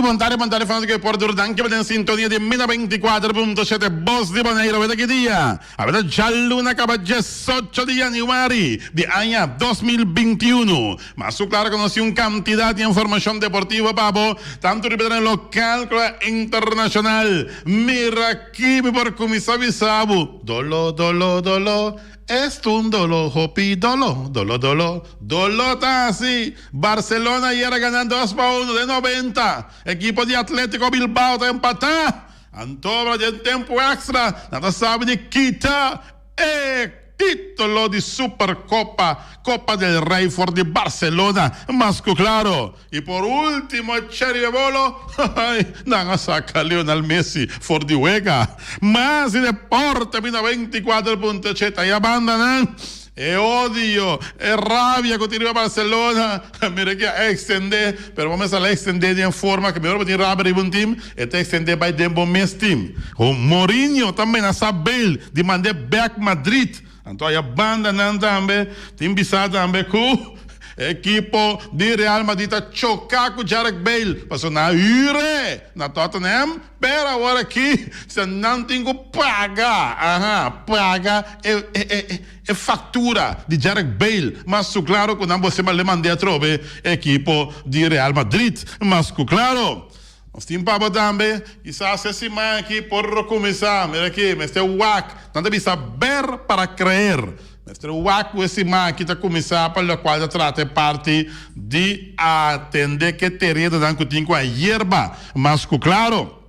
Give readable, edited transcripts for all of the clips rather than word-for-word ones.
bon tardi, bon tardi fanático di Deporte Duro. Danki pa den sintonia di Mina 24.7 Bos di Bonaire. Aweta ki dia? Aweta djaluna kaba 18 di januari di aña 2021. Mas ku klaro ku nos tin un kantidat di informashon deportivo pa bo, tantu riba tereno lokal ku internashonal. Mira ki mi por kuminsá bisa bo, Dolo, dolo, dolo. Est un dolo hopi dolo, dolo dolo, dolo ta hasi. Barcelona ayer a gana dos pa uno den 90. Ekipo di Atletico Bilbao ta empata. Anto den tempo extra nan ta sabi di kita e titulo di Supercopa, Copa del Rey for di Barcelona mas cu claro. Y por ultimo e cherry de bolo, ay, nan a saca Lionel Messi for di wega. Mas di deporte bina 24.8 aya banda nan. E odio, e rabia cu tin riba Barcelona, mira ki a extende, pero bo mes a la extende den forma cu mihor bo tin rabia riba un team, e ta extende bay den bo mes team. Mourinho ta menasa Bale di mande back Madrid. Anto aya banda nan tambe tin bisa tambe ku ekipo di Real Madrid ta choka ku Jarek Bale pasobra nan a hür e na Tottenham, pero awor aki si nan tin ku paga, aha, paga e e e faktura di Jarek Bale, mas su klaro ku nan bo sema le mande atrobe ekipo di Real Madrid, mas ku klaro. Nos tin pa bo tambe. Kisas e siman aki por kuminsá. Mira aki, mester wak. Nan ta bisa ver para creer. Mester wak ku e siman aki ta kuminsá pa lokual ta trata e parti di atendé ku e terenonan ku tin ku a yerba mas ku klaro.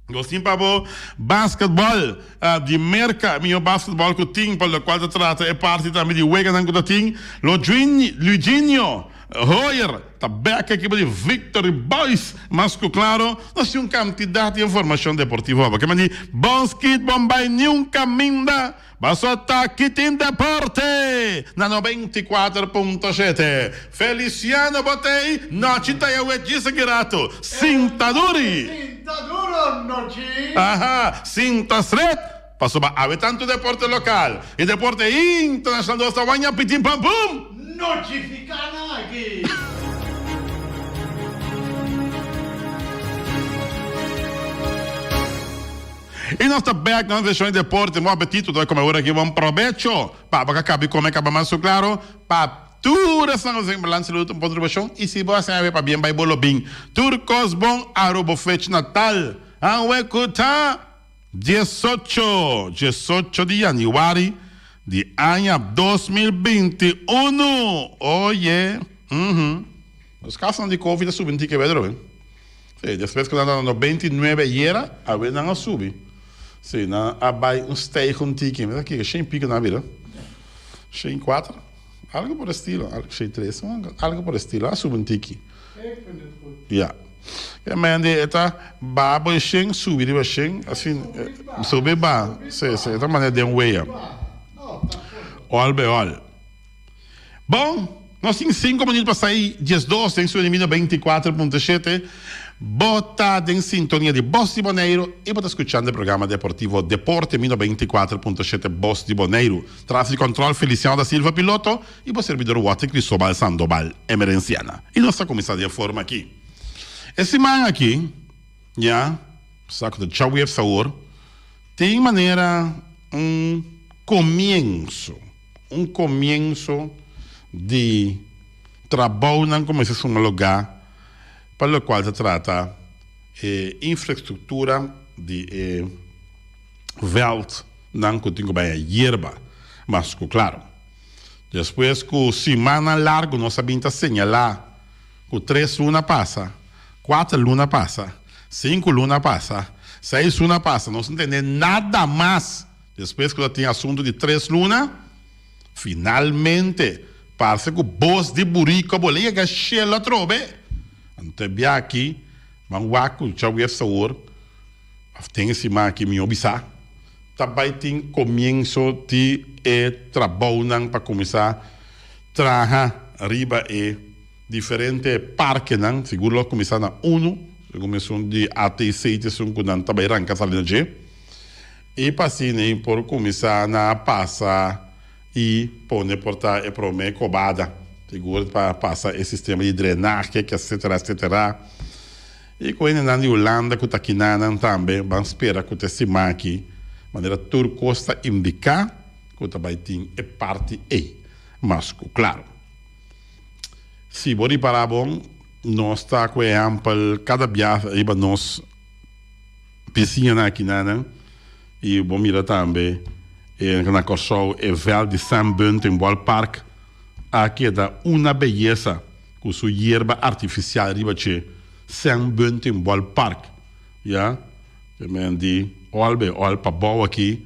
Nos tin pa bo basketbòl di Merka, mihó basketbòl ku tin pa lokual ta trata e parti tambe di weganan ku ta tin. Luiginho Hoyer ta bek ekipo di Victory Boys. Mas ku klaro, nos tin un kantidat di informashon deportivo pa bo. Ke mandi bon skit, bon bai niun kaminda. Paso ta aki tin deporte na 94.7. Feliciano bo t'ei nochi ta yawe djis aki rato. Sinta duri. Sinta duro nochi. Aha, sinta stret. Pasobra awe tantu deporte lokal i deporte internashonal nos ta waña pitin pam pum. Notifica nan aki. I nos ta bek na nos seshon di deporte. Bon apetito ta kome ora aki. Bon probecho. Pa bo ka kabi kome kaba mas su klaro. Pa tur esnan ku ta sigi Balance Salud un kontribushon. I si bo a siña pa bien bai bo lo bin. Tur kos bon Aruba bo fech natal. Awe ku ta 18, 18 di yanüari di aña 2021. Oye, uhum. Nos kasonan di covid a subi un tiki weder awe. Sí, despues ku nan ta na 99 ayera, awe nan a subi. Sí, nan a bai un stijg un tiki. Mi ta kiko, shen piko nan a bira? Shen kuater? Algo por estilo, shen tres, algo por estilo. A subi un tiki. Ya. E mende e ta baha bo e shen, subi riba shen, asin, subi baha. Sí, sí, e ta manera den wea. Ol be ol. Bon, nos tin sinku minuut pa sai 12 den su enemido 24.7. Bo ta den sintonia di Bos di Boneiru i bo ta skuchando e programa deportivo Deporte mi 94.7 Bos di Boneiru. Tras di kòntròl Feliciano da Silva piloto i bo serbidor Watty Cristobal Sandoval Emerenciana. I nos ta kuminsá di e forma aki. E siman aki, ya, sa ku ta djaweps awor, tin manera un komienso. Un komienso di trabounan ku mester suma lugá pa lokual ta trata e infrastruktura di e vèldnan ku tin ku bai a yerba mas ku klaro. Despues ku simannan largu nos a bin ta señalá ku tres luna pasa, kuater luna pasa, sinku luna pasa, seis luna pasa nos no tende nada mas. Despues ku ta tin asuntu di tres luna, finalmente parse ku bos di buriko a bole yega shelu atrobe. Anto e bia aki ban wak ku djaweps awor òf den e siman aki mihó bisá ta bai tin komienso di e trabounan pa kuminsá traha riba e diferente parkenan. Sigur lo kuminsá na unu, segun esun di ATC ta esun ku nan ta bai ranka sali na dje. I pa asina e por kuminsá na pasa i pone por ta e promé kobada, sigur pa pasa e sistema di drenahe, etsetera, etsetera. I ku hendenan di Hulanda ku ta kinanan tambe ban spera ku ta e siman aki manera tur kos ta indiká ku ta bai tin e parti ei mas ku klaro. Si bo ripará bon, nos ta ku ehèmpel kada biaha riba nos bisiñanan akinanan i bo mira tambe na Kòrsou e vèlt di Sam Bunting Ballpark a keda una beyesa. Ku su yerba artifisial riba dje Sam Bunting Ballpark, ya, ke men di ol be ol pabou aki,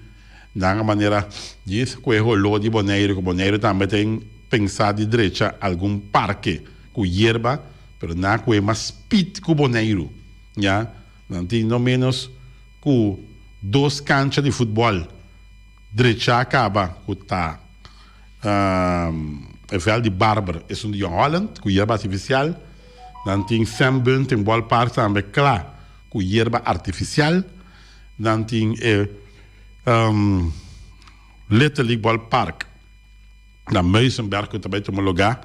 nan a manera djis ku e holó di Boneiru, ku Boneiru tambe ten pensá di drecha algun parke ku yerba, pero nan a kohe mas spit ku Boneiru, ya, nan tin no ménos ku dos kancha di futbòl drechá kaba ku ta. E veld di Barber esun di Jong Holland ku yerba artifisial. Nan tin Sam Bunting Ballpark tambe kla ku yerba artifisial. Nan tin e Little League Ballpark na Muizenberg ku ta bai tuma lugá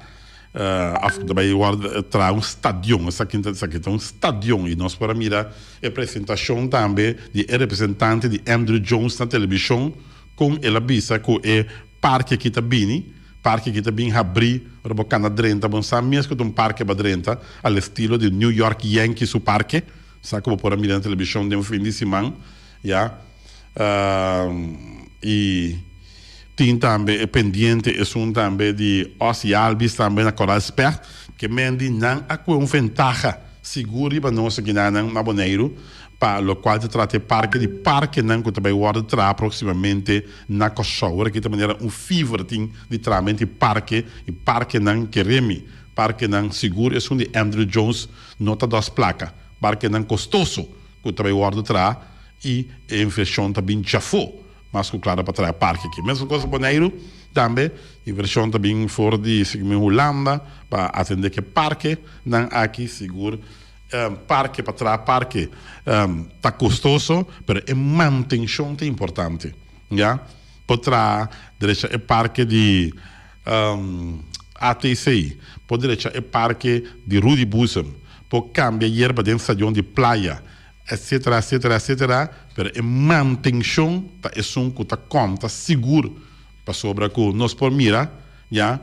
òf ku ta bai wòrdu traha un stadion. Esaki ta esaki ta un stadion i nos por a mira e presentashon tambe di e representante di Andruw Jones na televishon. Kon el a bisa ku e parke aki ta bini, parke aki ta bin habrí ora bo kana drenta, bo no sa mes ku ta un parke bo a drenta, al estilo di New York Yankees su parke, sa ku bo por a mira na televishon den fin di siman, ya. I tin tambe e pendiente esun tambe di Ozzie Albies tambe na Coral Specht, ke men di nan a kue un ventaha sigur riba nos akinanan na Boneiru. Pa lokual ta trata e parke di parkenan ku ta bai wòrdu traha próksimamente na Kòrsou. Ora aki ta manera un fever tin di trahamentu di parke i parkenan keremi. Parkenan sigur esun di Andrew Jones no ta dòs plaka. Parkenan kostoso ku ta bai wòrdu traha i e invershon ta bin djafó mas ku klaro pa traha parke aki. Mesun kos na Boneiru tambe invershon ta bin for di sigimen Hulanda pa atendé ku e parkenan aki sigur. Parke pa traha parke ta kostoso, pero e mantenshon ta importante, ya. Por traha drecha e parke di ATC, por drecha e parke di Rudy Boezem, por kambia yerba den stadion di Playa, etcetera, etcetera, etcetera, pero e mantenshon ta esun ku ta konta sigur, pasobra ku nos por mira, ya.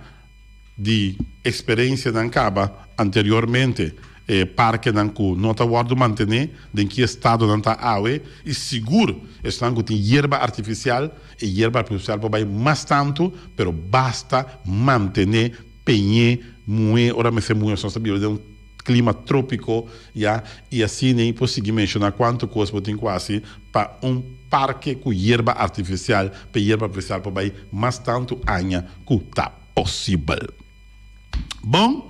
Di experiencianan caba anteriormente e parkenan cu no ta wordo mantene den ki estado nan ta awe y sigur esnan cu tin yerba artificial e yerba artificial por bay mas tanto pero basta mantene peñe muhe ora mester muhe nos ta biba den un clima tropico ya y asina y por sigui menciona cuanto cos bo tin cu haci pa un parke cu yerba artificial pa e yerba artificial por bay mas tanto aña cu ta posibel. Bon,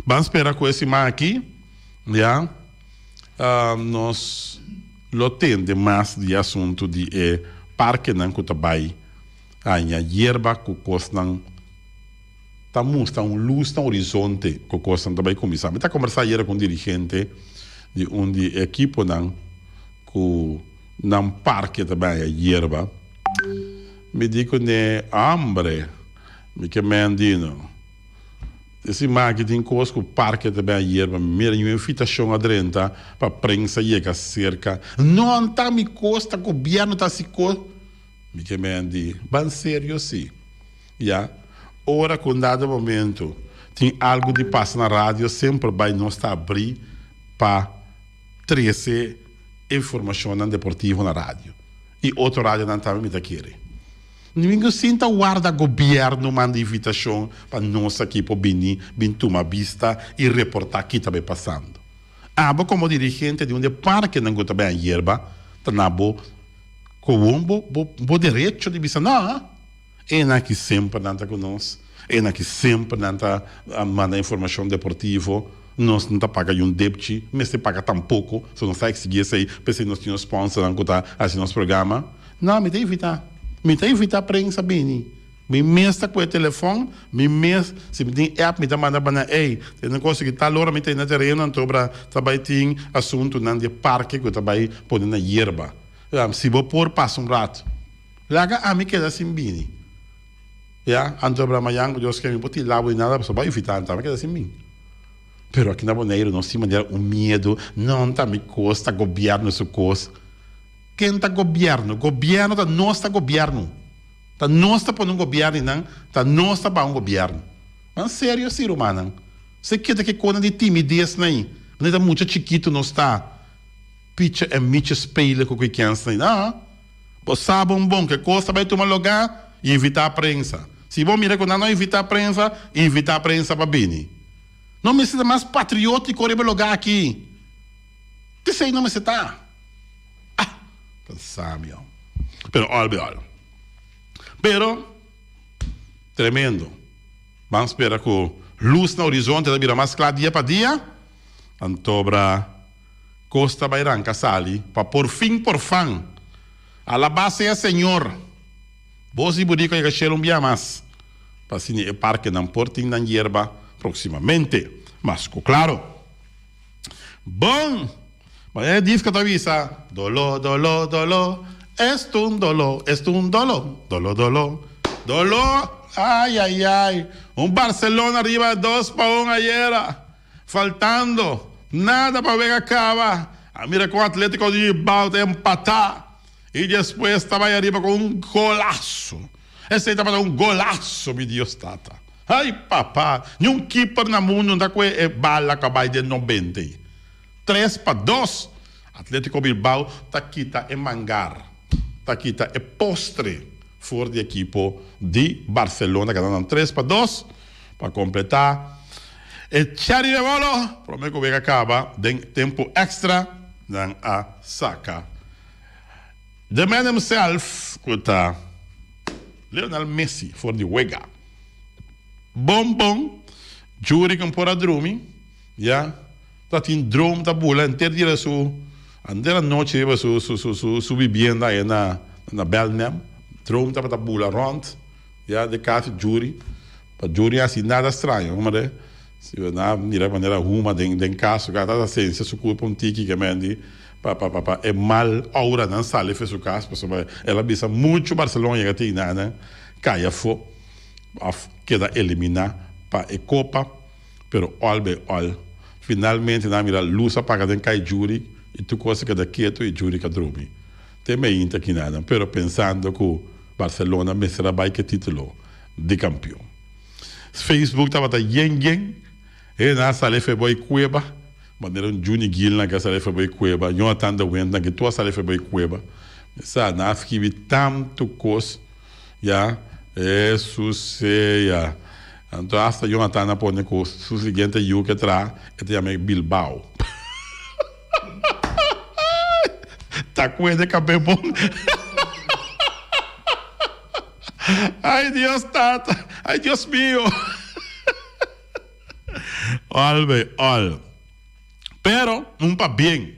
ban spera cu e siman aki ya nos lo tende mas di e asunto di e parkenan cu ta bay haña yerba cu cosnan ta mustra un lus na horizonte cu cosnan ta bay cuminsa. Mi ta combersa ayera cu un dirigente di un di e ekiponan cu nan parke ta bay haña yerba. Mi di cu ne, Hombre, mi ke mendino. E siman aki tin cos cu parke ta bay haña yerba. Mi mira ñun invitacion a drenta pa prensa yega cerca. No ta mi cos, ta gobierno ta haci cos. Mi ke mendi, ban serio si. Ya, ora ku un dado momento tin algu di pasa na radio semper bai nos ta abrí pa trese informashonnan deportivo na radio. I otro radionan tambe mi ta kere. Mi no sinta warda gobièrnu manda invitashon pa nos aki por bini bin tuma bista i reportá ki ta bai pasando. Abo komo dirigente di un di e parkenan ku ta bai a yerba ta na bo Kowon bo bo bo derecho di bisa no. Enan ki semper nan ta ku nos, enan ki semper nan ta manda informashon deportivo, nos no ta paga yun depchi, mester paga tampoko, so nos ta eksigí esei, p'esei nos tin nos sponsornan ku ta hasi nos programa. No, mi ta invitá, mi ta invitá prensa bini. Mi mes ta ku e telefòn, mi mes, si mi tin app mi ta manda pa nan, ey, tene kos aki tal ora mi ta na tereno anto bra ta bai tin asuntunan di e parke ku ta bai pone na yerba. Si bo por pasa un rato, laga ami keda sin bini. Ya, anto bra mayan ku Dios ke mi por tin labo di nada pasobra bo a invitá mi, ta mi keda sin bini. Pero aki na Boneiru nos tin manera un miedu, no ta mi kos, ta gobièrnu su kos. Ken ta gobièrnu? Gobièrnu ta nos ta gobièrnu. Ta nos ta pone un gobièrnu i nan ta nos ta baha un gobièrnu. Nan serio si rumannan. Se keda ke konan di timides nan. Manera ta mucha chikitu nos ta picha en micha spelen ku kikens nan. Aa. Bo sa bon bon ke kos ta bai tuma lugá, invitá prensa. Si bo mira ku nan no invitá prensa, invitá prensa pa bini. No mester ta mas patriótiko riba e lugá aki. P'esei no mester ta. Ah! Pensa mi oh. Pero òl be òl. Pero, tremendo. Ban spera ku lus na horizonte ta bira mas kla dia pa dia. Antobra kos ta bai ranka sali pa por fin por fan. Alabá sea Señor! Bos di Burico yega shelu un bia mas pa asina e parkenan por tin nan yerba proximamente. Mas cu claro. Bon! Manera e disco ta bisa, Doló, doló, doló, es un doló, es un doló, doló, doló, doló, ay, ay, ay. Un Barcelona riba dos pa un ayera, faltando nada pa wega caba. A mira con Atletico di Bilbao ta empata. I despues ta bai ariba ku un golaso. Esei tabata un golaso, mi Dios Tata. Ai papa, ni un keeper na mundu no ta kue e bala ku a bai den nobenta ei. 3-2, Atletico Bilbao ta kita e mangar, ta kita e postre for di ekipo di Barcelona gana nan 3-2 pa kompletá e cherry de bolo. Prome ku wega kaba den tempu extra nan a saka The man himself ku ta Lionel Messi for di wega. Bon bon Jury ku por a drumi ya ta tin droom ta bula henter dia su henter anochi riba su su su su bibienda aya na na Belnem droom tabata bula rond ya de kas di Jury pa Jury hasi nada straño como de si bo na mira manera huma den den kas su kas ta sensia su kurpa un tiki ke men di Pa pa pa pa e mal auranan sali fe su kas pasobra el a bisa muchu Barcelona yega tin nan kai afó òf keda eliminá pa e kopa pero òl bei òl finalmente nan a mira lus a paga den kai Juri i tur kos a keda ketu i Juri ka drumi te meinta kinanan pero pensando ku Barcelona mester a bai ku e titulo di kampion. Facebook tabata yen yen e nan a sali fe bo e kueba. Manera un Juni Gil nan ke a sali for e kueba, Jonathan de Wind nan ke tur a sali for e kueba. Mi sa, nan a skibi tantu kos, ya, Hesus sea. Anto hasta Jonathan a pone ku su siguiente yu ke traha, e ta yama e Bilbao. Ta kuende kabe bon. Ay Dios tata, ay Dios mio. All bay all. Pero un pabien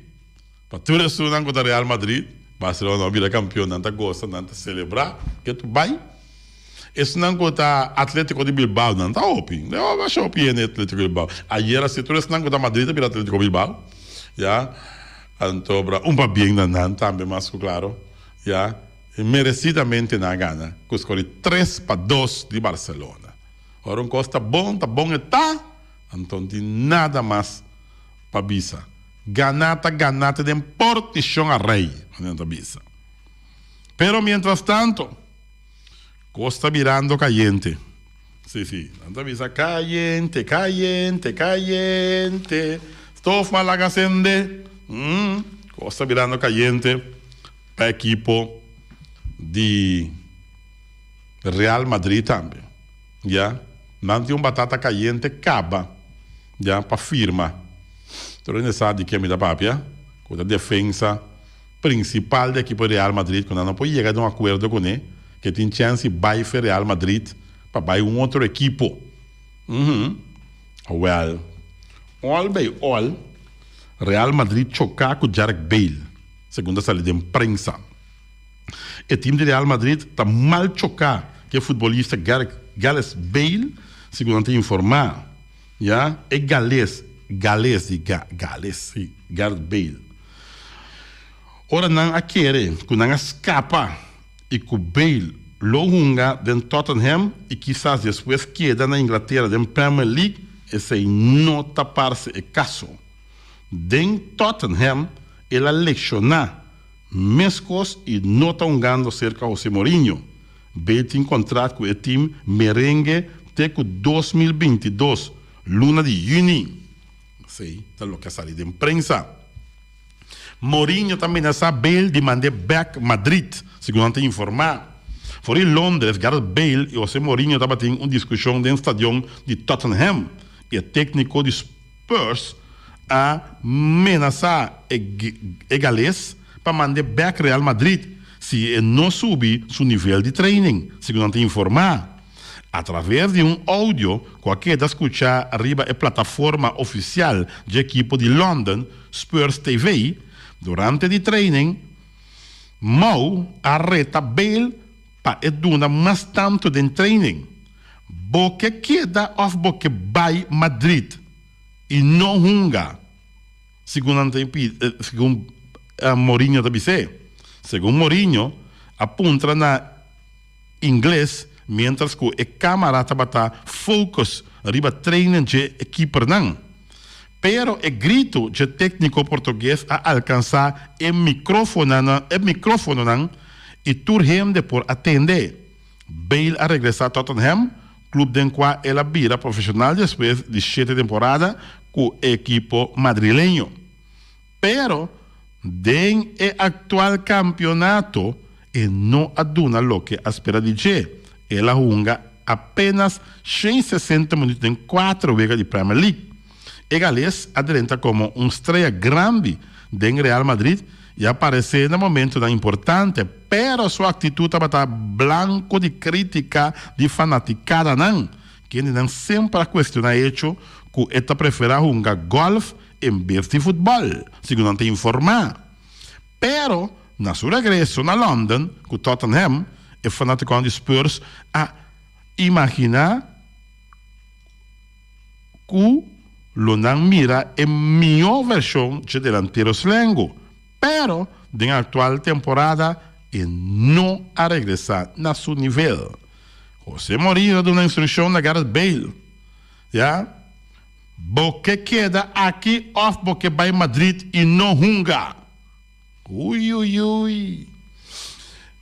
pa tur esunnan ku ta Real Madrid, Barcelona no bira kampion, nan ta gosa, nan ta selebrá ke tur bai. Esunnan ku ta Atletico di Bilbao, nan ta hopi. Nan a basha hopi hende Atletico di Bilbao. Ayer asi tur esunnan ku ta Madrid a bira Atletico Bilbao. Ya. Anto bra un pabien na nan tambe mas ku klaro. Ya. Meresidamente nan a gana ku skor di 3-2 di Barcelona. Ora un kos ta bon, ta bon e ta, anto no tin nada mas pa bisa. Ganá ta ganá te den portishon a rei, manera nan ta bisa. Pero mientras tanto, kos ta birando kayente. Sí, sí, nan ta bisa kayente, kayente, kayente, stof m'a laga sende. Kos ta birando kayente pa ekipo di. Real Madrid tambe ya nan tin un batata cayente caba ya pa firma tur hende sa di ken mi ta papia cu ta defensa principal di ekipo Real Madrid cu nan no por yega den un acuerdo cune ke tin chance di bay fe Real Madrid pa bay un otro ekipo uhmm awel all bay all Real Madrid choca cu Jarek Bale segun ta sali den prensa. E team di Real Madrid ta mal choká ku e futbolista Gareth Bale, segun nan ta informá. Ya, e gales, gales di ga, gales, si, Gareth Bale. Ora nan a kere ku nan a skapa i ku Bale lo hunga den Tottenham i kisas despues keda na Inglatera den Premier League. Esei no ta parse e kaso. Den Tottenham el a lekshoná meskos i no ta hungando serka Jose Mourinho. Bale tin kontrat ku e tim merengue te ku 2022, luna di yüni. Esei ta loke a sali den prensa. Mourinho ta menasá Bale di mand'é bèk Madrid, segun nan ta informá. For di Londres, Gareth Bale i Jose Mourinho tabatin un diskushon den stadion di Tottenham i e tékniko di Spurs a menasá e gales pa mand'é bèk Real Madrid si e no subi su nivel di training, segun nan ta informá. A traves di un audio ku a keda skuchá riba e plataforma ofisial dje ekipo di London, Spurs TV, durante di training, Mou a reta Bale pa e duna mas tantu den training. Bo ke keda òf bo ke bai Madrid i no hunga? Segun nan ta segun Mourinho ta bis'é. Segun Mourinho a puntra na. Ingles, mientras ku e kamara tabata focus riba trainen dje e keepernan. Pero e gritu dje tekniko portugues a alkansá e mikrofononan e mikrofononan i tur hende por a tende. Bale a regresá Tottenham, klub den kua el a bira profeshonal despues di shete temporada ku e ekipo madrileño. Pero den e aktual kampionato e no a duna loke a spera di dje. El a hunga apenas 160 minuut den kuater wega di Premier League. E gales a drenta komo un strea grandi den Real Madrid i a paresé na momentonan importante, pero su aktitut tabata blanko di krítika di fanatikadanan, kendenan semper a kuestioná e echo ku e ta preferá hunga gòlf en bes di futbòl, segun nan ta informá. Pero, na su regreso na London ku Tottenham, e fanatikonan di Spurs a imaginá ku lo nan mira e mihó vershon dje delantero slengu. Pero, den aktual temporada e no a regresá na su nivel. Jose Mourinho a duna instrukshon na Gareth Bale, ya. Bo ke keda aki òf bo ke bai Madrid i no hunga? Ui ui ui.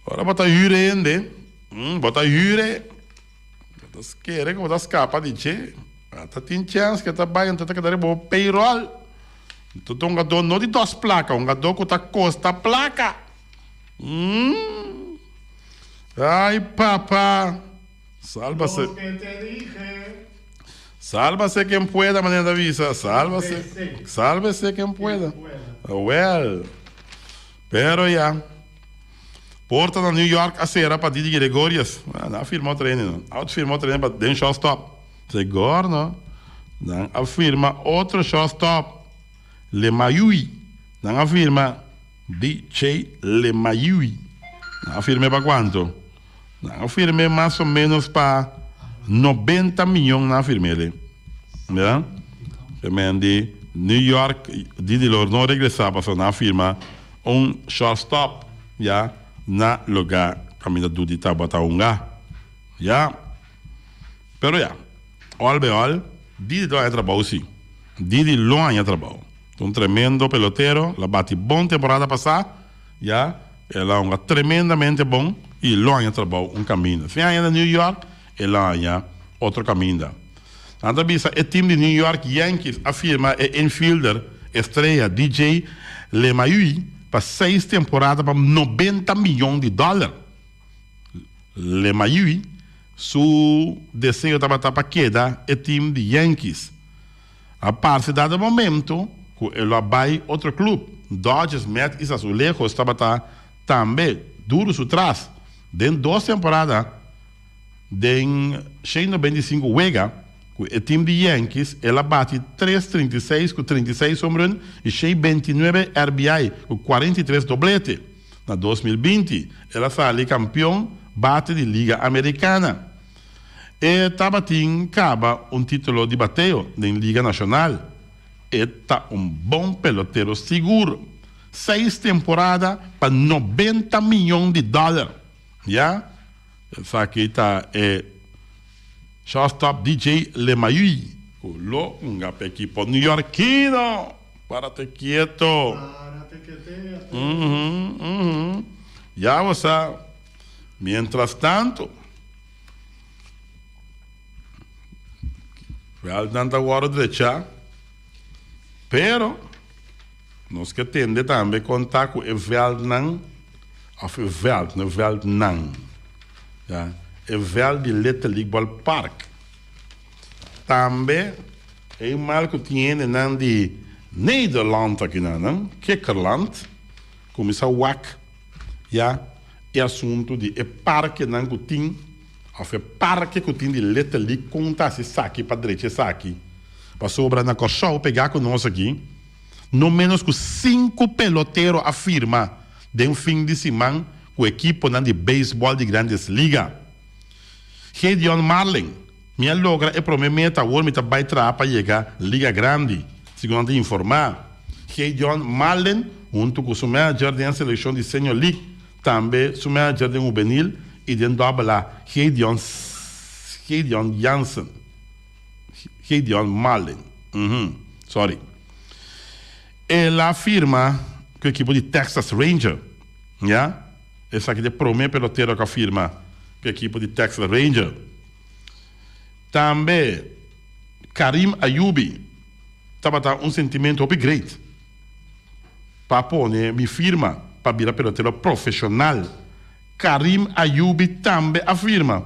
Ora bo ta hür hende, bo ta hür e, bo ta kere ku bo ta skapa di dje. Ata tin chèns ku e ta bai anto ta keda riba bo payroll. Anto ta un hungadó no di dos plaka, un hungadó ku ta kosta plaka. Ai papa. Sálvase. Los que te dije. Sálvase quien pueda, manera ta bisa. Sálvase. Sálvese quien pueda. Well. Pero ya. Porta na New York a cera pa Didi Gregorius. Ah, nan a firma otro hende no. A firma otro hende pa den shortstop. Segor no. Nan a firma otro shortstop. LeMahieu. Nan a firma DJ LeMahieu. Nan a firme pa cuanto? Nan a firm'é mas o ménos pa nobenta miyon nan a firm'é. Mira? Femen di New York Didi lo no regresá pasobra nan a firma un shortstop ya na lugá kaminda Dudi tabata hunga. Ya. Pero ya, òl be òl, Didi ta haña trabou si. Didi lo haña trabou. Ta un tremendo pelotero, el a bati bon temporada pasá, ya. El a hunga tremendamente bon y lo haña trabou un caminda. Si haña na New York, el a haña otro caminda. Nan ta bisa e team di New York Yankees a firma e infielder estrella DJ LeMahieu pa seis temporada pa 90 miyon di dollar. LeMahieu su deseo tabata pa keda e team di Yankees. A parse dado momento ku e lo a bai otro club. Dodgers, Mets i Azulejos tabata tambe duru su tras. Den dos temporada den 195 wega ku e team di Yankees el a bati 336 ku 36 homerun i 129 RBI ku 43 doblete. Na 2020 el a sali kampion bate di Liga Americana. E tabatin kaba un titulo di bateo den Liga Nashonal. E ta un bon pelotero sigur. Seis temporada pa 90 miyon di dòler. Ya, esaki ta e shortstop DJ LeMahieu. Ku lo hunga pa ekipo neoyorkino. Párate quieto. Párate que te. Uhu, uhu. Ya bo sa. Mientras tanto, vèldnan ta wòrdu drechá, pero nos ke tende tambe kon ta ku e vèldnan, òf e vèld, no e vèldnan, ya, e vèld di Little League Ballpark. Tambe e mal ku tin hendenan di Nederland akinan, Kikkerland, kuminsá wak ya e asuntu di e parkenan ku tin òf e parke ku tin di Little League kon ta hasi esaki pa drecha esaki. Pasobra na Kòrsou pegá ku nos aki no ménos ku sinku pelotero a firma den fin di siman ku ekiponan di beisbòl di Grandes Liga. Gideon Marlin, Mi a logra e promé meta, awor mi ta bai traha pa yega Liga Grandi, segun nan ta informá. Gideon Marlin huntu ku su manager den e selekshon di Senior League, tambe su manager den hubenil i den Double A, Gideon Gideon Jansen, Gideon Marlin, uhum, sorry. El a firma ku ekipo di Texas Ranger, ya. Esaki ta e prome pelotero ku a firma ku e ekipo di Texas Ranger. Tambe Karim Ayoubi tabata un sentimento hopi great pa pone mi firma pa bira pelotero profeshonal. Karim Ayoubi tambe a firma.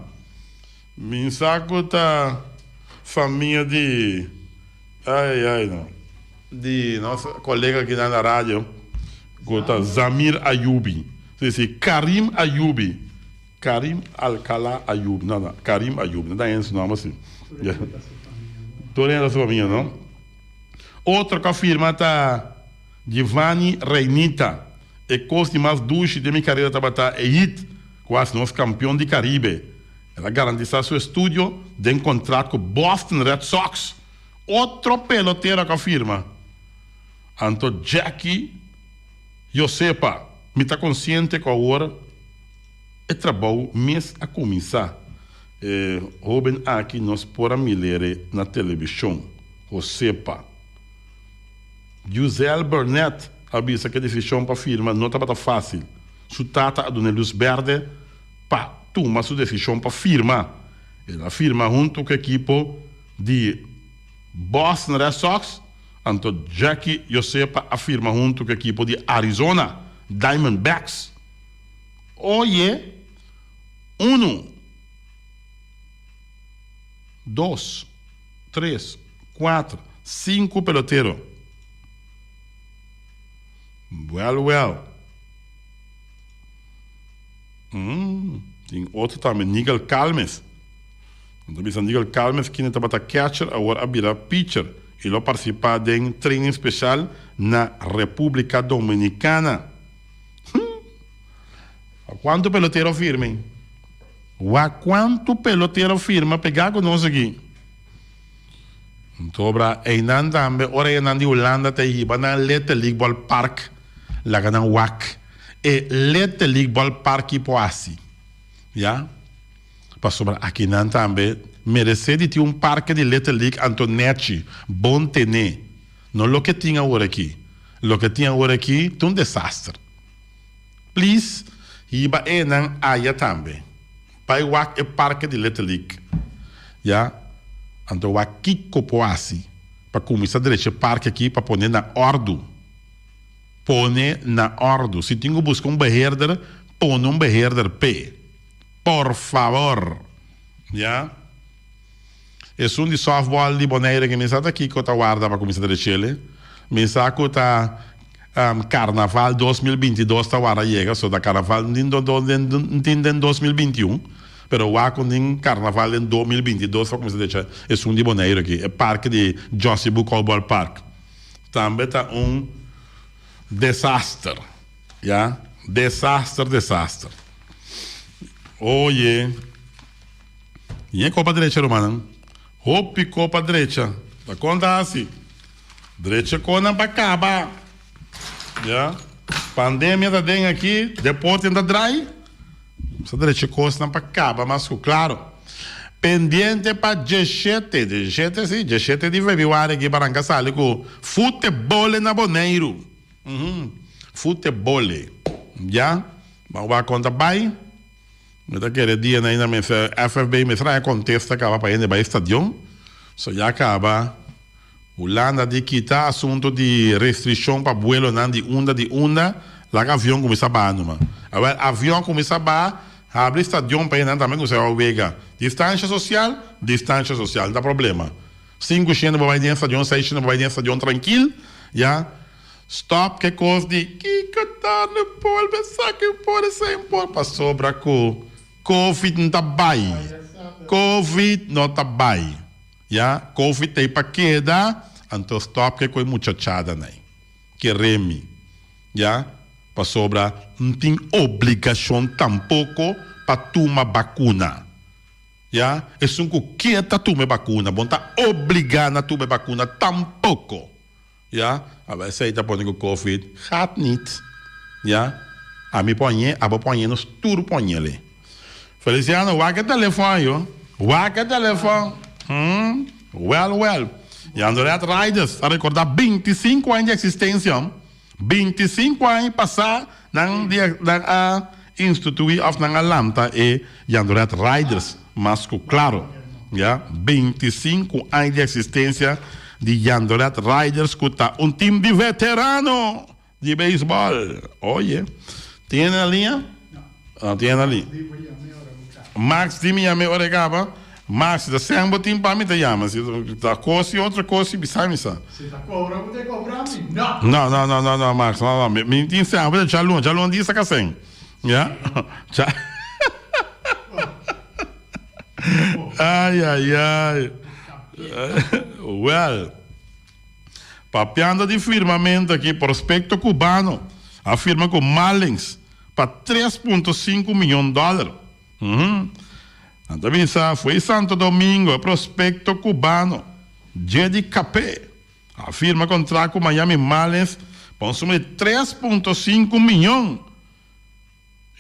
Mi sa ku ta famia di ai ai no di nos kolega akinan na radio ku ta Zamir Ayoubi si si Karim Ayoubi Karim Alcala Ayoubi no no Karim Ayoubi no ta hende su nomber si tur hende ta su famia no otro ku a firma ta Giovanni Reinita e kos di mas dushi den mi karera tabata e hit ku hasi nos kampion di Karibe. El a garantisá su estudio den kontrat ku Boston Red Sox. Otro pelotero ku a firma, anto Jackie Josepa. Mi ta konsiente ku awor e trabou mes a kuminsá. E hóben aki nos por a mil'e na televishon, Josepa. Giselle Burnett a bisa ku e desishon pa firma no tabata fásil. Su tata a dun'e lus bèrdè pa tuma su desishon pa firma. El a firma huntu ku ekipo di Boston Red Sox, anto Jackie Josepa a firma huntu ku ekipo di Arizona Diamondbacks. Oye, unu, dos, tres, kuater, sinku pelotero. Wèl, wèl. Tin otro tambe, Nigel Calmes. Nan ta bisa Nigel Calmes kende tabata catcher awor a bira pitcher y lo participa den training special na Republica Dominicana. Wak cuanto pelotero firma ey. Wak cuanto pelotero firma pega cu nos aki. Sobra eynan tambe ora enan di Hulanda ta hiba nan Little League Ballpark laga nan wak e Little League Ballpark ki por hasi ya pasobra akinan tambe merece di tin un parke di Little League anto nechi bon tene no loke tin awor aki loke tin awor aki ta un desaster please hiba enan aya tambe. Bai wak e parke di Little League ya, anto wak kiko por hasi pa kuminsá drecha e parke aki pa pone na òrdu. Pone na òrdu. Si tin ku buska un beheerder, pone un beheerder p'e. Por fabor. Ya. Esun di softball di Bonaire ke mi sa ta kiko ta warda pa kuminsá drech'el. Mi sa ku ta Karnaval 2022 ta warda yega, so ta Karnaval tin den 2021, pero wak ku tin Karnaval den 2022 pa kuminsá drecha esun di Bonaire aki, e parke di Jossy Bucol Ballpark. Tambe ta un desaster, ya, desaster, desaster. Oye. Ñe kopa drecha rumannan. Hopi kopa drecha. Ta kon ta hasi? Drecha konan pa kaba. Ya. Pandemia ta den aki, deporte ta drai. Sa drecha kosnan pa kaba mas ku klaro. Pendiente pa djeshete, djeshete si, djeshete di febrüari aki pa ranka sali ku futebole na Boneiru. Uhum, futebole. Ya, ban wak kon ta bai. Mi ta kere dia na ainda mester FFB mester haña kontesta kaba pa hende bai stadion. So ya kaba Hulanda di kita asunto di restrikshon pa buelonan di unda di unda, laga avion kuminsá baha numa. Awel avion a kuminsá baha, habri stadion pa hendenan tambe kuminsá wega. Distansha sosial? Distansha sosial, no ta problema. Sinku shende bo bai den stadion, seis shende bo bai den stadion trankil, ya. Stop ke kos di kiko ta no por esaki por esei por pasobra ku covid no ta bai, covid no ta bai. Ya, Covid t'ei pa keda, anto stop ke ku e muchachadanan ei. Kere mi, ya, pasobra N tin obligashon tampoko pa tuma bakuna. Ya, esun ku kier ta tuma e bakuna, bo no ta obligá na tuma e bakuna tampoko. Ya, aba esei ta pone ku Covid gaat niet. Ya, ami poñ'é, abo poñ'é, nos tur poñ'é. Feliciano, wak e telefòn yo. Wak e telefòn. Hmm, wèl wèl. Jandoret Riders ta rekordá bintisinku aña di eksistensia. Bintisinku aña pasá nan di nan a instituí òf nan a lanta e Jandoret Riders, mas ku klaro. Ya, bintisinku aña di eksistensia di Jandoret Riders ku ta un tim di veterano di beisbòl. Oye, tin hende na liña? No tin hende na liña. Max di mi yam'é ora e kaba. Max, si ta sèn bo tin pa mi ta yama. Si ta kos i otro kos si bisa mi sa. Si ta kobra bo ta kobra mi? No! No, no, no, no, no, Max, no, no. Mi tin sèn, bo ta djaluna, djaluna di saka sèn. Ya? Dja. Ai, ai, ai. Well. Papiando di firmamento aki, prospecto cubano a firma cu Marlins pa tres punto sinku miyon dollar. Nan ta bisa fo'i Santo Domingo e prospecto cubano Jedy Capé a firma contract cu Miami Marlins pa un suma di tres punto sinku miyon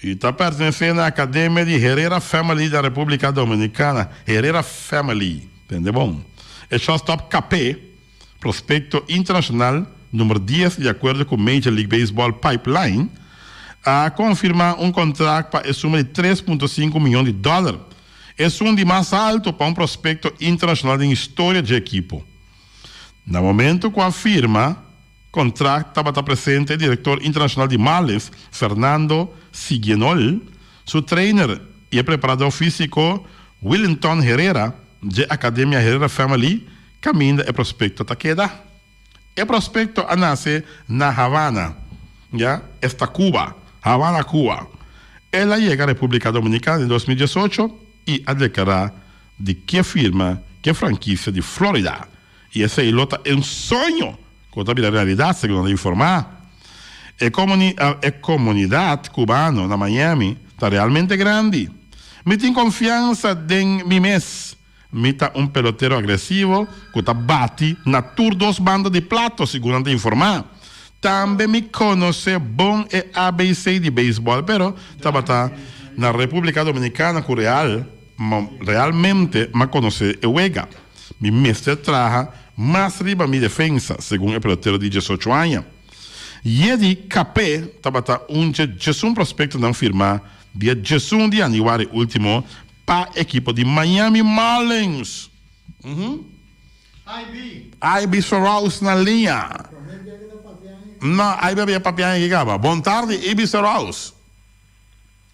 y ta pertenece na academia di Herrera Family na Republica Dominicana. Herrera Family, tende bon. E shortstop Capé, prospecto internacional number dies di acuerdo cu Major League Baseball Pipeline, a confirma un contract pa e suma di tres punto sinku miyon di dollar, esun di mas alto pa un prospecto internacional den historia dje ekipo. Na momento cu a firma Contract tabata presente e director internacional di Marlins, Fernando Siguienol, su trainer y e preparador fisico Willington Herrera dje Academia Herrera Family caminda e prospecto ta keda. E prospecto a nace na Havana, ya, esta Cuba, Havana, Cuba. El a yega Republica Dominicana den 2018 y a declara di ke firma ke franquicia di Florida. I esei lo ta un soño ku ta bira realidat, segun nan ta informá. E e komunidat kubano na Miami ta realmente grandi. Mi tin konfiansa den mi mes. Mi ta un pelotero agresivo ku ta bati na tur dos banda di plato, segun nan ta informá. Tambe mi konosé bon e ABC di beisbòl, pero tabata na Repúblika Dominikana ku real realmente m'a konosé e wega. Mi mester traha mas riba mi defensa, segun e pelotero di diesocho aña. Yedi Capé tabata un dje djesun prospectonan firmá dia djesun di yanüari ultimo pa ekipo di Miami Marlins. Ivy Saraus na liña. No, Ivy a bia papia aki caba. Bon tardi, Ivy Saraus.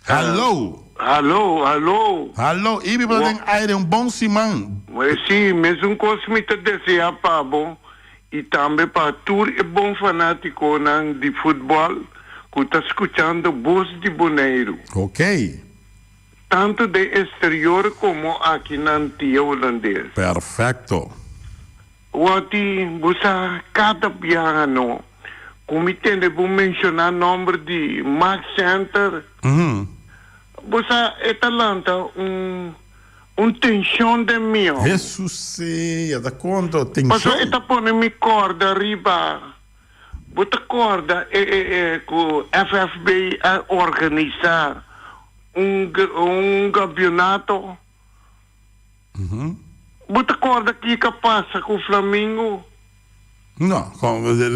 Hallo. Hallo, hallo. Hallo, Ibi bo ta den aire, un bon siman. Sí, mesun kos mi ta deseá pa bo i tambe pa tur e bon fanátikonan di futbòl ku ta skuchando Bos di Boneiru. Ok. Tantu den esterior komo aki na Antia Hulandes. Perfekto. Wòti, bo sa kada biaha no ku mi tende bo menshoná nòmber di Max Center, bo sa e ta lanta un un tenshon den mi òm. Hesus sea, ta konta tenshon. Pasobra e ta pone mi kòrda riba, bo ta kòrda e e e ku FFB a organisá un un kampionato. Bo ta kòrda kiko a pasa ku Flamingo? No,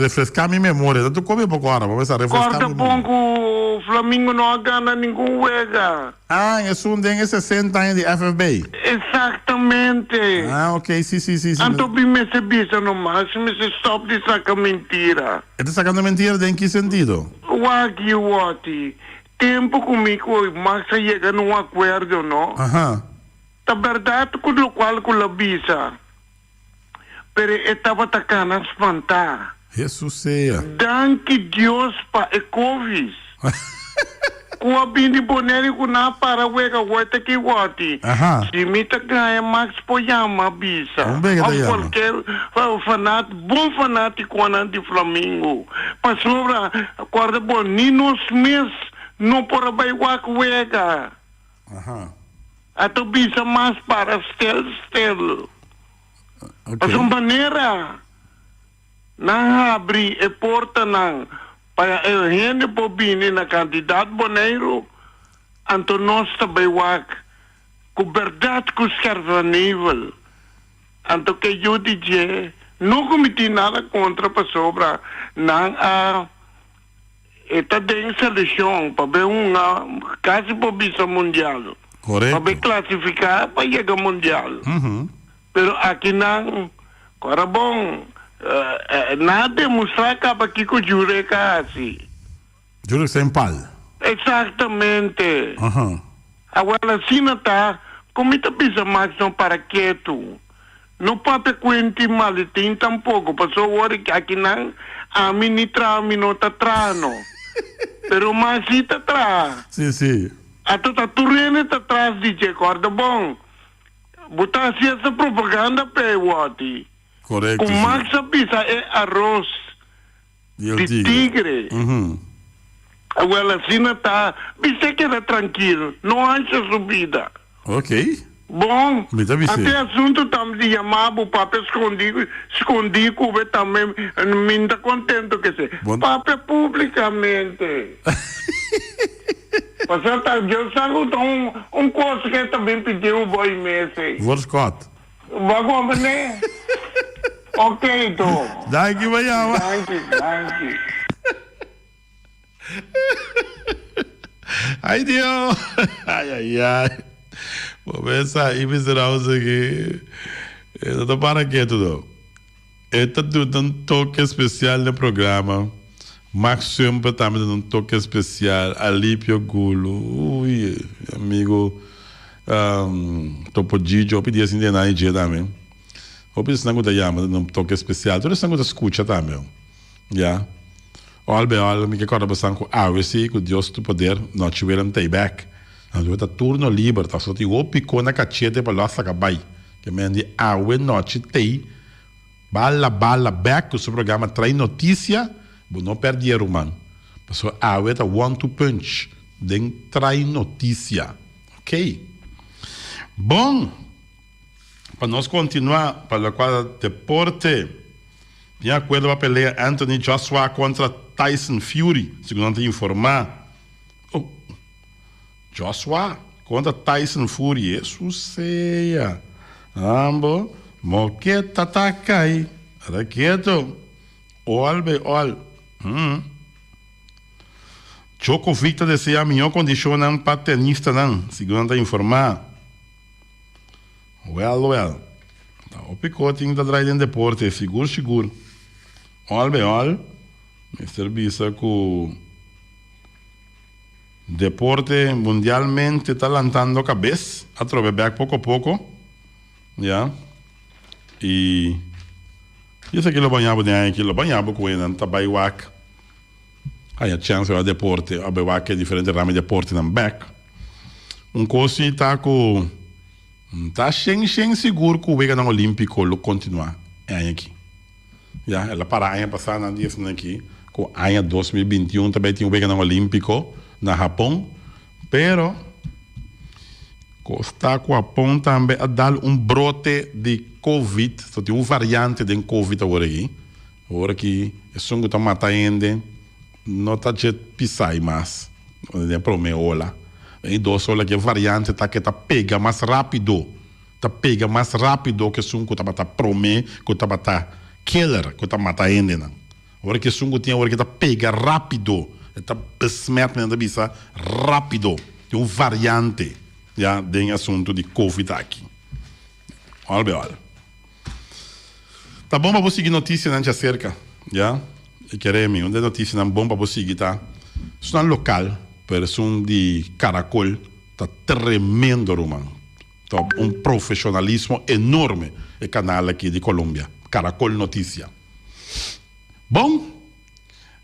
refreská mi memoria. Ta tur komi poko ora, bo mester refreská Kòrda mi bon memoria. ku Flamingo no a gana ningun wega. Ah, esun den e 60 aña di FFB. Exactamente. Ah, ok, sí, sí, sí, sí. Anto mi mester bisa nomás, mi mester stop di saka mentira. E ta sakando mentira den ki sentido? Wak yu wòti, tempu ku mi ku Max a yega na un akuerdo, no? Aha. Ta bèrdat ku lokual ku lo bisa, pero e tabata kana spantá. Hesus sea. Danki Dios pa e kovis ku a bin di Boneiru ku nan a para wega wòrta ki wòrti. Si mi ta gaña Max por yama bisa òf kualker fanat bon fanatikonan di Flamingo pasobra kòrda bon ni nos mes no por a bai wak wega. Ato bisa mas para stel stel. Pasobra manera nan habri e portanan pa e hende por bini na kantidat Boneiru, anto nos ta bai wak ku bèrdat ku skervanevel. Anto ke yu di dje no ku mi tin nada kontra pasobra nan a e ta den selekshon pa bai hunga kasi por bisa mundial. Pa bai klasifiká pa yega mundial. Pero aki nan, ora bon, nan a demostrá kaba kiko Jurek a hasi. Jurek sa empal. Eksaktamente. Awel asina ta ku mi ta bisa Max no para ketu. No papia kuenti maletin tampoko, pasobra awor aki nan ami ni traha mi no ta traha no. Pero Max si ta traha. Sí, sí. Ato ta tur hende ta tras di dje, kòrda bon. Bo ta hasi esta propaganda p'e wòti. Korekto, Ku sí. Max a bisa e aros Di el di tigre. tigre. Awel asina ta, bis'é keda trankil, no ansha su bida. Ok. Bon, Mi ta bis'é. ate asuntu tambe di yama bo papia skondi, skondi ku bo tambe mi no ta kontento k'esei. Bon. Papia publikamente. Pasobra ta Dios sa ku ta un un kos ku e ta bin pidi bo bo i mester. Voorschot. Bo a komprendé? Ok to. Danki pa yama. Danki, danki. Ay Dios. Ay ay ay. Bo mester sa i Mister House aki e no ta para ketu no. E ta duna un toke spesial den programa. Max Sumper tambe ta duna un toke spesial. Alipio Gulu, ui, mi amigo Topo Gigio, hopi dia sin tene nada di dje tambe. Hopi esnan ku ta yama ta duna un toke spesial. Tur esnan ku ta skucha tambe, ya. Òl be òl, mi ke kòrda bosan ku awe si, ku Dios tu poder, nochi Willem ta ei bèk. Nan ta turno liber, ta soti hopi ko na kachete pa lòs saka bai. Ke men di awe nochi t'ei. Bala bala bek ku su programa Trae Noticia, bo no perdié ruman, pasobra awe ta one two punch den Trae Noticia. Ok. Bon, pa nos kontinua pa lokual ta deporte, tin akuerdo pa pelea Anthony Joshua kontra Tyson Fury, segun nan ta informá. Oh, Joshua kontra Tyson Fury, Hesus sea! Ambo moketa ta kai, raketo, ol bay ol. Hmm. Djokovic ta desea mihó kondishonnan pa tenistanan, segun nan ta informá. Wèl, wèl. Ta hopi kos tin ta drai den deporte, sigur sigur. Ol bay ol, mester bisa ku. Deporte mundialmente ta lantando kabes atrobe bek poko poko ya y esaki lo baña bo den aña aki lo baña bo ku nan ta bai wak haña chèns pa deporte a bai wak e diferente rama di deportenan bek un kos si ta ku ta shen shen sigur ku weganan olimpiko lo kontinua e aña aki. Ya, el a para aña pasá nan di esnan aki ku aña 2021 ta bai tin Weganan Olímpiko na Hapon, pero kos ta ku Hapon tambe a dal un brote di Covid, so tin un variante den Covid awor aki, awor aki esun ku ta mata hende no ta dje pisai mas den e promé ola, den e dos ola aki e variante ta ke ta pega mas rápido. Ta pega mas rápido ku esun ku tabata promé ku tabata killer, ku ta mata hendenan. Ora ku esun ku tin awor ki ta pega rápido, e ta besmet, men ta bisa, rápido. Tin un variante ya den e asuntu di covid aki. Òl be òl. Ta bon pa bo sigui notisianan djaserka, ya. I kere mi, un di e notisianan bon pa bo sigui ta esunnan lokal, pero esun di Caracol ta tremendo ruman. Ta un profesionalismo enorme e canal aki di Colombia, Caracol Noticia. Bon,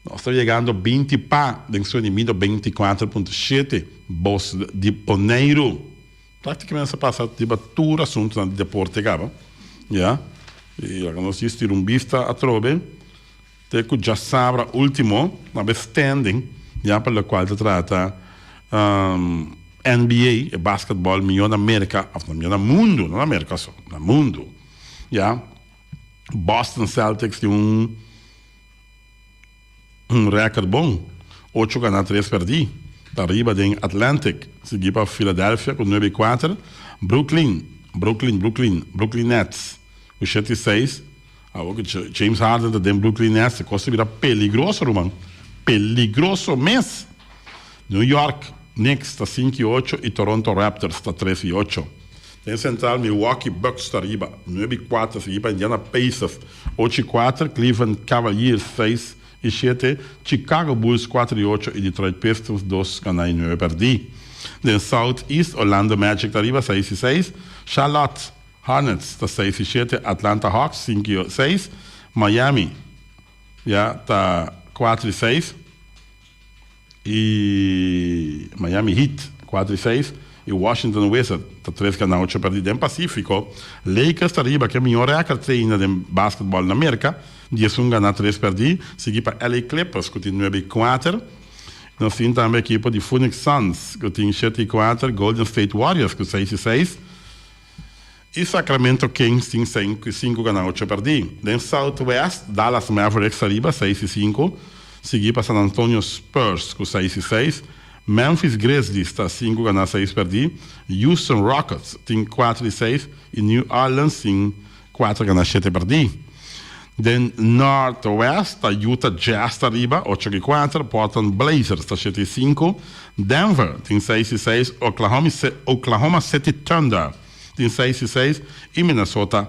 nos ta yegando 20 pa den sonido 24.7 Bos di Boneiru. Practicamente nos a pasa riba tur asuntonan di deporte caba, ya. Y laga nos djis tira un bista atrobe te cu djasabra ultimo na be standing, ya, pa locual ta trata NBA, e basketball miyo na Merca, of no miyo na mundo, no na Merca so, na mundo, ya. Boston Celtics tin un Un record bon, ocho ganá tres pèrdí, ta riba den Atlantic, sigui pa Philadelphia ku nuebe i kuater, Brooklyn, Brooklyn, Brooklyn, Brooklyn Nets ku shete i seis. Awor ku James Harden ta den Brooklyn Nets e kos ta bira peligroso ruman, peligroso mes! New York Knicks ta sinku i ocho i Toronto Raptors ta tres i ocho. Den Central, Milwaukee Bucks ta riba, nuebe i kuater, sigui pa Indiana Pacers, ocho i kuater, Cleveland Cavaliers, seis i shete, Chicago Bulls, kuater i ocho, i Detroit Pistons, dos ganá i nuebe pèrdí. Den South East, Orlando Magic ta riba, seis i seis, Charlotte Hornets ta seis i shete, Atlanta Hawks, sinku i seis, Miami ya ta kuater i seis. I Miami Heat, kuater i seis, i Washington Wizards ta tres ganá ocho pèrdí. Den Pasífiko, Lakers ta riba ku e mihó rèkòrt te ainda den basketbòl na Merka, 11 ganá tres pèrdí, sigui pa LA Clippers ku tin nuebe i kuater. Nos tin tambe ekipo di Phoenix Suns ku tin shete i kuater, Golden State Warriors ku seis i seis i Sacramento Kings tin sinku ganá ocho pèrdí. Den Southwest, Dallas Mavericks ta riba seis i sinku, sigui pa San Antonio Spurs ku seis i seis, Memphis Grizzlies ta sinku ganá seis pèrdí, Houston Rockets tin kuater i seis i New Orleans tin kuater ganá shete pèrdí. Den Northwest ta Utah Jazz ta riba ocho i kuater, Portland Blazers ta shete i sinku, Denver tin seis i seis, Oklahoma City Thunder tin seis i seis i Minnesota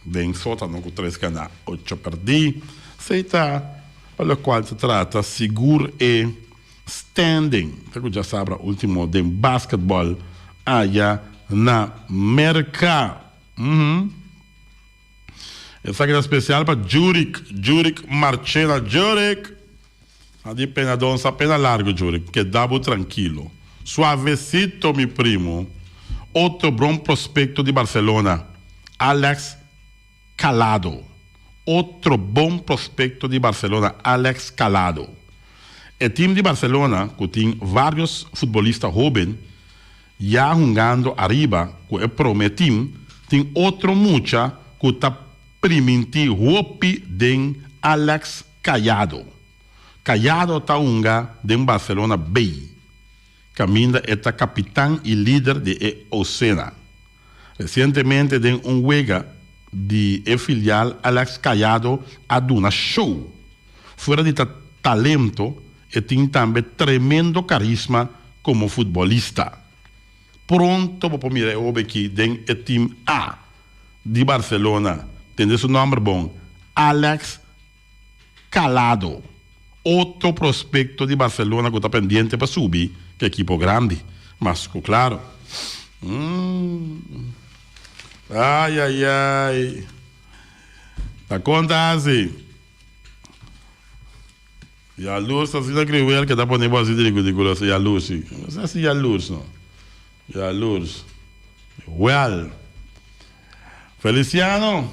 den sótano ku tres ganá ocho pèrdí. Esei ta pa lokual ta trata sigur e standing ta ku djasabra último den basketbòl aya na Merka. Esaki ta spesial pa Jurik, Jurik Marchena. Jurik! A di pena don sa pena largo Jurik, keda bo trankilo. Suavecito mi primo. Otro bron prospecto di Barcelona, Alex Calado. Otro bon prospecto di Barcelona, Alex Calado. E team di Barcelona cu tin varios futbolista hoben Ya hungando ariba ku e prome tim, tin otro mucha ku ta primintí hopi den Alex Callado. Callado ta hunga den Barcelona B, kaminda e ta kapitan i lider di e osena. Resientemente den un wega di e filial Alex Callado a duna show. Fuera di ta talento, e tin tambe tremendo karisma komo futbolista. Pronto bo por mira e hobe aki den e team A di Barcelona. Tende su nomber bon, Alex Calado. Otro prospecto di Barcelona cu ta pendiente pa subi cu ekipo grandi. Mas cu claro. Ay ay ay. Ta conta asi. Yalurs asina kriwel ke ta pone bo asi di ridikulo asi yalurs si. No sa si yalurs no. Yalurs. Wel. Feliciano,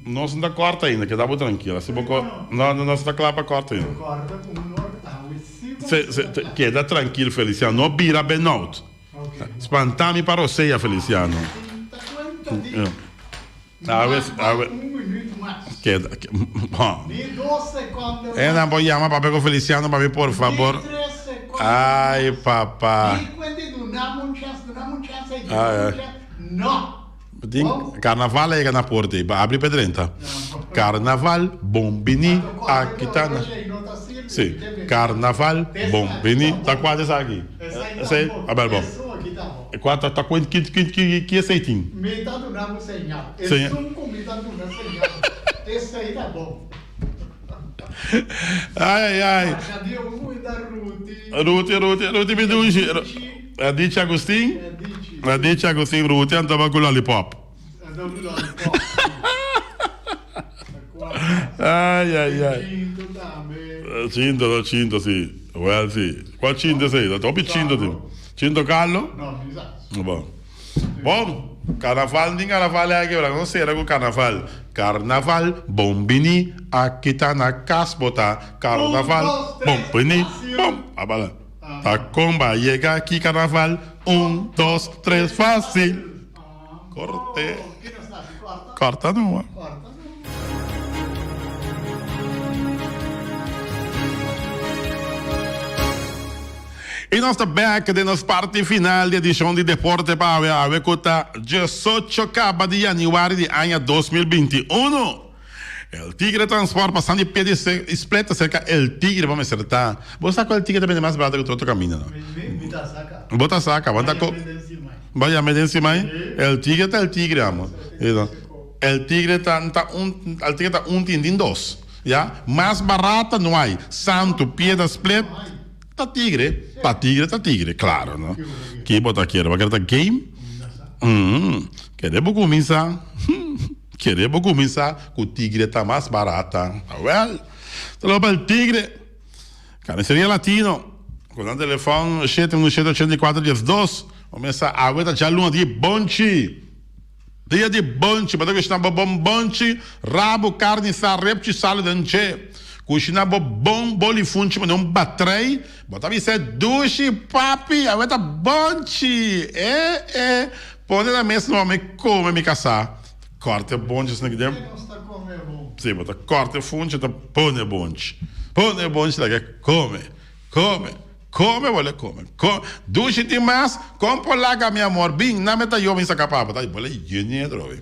nos no ta kòrta ainda, keda bo trankil. Asi bo ko, no, no, nos ta kla pa kòrta ainda. Se, se, keda trankil Feliciano, no bira benout. Spanta mi pa rosea Feliciano. Awe, awe. Keda, E nan por yama papia ku Feliciano pa mi por fabor. Ay papa. Tin carnaval a yega na porta ei, pa abri pa drenta. Carnaval bon bini aki ta na. Si, carnaval bon bini. Ta cua ta esaki? Esei? Abel bon. Cua ta ta cuen ki ki ki ki esei tin? Mi ta duna bo señal. Esun cu mi ta duna señal, esei ta bon. Ai ai ai. Masha di un cu mi ta Ruti. Ruti Ruti Ruti mi dushi. Radichi Agustin Radichi Agustin Ruti antaba ku lollipop. Ai ai ai. Chinto no chinto si. Well si. Cual chinto esei? Ta hopi chinto tin. Chinto Carlo? Bon. Bon, carnaval tin carnaval aki ora nos cera cu carnaval. Carnaval bon bini aki ta na cas bo ta. Carnaval bon bini bon. Abala. Ta kon ba yega ki carnaval un dos tres facil corte corta numa. Y nos ta bek den nos parti final di edicion di Deporte pa awe awe cu ta diesocho caba di januari di aña 2021. El Tigre Transport pasando di pie di split ta cerca El Tigre bo mester ta. Bo sa cu El Tigre ta bende mas barata cu tur otro caminda no? Mi ta saca. Bo ta saca. Bo ta co. Bo yama den simai? El Tigre ta El Tigre amo. El Tigre ta ta un El Tigre ta un tin tin dos. Ya. Mas barata no hay. Santo, Piedra, Split ta Tigre. Pa Tigre ta Tigre. Claro no. Ki bo ta kier? Bo kier ta game? Kere bo cuminsa? Kere bo kuminsá ku tigre ta mas barata? Awèl, ta loba el tigre. Carniceria Latino, ku nan telefòn shete un shete ochenta i kuater dies dos. Bo mester sa awe ta djaluna di bonchi. Dia di bonchi, bo ta kushina bo bon bonchi, rabu, karni, sa, repchi, salu den dje. Kushina bo bon boli funchi pone un batrei, bo ta bisa e dushi, papi, awe ta bonchi. E e. Pone na mes no mi come mi casa corte bonchi asina ki den si bo ta corte funchi ta pone bonchi pone bonchi laga e come come come bo le come come dushi tin mas con por laga mi amor bin na mi ta yo bin saca pa bo ta bo le yene atrobe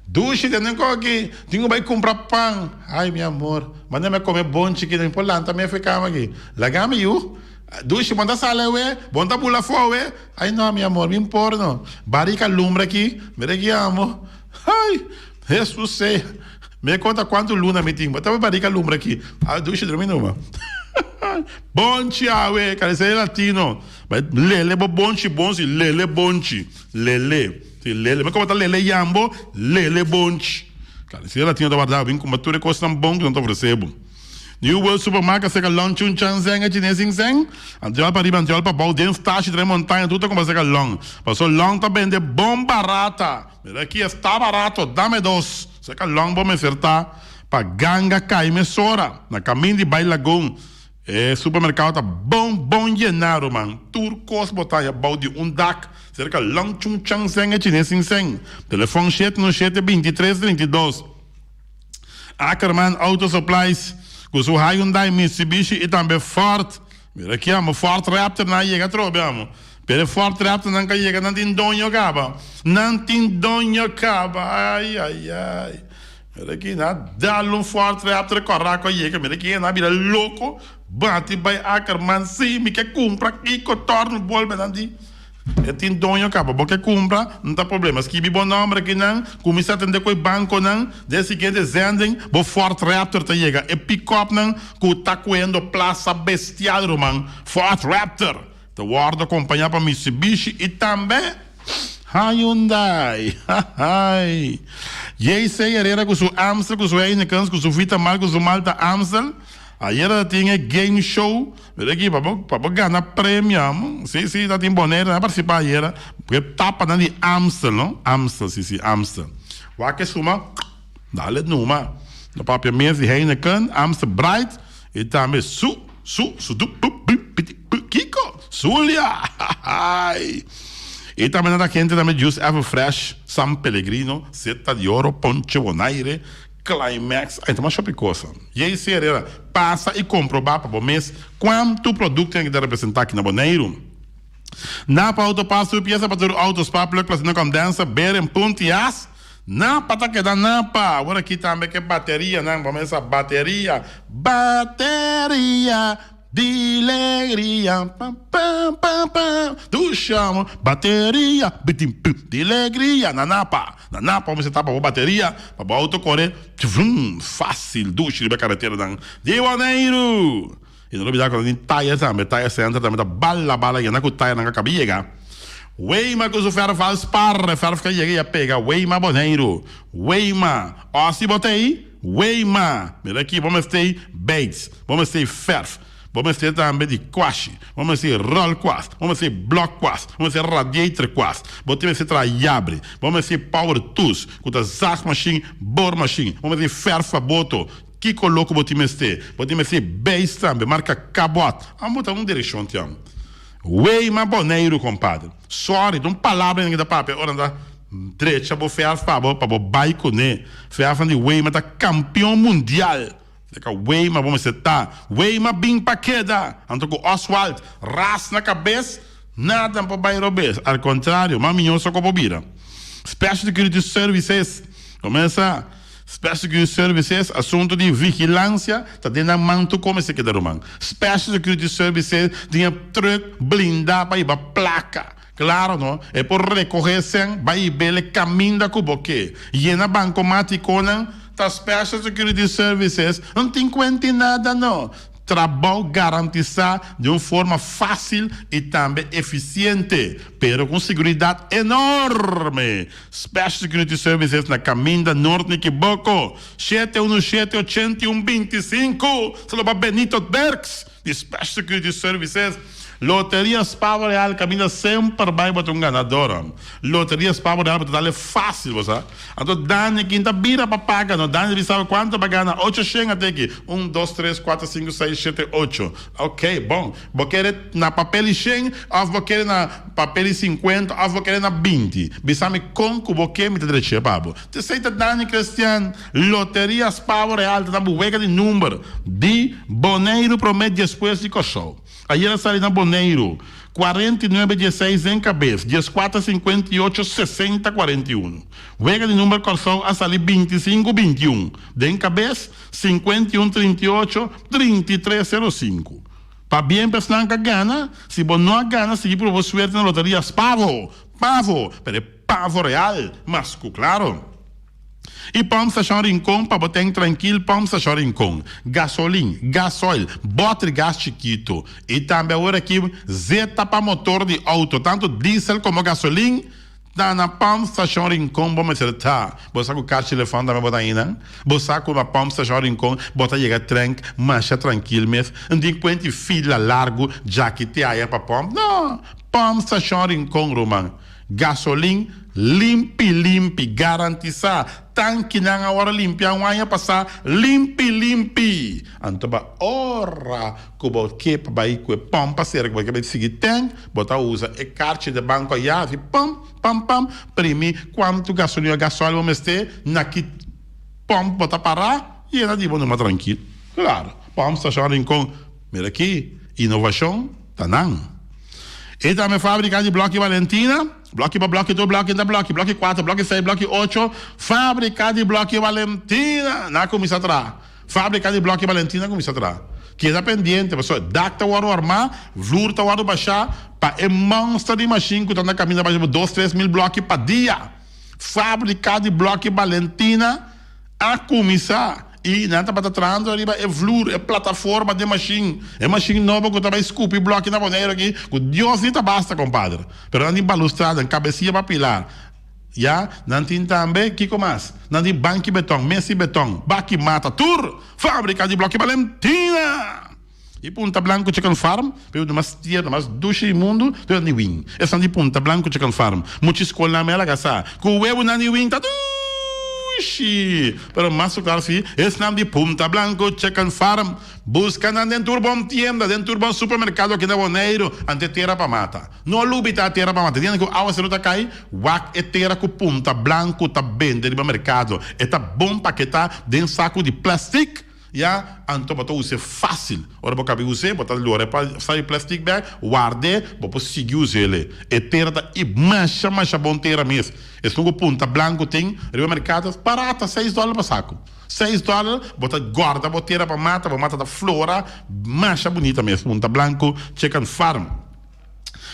dushi tene koki tin ku bai cumpra pan ay mi amor manda mi a come bonchi ki mi por lanta mi afe cama aki laga mi yu dushi bo ta sali awe bo ta bula afo awe. Ay no mi amor mi por no. Barika lumbra aki mira ki amo ay Jesus sea mi konta kuantu luna mi tin bo ta barika lumbra aki a dushi drumi numa bonchi awe karesei latino bai lele bo bonchi bon si lele bonchi lele si lele mi komo ta lele yambo lele bonchi karesei latino ta warda bin kuma tur e kosnan bon ku nan ta ofrese bo. New World Supermarket seka long chun chan zeng e chines sing seng. Antiol pa riba antiol pa bou den stashi den montaña tur ta kumpra seka long. Paso long ta bende bon barata. Mira aki esta barato dame dos. Seka long bo mester ta pa ganga kai mesora na kamin di bai lagun. E supermerkado ta bon bon yena ruman. Tur kos bo ta haña bou di un dak serka long chun chan zeng e chines sing seng. Telefon shete no shete 23 32. Ackerman Auto Supplies cu su Hyundai, Mitsubishi y tambe Ford. Mira aki amo, Ford Raptor nan a yega atrobe amo. Pero e Ford Raptor nan ka yega nan tin doño caba. Nan tin doño caba. Ay ay ay. Mira aki nan a dal un Ford Raptor cora cu a yega. Mira aki nan a bira loco bati bay Ackerman. Si mi ke cumpra kico torno bolbe nan di. E tin doño kaba. Bo ke kumpra, no ta problema. Skibi bo nomber akinan, kuminsá atendé ku e bankonan. Den e siguiente zending, bo Ford Raptor ta yega. E pikòpnan ku ta kuendo plasa bestial, ruman. Ford Raptor ta wòrdu akompañá pa Mitsubishi i tambe Hyundai. Hahaai. JC Herrera ku su Amstel, ku su Heinekens, ku su Vitamal, ku su Malta Amstel. Ayera ta tin e game show. Mira aki, pa bo, pa bo gana premio, amo. Si, si, ta tin Bonaire nan a participa ayera. Porque tapanan di Amstel, no? Amstel, si, si, Amstel. Wak e suma, dale numa. No papia mes di Heineken, Amstel Bright, y tambe su, su, su, du, pu, pi, piti, pu, kiko? Zulia! Hahaai! Y tambe nan ta gente tambe Juice Ever Fresh, San Pellegrino, Zeta di Oro, Ponche Bonaire, Climax, ay ta masha hopi cosa. JC Herrera, pasa y comproba pa bo mes cuanto productonan ki ta representa aki na Boneiru. Napa Auto Parts tur piesa pa tur auto, spark plug, plastina condenser, bearing, punt y as. Napa ta keda Napa. Awor aki tambe ke baterianan, bo mesa bateria, bateria di legria, pam pam pam pam, dushi amo, bateria, bitin pum, di legria na Napa. Na Napa bo mester tapa bo bateria pa bo auto kore tfum, facil, dushi riba e kareteranan di Boneiru. I no lubida ku nan tin taya tambe, taya center tambe ta bala bala yena ku taya nan ka kaba yega. Weima ku su fèrf al spar, e fèrf ka yega i a pega Weima Boneiru. Weima, òsi bo ta ei? Weima, mira aki bo mester beits, bo mester fèrf, bo mester tambe di kwashi, bo mester ròl kwas, bo mester blòk kwas, bo mester radiator kwas, bo tin mester traha yabri, bo mester power tools ku ta zaagmashin, boormashin, bo mester fèrf pa boto. Kiko loko bo tin mester? Bo tin mester beis tambe, marka kabòt. Amo ta un direkshon tiam. Wey ma Boneiru kompadre. Sorry, ta un palabra nan ki ta papia ora nan ta drecha bo fèrf pa bo pa bo bai kuné. Fèrfnan di Weima ta kampion mundial. Deka Weima bo mester ta. Weima bin pa keda. Anto ku Oswald ras na kabes, nada por bai robes. Al kontrario, mas mihó so ku bo bira. Special Security Services, komensa. Special Security Services, asuntu di vigilancia ta den nan man tur como mester keda ruman. Special Security Services tin e truck blinda pa hiba placa. Claro no, e por recoge esnan bay hibele caminda cu bo ke. Yena bancomaticonan ta Special Security Services no tin cuenti nada no. Trabou garantisá di un forma fásil i tambe efisiente, pero ku un siguridat enorme. Special Security Services na Kaminda Noord Nikiboko, 717 81 25. Saludo pa Benito Derks di Special Security Services. Loteria Spavo Real kaminda semper bai bo ta un ganador. Loteria Spavo Real bo ta dale fásil bo sa. Anto Dani kin ta bira pa paga no. Dani bisa bo kuantu pa gana ocho shen a teki un dos tres kuater sinku seis shete ocho. Ok bon bo kere na papel i shen of bo kere na papel i sinkuenta of bo kere na binti. Bisa mi kon ku bo ke mi ta dreche pa bo. Tesei ta Dani Christian Loteria Spavo Real ta na bo wega di number di Boneiru prome despues di Kòrsou. Ayera sali na Boneiru, 49 dieseis den kabes, dieskuater 58 60 41. Wega di number Kòrsou a sali 25 21 den kabes, 51 38 33 05. Pabien pa esnan ka gana, si bo no a gana sigui pruba bo suerte na loteria Spavo, Pavo, pero e pavo real, mas ku klaro. I Pump Station Rincon pa bo ten trankil Pump Station Rincon, gasolin, gasoil, botri gas chikitu i tambe awor aki zeta pa motor di auto tantu diesel komo gasolin ta na Pump Station Rincon bo mester ta. Bo sa ku karchi telefòn tambe bo ta ainda? Bo sa ku na Pump Station Rincon bo ta yega trenk masha trankil mes no tin kuenti fila largu djaki te aya pa pump no Pump Station Rincon ruman. Gasolin limpi limpi garantisá tankinan a wòrdu limpiá un aña pasá limpi limpi anto pa ora ku bo ke pa bai ku e pòmp pa sera ku bo ke bai sigui tènk bo ta usa e karchi di banko ayá asi pam pam pam primi kuantu gasolin o gasoil bo mester na ki pòmp bo ta pará yena di bo numa trankil klaro pòmp stashon Rincon mira aki inovashon ta nan. E tambe fábrika di blòki Valentina, blòki pa blòki tur blòki ta blòki, blòki kuater, blòki seis, blòki ocho, fábrika di blòki Valentina na kuminsá traha. Fábrika di blòki Valentina a kuminsá traha. Keda pendiente pasobra dak ta wòrdu armá, vloer ta wòrdu bashá pa e mònster di mashin ku ta na kaminda basha por dos 3000 blòki pa dia. Fábrika di blòki Valentina a kuminsá i nan tabata trahando riba e vloer, e plataforma di e mashin, e mashin nobo ku ta bai skupi blòki na Boneiru aki, ku Dios ni ta basta kompadre. Pero nan tin balustrada, nan kabesia pa pilar, ya, nan tin tambe, kiko mas? Nan tin banki beton, mesa di beton, baki mata, tur! Fábrika di blòki Valentina! I Punta Blanco Chicken Farm, pe di mas tierno, mas dushi di mundu, te nan di win. Esnan di Punta Blanco Chicken Farm. Muchi skolnan mi a laga sa ku webunan di win ta dushi. Pero mas ku klar si, esnan di Punta Blanco Chicken Farm. Buska nan den tur bon tienda, den tur bon supermerkado aki na Boneiru, ante tera pa mata. No lubita tera pa mata. Dianan ku awaseru ta kai, wak e tera ku Punta Blanco ta bende riba merkado. E ta bon paketá den saku di plastic. Ya, anto bo ta us'é fásil. Ora bo kabi us'é, bo ta lora e pa sa e plastic bag, ward'é, bo por sigui us'é. E tera ta i masha masha bon tera mes. Esun ku punta blanku tin riba merkado barata, seis dòler pa saku. Seis dòler, bo ta gòrda bo tera pa mata, bo mata ta flora masha bunita mes. Punta blanku chicken farm.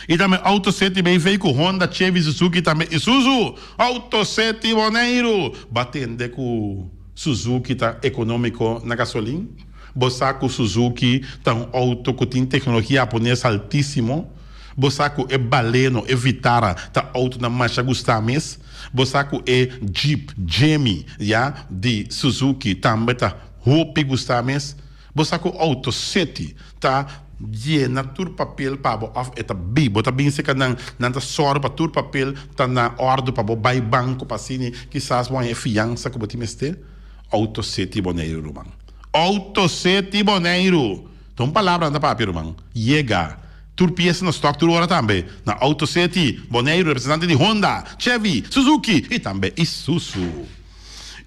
I tambe Auto City BV ku Honda, Chevy, Suzuki tambe Isuzu. Auto City Boneiru! Bo a tende ku Suzuki ta ekonómiko na gasolin? Bo sa ku Suzuki ta un outo ku tin teknologia hapones altísimo? Bo sa ku e Baleno, e Vitara ta outonan masha gustá mes? Bo sa ku e Jeep Jimny, ya, di Suzuki tambe ta hopi gustá mes? Bo sa ku Auto City ta yena tur papel pa bo òf e ta bi bo ta bin serka nan, nan ta sòru pa tur papel ta na òrdu pa bo bai banko pa asina kisas bo haña e fiansa ku bo tin mester? Auto City Boneiru ruman. Auto City Boneiru! Ta un palabra nan ta papia ruman. Yega. Tur piesa na stòk tur ora tambe na Auto City Boneiru representante di Honda, Chevy, Suzuki i tambe Isuzu.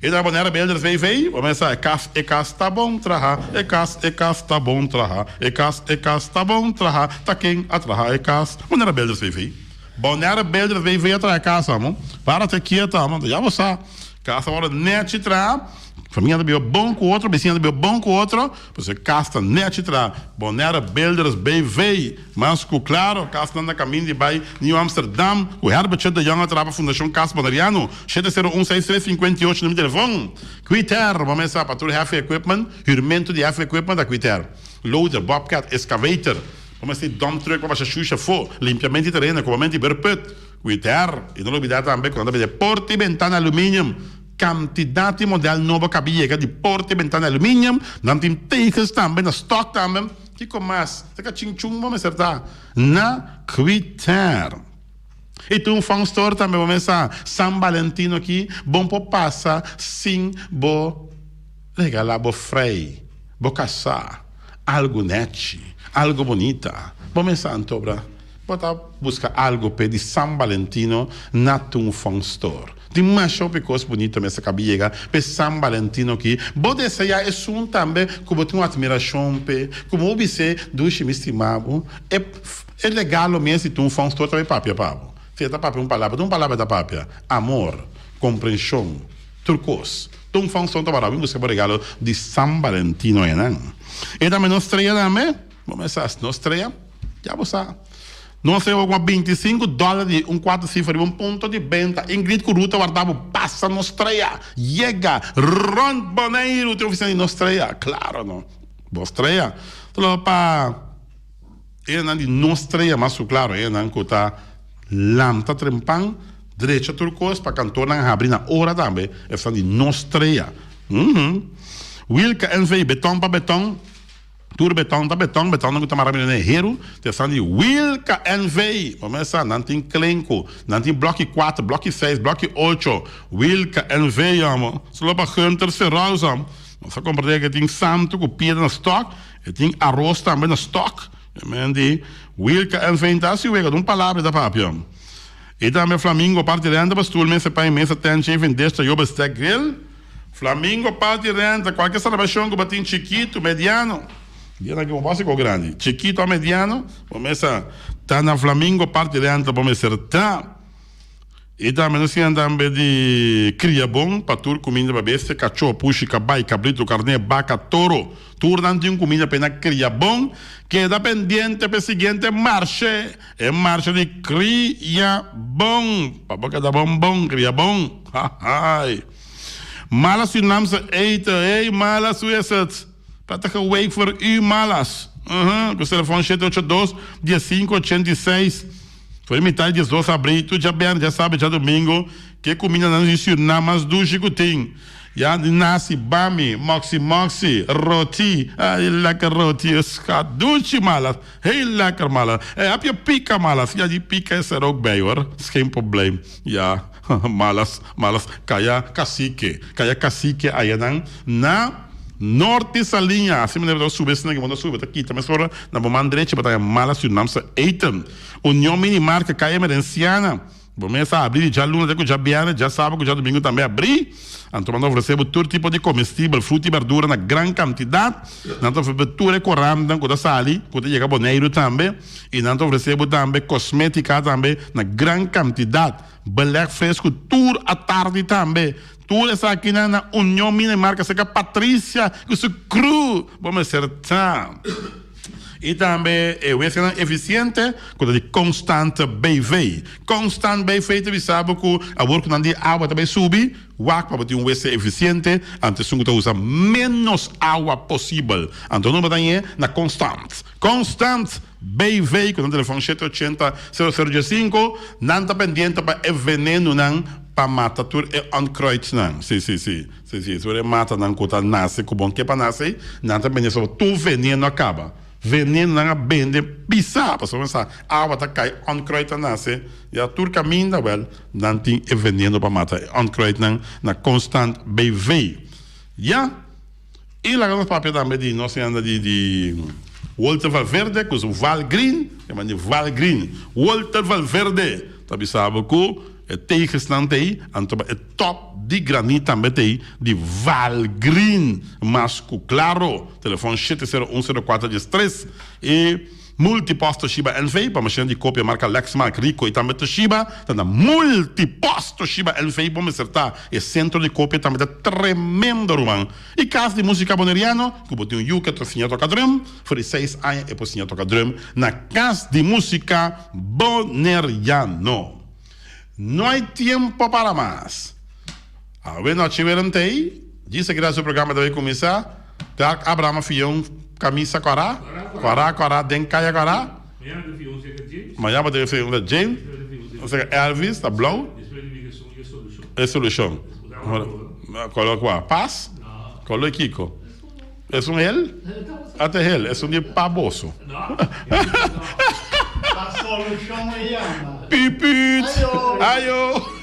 E ta Bonaire Builders BV, bo mester sa e kas, e kas ta bon traha, e kas, e kas ta bon traha, e kas, e kas ta bon traha, ta ken a traha e kas? Bonaire Builders BV. Bonaire Builders BV a traha e kas amo. Para te kieto amo, ya bo sa. Kas a wòrdu nèchi traha. Famia ta biba bon ku otro, bisiña ta biba bon ku otro, pues e kas ta nèchi traha. Bonaire Builders BV, mas ku klaro, kasnan na kamin di bai Nieuw Amsterdam, ku Herbert de Jong a traha pa Fundashon Kas Boneriano, 701 63 58 numero di telefon. Quiter, bo mester sa pa tur heavy equipment, hürmentu di heavy equipment ta Quiter. Loader, bobcat, excavator, bo mester di dump truck pa basha shusha afó, limpiamento di tereno, kobamento di berput. Quiter, i no lubidá tambe ku nan ta bende porta i bentana aluminium. Kantidat di modèl nobo kabi yega di porta i bentana aluminium. Nan tin tegels tambe na stòk tambe. Kiko mas? Ta kachinchun bo mester ta na Quiter. I tin un fun store tambe bo mester sa. San Valentino aki bon por pasa sin bo regalá bo frei, bo kasá algu nèchi, algu bunita. Bo mester antobra. Bo ta buska algo p'e di San Valentino na Tung Fong Store. Tin masha hopi kos bunito mester kabi yega p'e San Valentino aki. Bo deseá esun tambe ku bo tin un atmirashon p'e, ku bo bis'é, Dushi, mi stima bo. E e regalo mes di Tung Fong Store ta bai papia pa bo. Si e ta papia un palabra, ta un palabra e ta papia, amor, komprenshon, tur kos. Tung Fong Store ta wara bo buska bo regalo di San Valentino einan. E tambe nos strea tambe. Bo mester hasi nos trea? Ya bo sa. Nos a yoga kuma 25 dòler di un kuarto sifra riba un punto di benta. Ingrid ku Ruth a warda bo pasa nos trea. Yega rònt Boneiru tin ofisina di nos trea. Klaro no. Nos trea. Ta loba pa enan di nos trea mas ku klaro enan ku ta lanta trempan drecha tur kos pa kantornan habri na ora tambe. Esnan di nos trea. Wilka NV. Beton pa beton. Tur beton ta beton, betonnan ku ta mara bini na e heru, ta esnan di Wilka NV. Bo mester sa, nan tin klenku, nan tin blòki kuater, blòki seis, blòki ocho. Wilka NV, yòmber. Solo pa Gunther Serous, hòm. Nos a komprendé ku e tin santu ku piedra na stòk, e tin aros tambe na stòk. E men di Wilka NV ta hasi wega, ta un palabra e ta papia. I tambe Flamingo parti renta pa stul, mesa, pan i mesa, tent, chafing dish, tayo, bestek, grill. Flamingo parti renta kualke selebrashon ku bo tin chikitu, mediano, dia nan ki bo básiko grandi, chikitu o mediano, bo mester ta na Flamingo parti renta bo mester ta. I tambe nos siña tambe di kria bon pa tur kuminda pa bestia, kachó, pushi, kabai, kabritu, karné, baka, toro, tur nan tin kuminda pa e na kria bon. Keda pendiente pa e siguiente marshe, e marshe di kria bon, pa bo keda bon bon, kria bon, hahai. Malas Surinaamse eten, hey Malas hoe is het? Prettige week voor u Malas. Uh-huh, ku telefon 782 1586. Voor mitad di 12 abril, tur djabièrnè, djasabe, djadomingo, ke kumindanan di Surinam mas dushi ku tin. Ya di nasi, bami, moksi moksi, roti, ay lekker roti, schat, dushi Malas, heel lekker Malas. Hey, heb je pika Malas? Ja, die pika is er ook bij hoor, is geen probleem. Ja. Malas, malas, kaya kasike, kaya kasike ayanan na Norte Saliña. Asina manera bo ta subi esnan ki bo ta subi, bo ta kita mesora na bo man drechi bo ta haña Malas Surinaamse Eten. Union Mini Market, kaya Emerenciana. Bo mes a abri di djaluna te ku djabièrnè, djasaba ku djadumingu tambe abri. Anto nan ta ofresé bo tur tipo di komestibel, fruta i berdura na gran kantidat. Nan ta ofresé bo tur e korantnan ku ta sali, ku ta yega Boneiru tambe. I nan ta ofresé bo tambe kosmétika tambe na gran kantidat. Belèg fresku tur atardi tambe. Tur esakinan na Union Mina i Marka serka Patricia ku su crew. Bo mester ta. I tambe e weganan efisiente ku ta di Constant BV. Constant BV ta bisa bo ku awor ku nan di awa ta bai subi, wak pa bo tin un wese efisiente, anto esun ku ta usa ménos awa posibel. Anto no bo ta ñe na Constant. Constant BV ku nan telefòn shete ochenta sero sero diesinko, nan ta pendiente pa e venenunan pa mata tur e onkruidnan. Si, si, si. Si, si, tur e matanan ku ta nase ku bon ke pa nase, nan ta bende soba tur veneno a kaba. Veneno nan a bende pisá, pasobra nan sa awa ta kai, onkruid ta nase, ya tur kaminda, wèl, nan tin e veneno pa mata e onkruidnan na Constant BV. Ya, i laga nos papia tambe di nos yanda di di Walter Valverde ku su Val Green, e man di Val Green. Walter Valverde ta bisa bo ku. E tegesnan t'ei, anto e top di granit tambe t'ei di Valgreen. Mas ku klaro, telefòn shete sero un sero kuater dies tres. E Multipost Toshiba NV pa mashina di kopia marka Lexmark, Ricoh i tambe Toshiba ta na Multipost Toshiba NV bo mester ta. E sentro di kopia tambe ta tremendo ruman. I kas di musika boneriano ku bo tin un yu ke ta siña toka drum, for di seis aña e por siña toka drum na kas di musika boneriano. No hay tiempo para mas. Awe nochi werentey, djis a keda su programa ta bay cuminsa, Dark Abraham a fia un camisa cora, cora cora den caya cora. Mañana bo ta fia un ta James, un seka Elvis ta blauw. E solucion. Color cua? Pas? Color kico? Es un hel? Ata hel, es un di pa boso. Pa solucion e yama. Pipit! Ayo!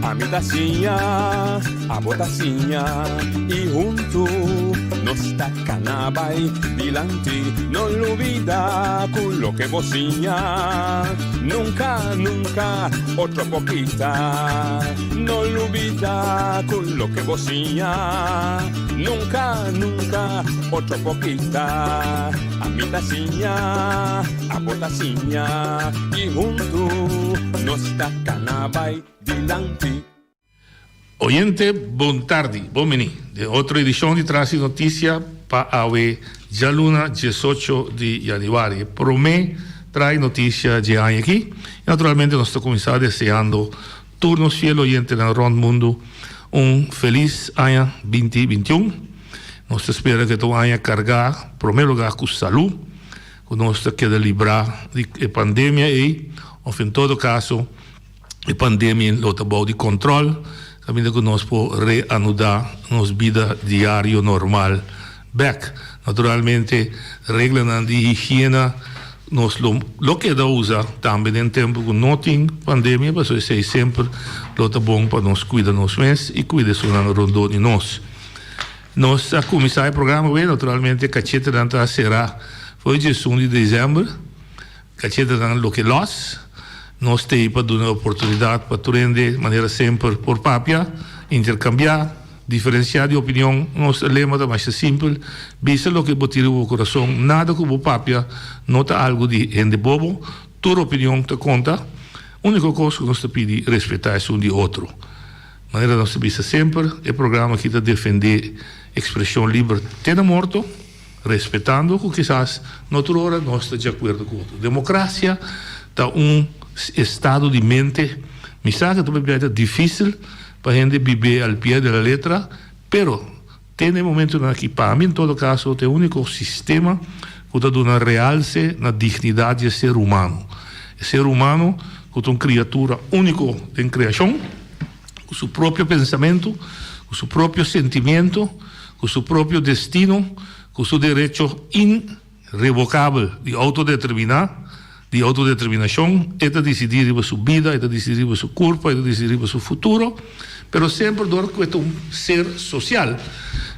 Ami ta siña, abo ta siña y huntu nos ta cana bay dilanti. No lubida cu loke bo siña nunca, nunca otro por kita. No lubida cu loke bo siña nunca, nunca otro por kita. Ami ta siña, abo ta siña y huntu nos ta cana bay dilanti. Oyente bon tardi, bon bini den otro edicion di Tras di Noticia pa awe djaluna diesocho di januari. E prome Trai Noticia dje aña aki y naturalmente nos ta cuminsa deseando tur nos fiel oyentenan rond mundo un feliz aña binti bintiun. Nos ta spera ku e ta un aña kargá promé lugá ku salú, ku nos ta keda librá di e pandemia ei, òf en todo kaso e pandemia lo ta bou di kòntròl, kaminda ku nos por reanudá nos bida diario normal bèk. Naturalmente reglanan di higiena nos lo lo keda usa tambe den tempu ku no tin pandemia, pasobra esei semper lo ta bon pa nos kuida nos mes i kuida esunnan rondó di nos. Nos a kuminsá e programa awe, naturalmente kachetenan ta será for di diesun di desèmber, kachetenan loke lòs. Nos t'ei pa duna oportunidat pa tur hende manera semper por papia, interkambiá, diferensiá di opinion. Nos lema ta masha simpel, bisa loke bo tin riba bo kurason, nada ku bo papia no ta algu di hende bobo, tur opinion ta konta. Úniko kos ku nos ta pidi, respetá esun di otro. Manera nos ta bisa semper, e programa aki ta defendé ekspreshon liber te na morto, respetando ku kisas no tur ora nos ta di akuerdo ku otro. Demokrasia ta un estado di mente. Mi sa ku ta bia ta difísil pa hende bib'é al pie de la letra, pero te na e momentunan aki, pa mi en todo kaso, ta e úniko sistema ku ta duna realse na dignidat di e ser humano. E ser humano ku ta un kriatura úniko den kreashon, ku su propio pensamentu, ku su propio sentimiento, ku su propio destino, ku su derecho irrevokabel di outodeterminá, di outodeterminashon, e ta disidí riba su bida, e ta disidí riba su kurpa, e ta disidí riba su futuro, pero semper dor ku e ta un ser sosial,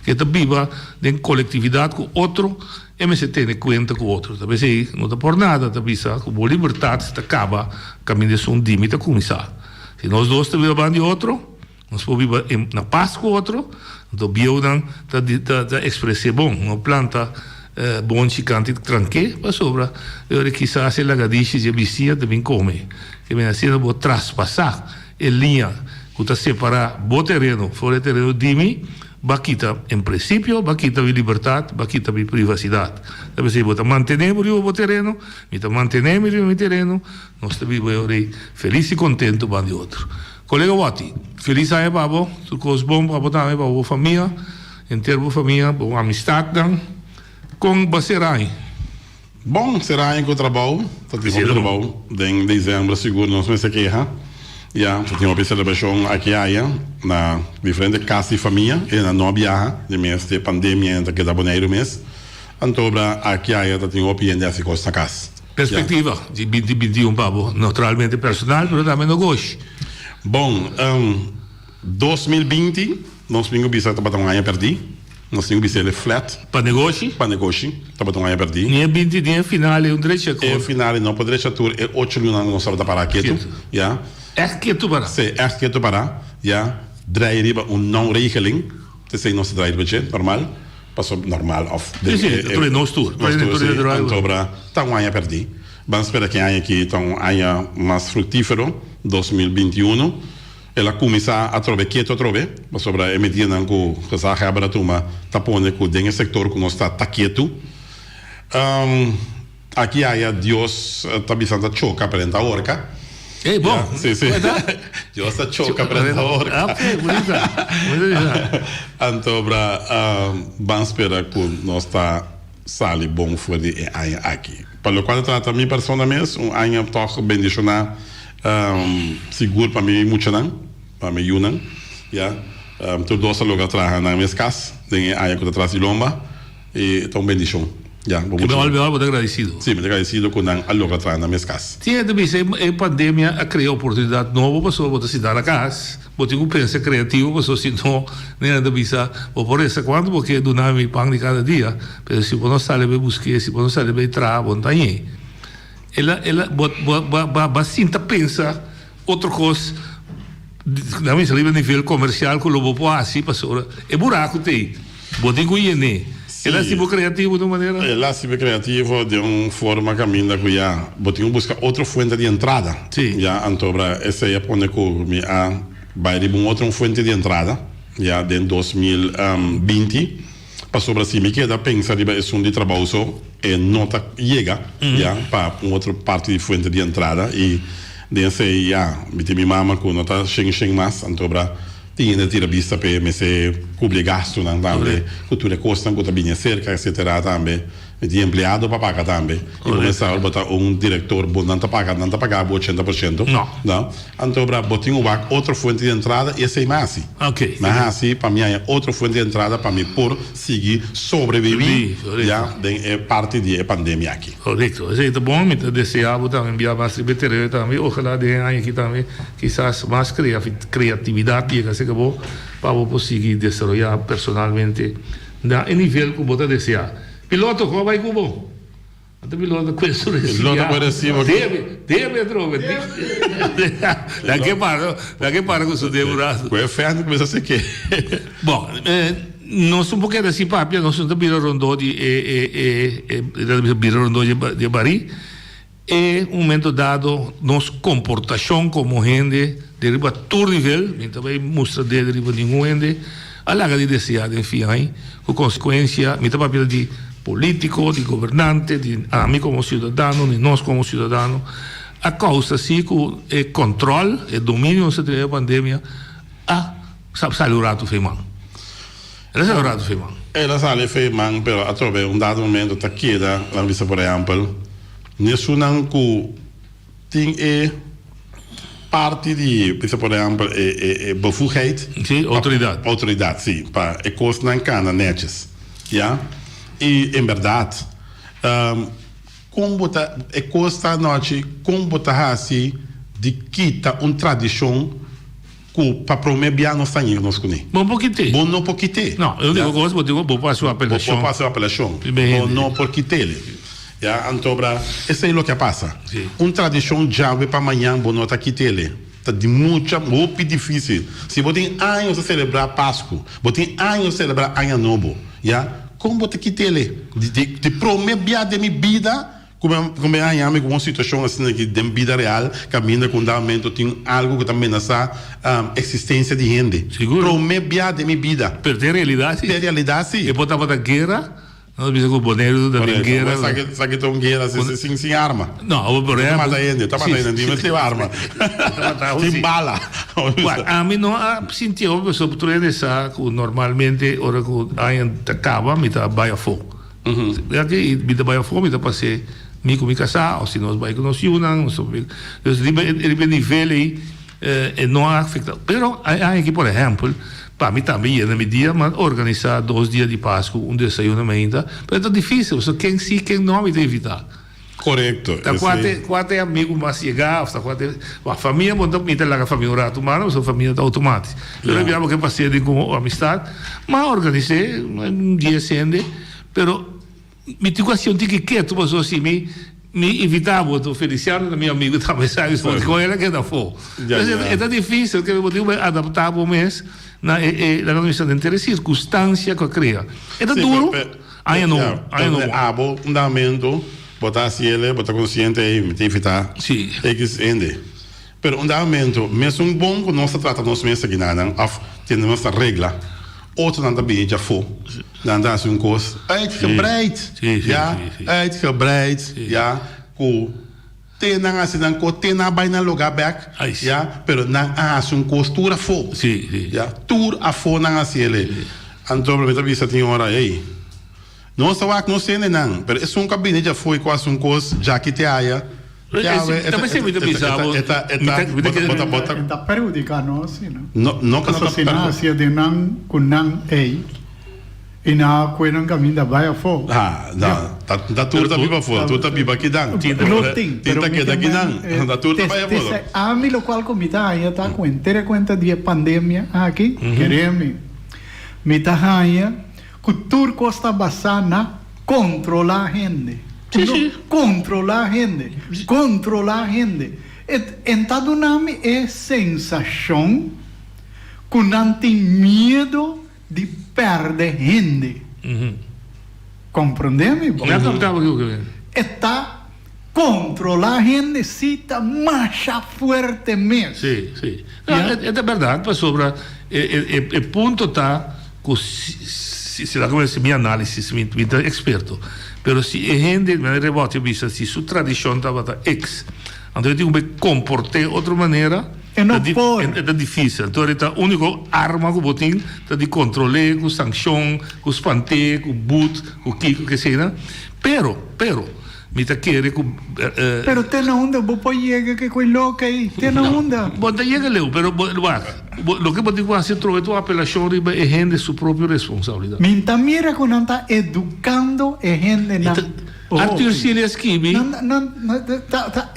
ku e ta biba den kolektividat ku otro, e mester tene kuenta ku otro. Ta p'esei no ta por nada ta bisa ku bo libertat ta kaba kaminda esun di mi ta kuminsá. Si nos dos ta biba banda di otro, Nos por biba na pas ku otro, anto bieunan ta ta ekspres'é bon. No planta bonchi kanti tranké pasobra e ora kisas e lagadishi dje bisiña ta bin kome. Ke men asina bo traspasá e liña ku ta separá bo tereno for e tereno di mi, bo a kita en prinsipio bo a kita mi libertat, bo a kita mi privasidat. Ta p'esei bo ta mantené bo riba bo tereno, mi ta mantené mi riba mi tereno, nos ta biba e ora ei felis i kontentu ban di otro. Kolega Watty, felis aña pa bo, tur kos bon pa bo tambe, pa bo famia, henter bo famia, bo amistatnan. Kon bo a sera aña? Bon, sera aña ku trabou, ta tin hopi trabou. Den desèmber sigur nos mester keha, ya, ta tin hopi selebrashon aki aya na diferente kas di famia, e nan no a biaha di mes di e pandemia e ta keda Boneiru mes. Anto obra aki aya ta tin hopi hende hasi kos na kas. Perspectiva di binti 21 pa bo, naturalmente personal pero tambe nogoshi. Bon, 2020 nos tin ku bisa tabata un aña pèrdí. Nos tin ku bisa el e flat. Pa negoshi? Pa negoshi tabata un aña pèrdí. Ni e binti ni e final e un drecha kor. E final e no por drecha tur e ocho lunanan ku nos tabata pará ketu, ya. Ègt ketu pará? Sí, ègt ketu pará, ya. Draai riba un non-regeling, esei nos ta draai riba dje, normal. Paso normal of den Sí, sí, tur e nos tur. Nos tur, sí. Antobra ta un aña perdí. Ban spera ki aña aki ta un aña mas fructífero, 2021. El a cuminsa atrobe keto atrobe, pasobra e medidanan cu Gezaghebber a tuma ta pone cu den e sector cu nos ta ta ketu. Aki aya Dios ta bisa ta choca pero en ta horca. Ey bon. Ya, si si. Dios ta choca pero en ta horca. Ok, bunita. Bunita. Anto bra ban spera cu nos ta sali bon for di e aña aki. Pa locual ta trata mi persona mes, un aña toch bendiciona sigur pa mi muchanan, pa mi yunan. Ya, tur dos a logra traha nan mes cas den e aña cu ta tras di lomba. E ta un bendishon. Ya, bo mucha. Mihor, mihor bo ta gradisido. Sí, mi ta gradisido ku nan a logra traha nan mes kas. Tin hende bisa e pandemia a krea oportunidat nobo pasobra bo ta sinta na kas, bo tin ku pensa kreativo pasobra si no, nan ta bisa bo por resa kuantu bo ke duna mi pan di kada dia, pero si bo no sali bai busk'é, si bo no sali bai traha bo no ta hañ'é. El a, el a, bo, bo, bo, bo a sinta pensa Otro kos, nan mester riba nivel komersial ku lo bo por hasi pasobra e buraku t'ei, bo tin ku yen'é. El a hasi bo kreativo di un manera? El a hasi mi kreativo den un forma kaminda ku ya bo tin ku buska otro fuente di entrada. Ya, antobra esei a pone ku mi a bai riba un otro fuente di entrada ya den 2020. Pasobra si mi keda pensa riba esun di trabou so, e no ta yega ya pa un otro parti di fuente di entrada i den esei ya mi tin mi mama ku no ta shen shen mas, antobra tin hende tira bista p'e mester kubri e gastunan tambe ku tur e kosnan ku ta bini aserka etcetera tambe. Mi tin empleado pa paga tambe. I bo mester bo ta un director bo nan ta paga nan ta paga bo ochenta por shento. No. No. Anto bra bo tin un wak otro fuente di entrada i esei mi a hasi. Ok. Mi a hasi pa mi haña otro fuente di entrada pa mi por sigui sobrevivi ya den e parti di e pandemia aki. Korekto. Esei ta bon. Mi ta desea bo tambe bia mas riba e tereno tambe. Ojalá den e aña aki tambe kisas mas kreatividat yega aserka bo pa bo por sigui desaroyá personalmente na e nivel ku bo ta deseá. Piloto, ku a bai ku bo? Anto piloto ta kue su resibo. Piloto kue resibo. Debe, debe atrobe. Nan ke para, nan ke para ku su debe un rato. Kue fèn kuminsá seke. Bon, nos un por keda sin papia, nos no ta bira rondó di e, e, e, e, e ta bira rondó di e barí. E un momento dado nos komportashon komo hende den riba tur nivel, mi ta bai mustra dedo riba ningun hende, a laga di deseá den fin ai, ku konsekuensia, mi ta papia di polítiko, di gobernante, di ami komo siudadano, di nos komo siudadano, a kousa si ku e kòntròl, e dominio nos a tene e pandemia a sali un ratu fei man. El a sali un ratu fei man. El a sali fei man, pero atrobe un dado momento ta keda, laga bisa por ehèmpel, Nesunnan ku tin e parti di, bisa por ehèmpel, e e e bevoegheid. Sí, outoridat. Outoridat, sí, pa e kosnan kana nètjes, ya. I en bèrdat, kon bo ta, e kos ta anochi, kon bo ta hasi di kita un tradishon ku pa promé bia nos ta ñe nos kuné? Bo por kit'é. Bo no por kit'é. No, e úniko kos bo tin ku bo por hasi un apelashon. Bo por hasi un apelashon. Bo no por kit'é. Ya, anto bra, esei loke a pasa. Sí. Un tradishon djawe pa mañan bo no ta kit'é. Ta di mucha, hopi difísil. Si bo tin años ta selebrá Pasku, bo tin años selebrá Aña Nobo, ya, kon bo ta kit'é? Di, di, di promé bia den mi bida Ku mi a haña mi ku un situashon asina aki den bida real, kaminda ku un dado momento tin algu ku ta menasá eksistensia di hende. Sigur. Promé bia den mi bida. Pero den realidat si. Den realidat si. E por tabata guera, nos bisa ku Boneiru ta den guera. Esaki esaki ta un guera sin sin sin arma. No, por Ta ehèmpel. mata hende, ta mata hende, tin mester arma. Tin bala. Bueno, ami no a sinti hopi pasobra tur hende sa ku normalmente ora ku aña ta kaba mi ta bai afó. Ya ke mi ta bai afó, mi ta pas'é mi ku mi kasá òf si nos bai ku nos yunan. Dus riba riba e nivel ei e no a afektá. Pero e aña aki por ehèmpel pa mi tambe yena mi dia, mi a organisá dos dia di Pasku, un desayuno mainta, pero e ta difísil pasobra ken sí ken no mi ta invitá. Korekto. Ta kua te kua te amigu mas yegá òf ta kua te wak famia bo ta mi ta laga famia un ratu manda pasobra famia ta outomátik. Pero bia bo ke pas'é den ku amistat. M'a organis'é un dies hende pero mi tin ku hasi un tiki ketu pasobra si mi mi invitá bo to Feliciano ta mi amigu tambe sa bo kon el a keda afó. Entonces e ta difísil ke bo tin ku bai adaptá bo mes na e e laga nos bisa den e sirkunstansia ku a krea. E ta duru. Aña nobo, aña nobo. Abo un dado bo ta haci ele, bo ta consciente ey mi ta invita X hende. Pero un dado momento, mesun bon cu nos ta trata nos mes aki nan of tene nos ta regla, otronan ta bini djafo, nan ta haci un cos uitgebreid, ya, uitgebreid, ya, cu te nan haci nan cos, te nan a bay nan lugar bek, ya, pero nan a haci un cos tur afo, ya, tur afo nan a haci ele. Anto mi ta bisa tin ora, ey, nos ta wak nos hende nan, pero esun ku a bini djafó i ku a hasi un kos djaki te aya, te awe, e ta, e ta, e ta, bo ta, bo ta. E ta perhudiká nos, si no. No, no ku no ta Pasobra si nan hasié den nan ku nan ey, i nan a kue nan kaminda bai afó. Ha, no, ta, ta tur ta biba afó, tur ta biba akinan. No tin, Tin pero ta mi keda tin akinan, ta tur ta bai afó. Ami lokual ku mi ta haña ta ku henter e kuenta di e pandemia aki, kere mi. Mi ta haña ku tur kos ta basá na kontrolá hende. Sí, sí. Kontrolá hende, kontrolá hende. E en ta duna mi e sensashon ku nan tin miedu di pèrdè hende. Komprondé mi bo? Mi a kaptá bo kiko ke. E ta kontrolá hende sí ta masha fuerte mes. Sí, sí. No, e ta bèrdat pasobra e e punto ta ku si si laga mi hasi mi análisis mi mi ta eksperto pero si e hende mi a rebote a bisa si su tradishon tabata eks anto e tin ku bai komport'é otro manera. E no por. E ta difícil. Anto e ta único arma ku bo tin ta di kontrol'é ku sankshon, ku spant'é, ku but, ku kiko ke eseinan. Pero, pero, mi ta kere ku. Pero te na unda bo por yega ke ku e loke ei? Te na unda? Bo ta yega leu, pero bo, wak, bo, loke bo tin ku hasi atrobe ta un apelashon riba e hende su propio responsabilidat. Mi ta mira ku nan ta edukando e hendenan. Arthur Sealy a skibi. Nan, nan, ta, ta,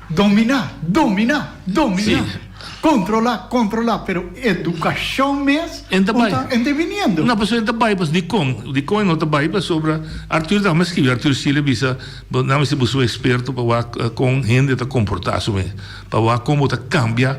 Dominá, dominá, dominá. Sí. Kontrolá, kontrolá, pero edukashon mes En ta un bai. ta en ta biniendo. No, pasobra en ta bai, pas dikon? Dikon e no ta bai? Pasobra Arthur tambe a skibi, Arthur Sealy a bisa, bo nan mester busca un eksperto pa wak kon hende ta komportá su mes, pa wak kon bo ta kambia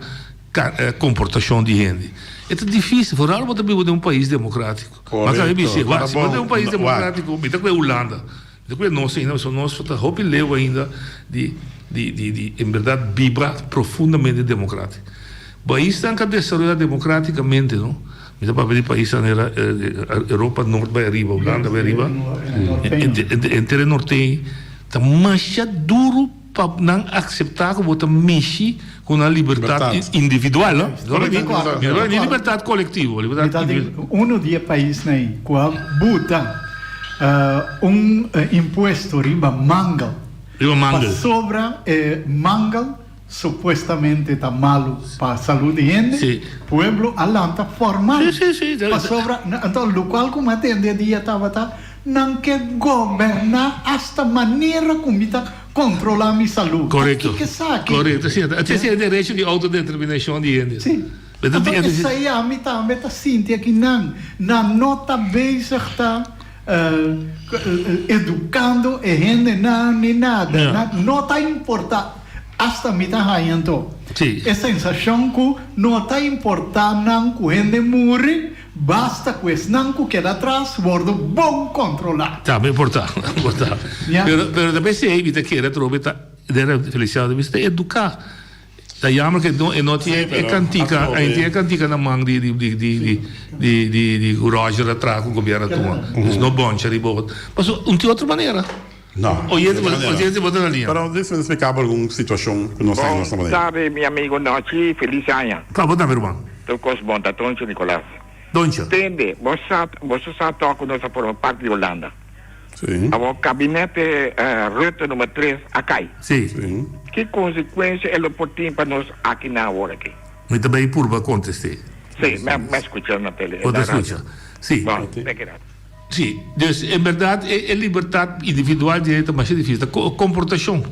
komportashon di hende. E ta difísil, foral bo ta biba den un pais demokratiko. Mas a mi Korekto. bisa, wak, Ora si bo ta den bon, un pais wak. demokratiko, mi ta kue Hulanda. Despues nos ainda pasobra nos ta hopi leu ainda di di di di en berdad biba profundamente democratico. Paisnan ka desaroya democraticamente no, mi ta papia di paisnan manera Europa nort bay ariba, Hulanda bay ariba, henter e norteño ta masha duro pa nan acepta cu bo ta mishi cu nan libertad individual no, mi no ni libertad colectivo, libertad individual. Uno di e paisnan ei cu a buta un impuesto riba mangel. Riba mangel. Pasobra e mangel supuestamente ta malu pa salud di hende. Sí. Pueblo a lanta formal. Sí, sí, sí. Pasobra, anto locual cu mi a tende e dia tabata nan ke goberna hasta manera cu mi ta controla mi salud. Correcto. Kiko esaki? Correcto, sí. Esei e derecho di autodeterminacion di hende. Sí. Anto esei ami tambe ta sinti aki nan. Nan no ta bezig ta edukando e hendenan ni nada. Nan no ta importa. Asta mi ta haña anto e sensashon ku no ta importa nan ku hende muri, basta ku esnan ku keda atras wordo bon kontrolá. Tambe importa, importa. Pero ta p'esei mi ta kere atrobe ta Feliciano ta bisa ta eduká. Ta jammer ke e no tin e kantika, e tin e kantika na man di di di di di di di ku Roger a traha ku gobierno a tuma. Dus no boncha riba otro. Paso un tin otro manera. No. Oyente bo oyente bo ta na liña. Pero déjame explica bo algun situacion ku nos ta nos ta Bon manera. tarde mi amigo Nochi, feliz aña. Ka bo tambe ruman. Tur kos bon ta Toncho Nicolas. Doncho. Tende, bo sa boso sa tok ku nos a forma parti di Holanda. Sí. Awor kabinete Rutte number tres a kai. Sí. Sí. Ki konsekuensia e lo por tin pa nos aki na awor aki? Mi ta bay purba kontest'é. Sí, mi a skucha na tele. Bo ta skucha. Sí. Bon, te keda. Sí. Dus en bèrdat e e libertat individual di hende ta masha difísil. Ta komportashon.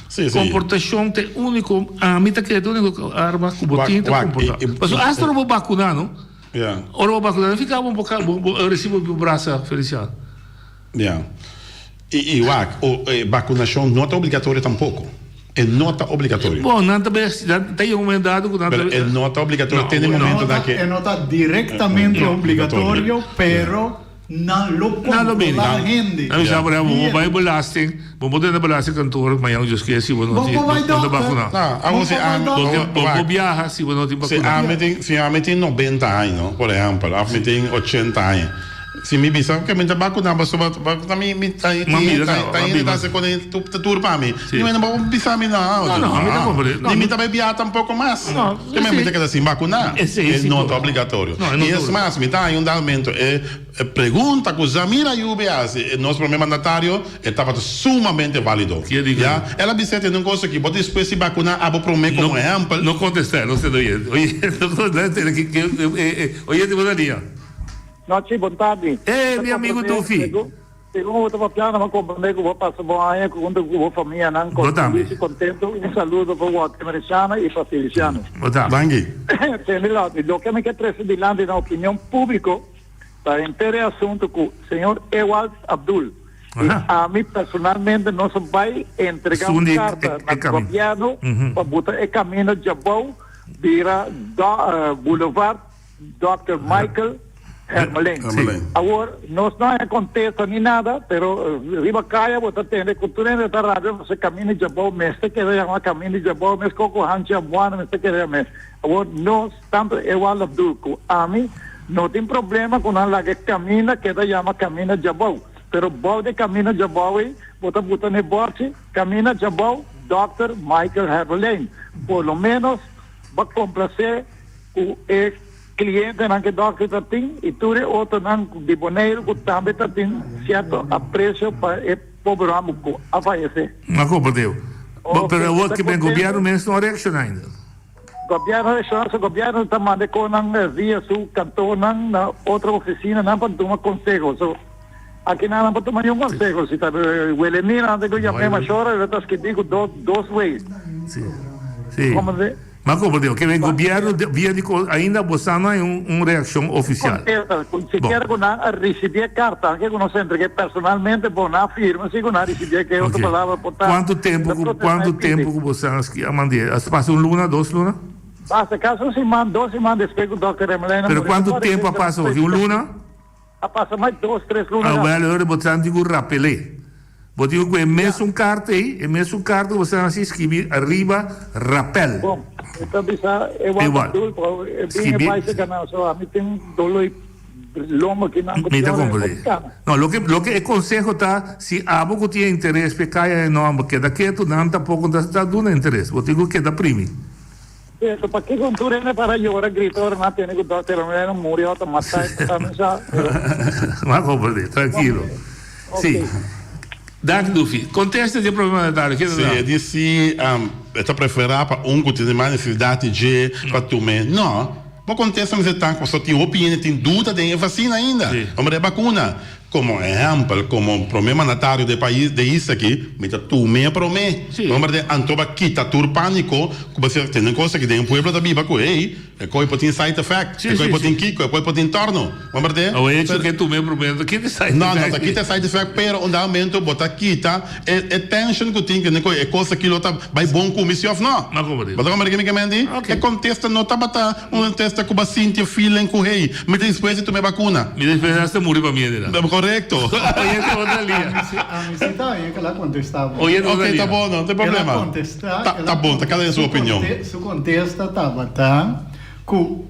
Sí, sí. Komportashon ta e úniko, ami ta kere ta e úniko arma ku bo tin ta komportá. Pasobra asta ora bo bakuná no. Ja. Ora bo bakuna no fika bo boka bo bo recibo bo brasa Feliciano. Ja. I i wak o e bakunashon no ta obligatorio tampoko. E no ta obligatorio. Bon nan ta bes nan ta yega un momento dado ku nan ta. Pero e no ta obligatorio te na e momento nan ke. E no ta direktamente obligatorio pero nan lo kontrola hende. Nan bisa por ehempel bo bai belasting bo por tene belasting kantoor mañana Dios kier si bo no tin bo ta bakuna. Awor si ami Bo por biaha si bo no tin Si bakuna. ami tin si ami tin nobenta aña no por ehempel of mi tin ochenta aña si mi bisa oke mi ta bakuna pasobra ta mi mi ta Ma mira ta ta hende ta hasi con e ta tur pa mi Si. Mi no bo bisa mi no No no ami ta comprende ni mi ta bai biaha tampoco mas No te mi ta keda sin bakuna Esei e si no por. ta obligatorio No e no y ta es mas mi ta haña un dalmento e E pregunta cu Zamir Ayoub a haci nos primer mandatario e tabata sumamente valido. Ya, el a bisa tende un cosa aki, bo despues di vacuna abo prome como ehempel. No contesta, no sendo oyente. Oyente, no contesta, oyente bo ta nia. Nochi, bon tardi. Eh, mi amigo Dufi. Segun bo ta papiando mi a comprende cu bo a pasa bon aña hunto cu bo famianan Bo tambe. feliz y contento. Un saludo pa Walter Mereciano y pa Feliciano. Bo tambe. Danki. Tende Lottie, loke mi ke trece dilanti na opinion publico ta henter e asunto cu señor Ewald Abdul y ami personalmente nos a bay entrega un carta na gobierno pa buta e camino djabou bira Boulevard Dòkter Michael Hermelijn. Awor, nos no haña kontesta ni nada, pero riba kaya bo ta tende ku tur hende ta rabia pasobra Kaminda Djabou mester keda yama Kaminda Djabou, mes koko Hanchi Abuana mester keda yama. Awor, nos, tantu Ewald Abdul ku ami, no tin problema ku nan laga e kaminda keda yama Kaminda Djabou, pero bou di Kaminda Djabou ei bo ta buta na e bòrchi, Kaminda Djabou, Dòkter Michael Hermelijn. Por lo ménos. Bo a komplasé ku e klientenan ku e dòkter ta tin i tur e otronan di Boneiru ku tambe ta tin sierto apresio pa e pober hòmber ku a fayesé. Ma komprendé. Bo, pero awor ke ben gobièrnu mes no a reakshoná ainda. Gobièrnu a reakshoná, so gobièrnu ta manda e konan via su kantornan na otro ofisinanan pa tuma konseho. So akinan nan por tuma niun konseho. Si ta Wilhelmina nan ta ku yam'é mashora, e ta skibí ku dos wei. Sí. Sí. Ma como digo, ke gobierno via di ainda bosa no hay un, un reaccion oficial. Contesta, con siquiera cu nan a ricibi e carta, anke cu nos entregue personalmente, bo nan a firma si cu nan a ricibi e ke otro palabra por ta. Cuanto tempo cu, cuanto tempo cu bosa a mand'e? A pasa un luna, dos luna? Pasa casi un siman, dos siman despues cu Dòkter Remlena Pero cuanto tempo a pasa? Un luna? A pasa mas dos, tres luna Ah, wel, ora bo ta tin cu rapel'é. Bo tin cu e mesun carta ei, e mesun carta cu bo ta haci scribi ariba rapel. Bon, mi ta bisa e wak Abdul, pero e bin e bai seca nan, so ami tin dolo y lombo aki nan cu Mi ta comprende. No, loke, loke e conseho ta, si abo cu tin interes p'e caya e nomber keda ketu, nan tampoco ta, ta duna interes. Bo tin cu keda primi. Pero pakiko un tur hende para yora grita ora nan tende ku Dòkter Romero muri òf ta matá e ta mi sa pero. M'a komprendé, trankilo. Sí. Danki Dufi. Kontesta di e problema monetario, keda Sí, da? e di si e ta preferá pa un ku tin mas nesesidat di dje pa tum'é. No. Bo kontesta mester ta ku pasobra tin hopi hende tin duda den e vasina ainda, hombre e bakuna. Komo ehèmpel, komo promé mandatario di e pais, di e isla aki, mi ta tum'é promé. Homber den anto ba kita tur pániko ku bo ser tene kos aki den e pueblo ta biba ku ey, e koi por tin side effect, e koi por tin kiko, e koi por tin tòrno. Homber den. Awe hecho ke tum'é promé no ta kita e side effect. No, no ta kita e side effect, pero un dado momento bo ta kita e e tension ku tin tene koi e kos aki lo ta bai bon ku mi si òf no. Bo ta komprende ke mi ke menti? E kontesta no tabata. Un contesta cu bo a sinti e feeling cu hey, mi ta dispuesto di tuma e vacuna. Mi ta dispuesto hasta muri pa mi edad. Correcto. Oyente otro lia. Ami si ta oye cu el a contesta bon. Oyente otro Ok, lia. ta bon, no tin El a problema. contesta, Ta, el a ta bon, ta cada den su opinion. Su contesta tabata cu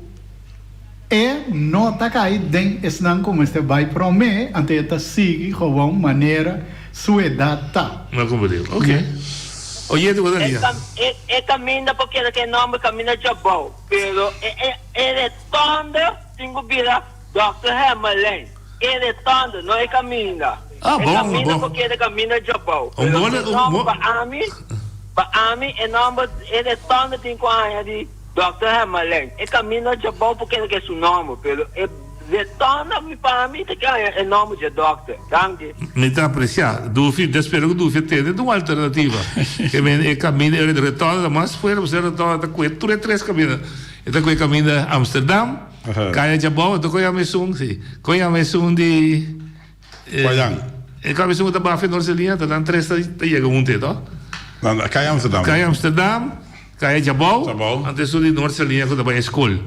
e no ta cay den esnan cu mester bay prome, anto e ta sigui gewoon manera su edad ta. No comprende. Ok. Oyente otro E lia. e e caminda por keda cu e nomber caminda djabou. Pero e e retonde tin cu bira Dòkter Hermelijn. E retonde, no e caminda. Ah, E bon, caminda bon. por keda caminda djabou. Un Pero bon, e un nomber bon. pa ami, pa ami e nomber, e retonde tin cu haña di Dòkter Hermelijn. E caminda djabou por keda cu su nomber, pero e retonde mi pa ami ta haña e nomber dje dòkter. Danki. Mi ta aprecia. Dufi, ta spera cu Dufi a tende un alternativa. E men e caminda, e retorno ta mas fuerte, pasobra e retorno ta cue tur e tres caminda. E ta cue caminda Amsterdam, Caya Djabou, anto con yama esun? Si, con yama esun di. Cuayan? E con yama esun cu ta baha Noord-Zeeland, ta nan tres ta yega hunte, to? Caya Amsterdam. Caya Amsterdam, Caya Djabou, anto esun di Noord-Zeeland cu ta bay e scol.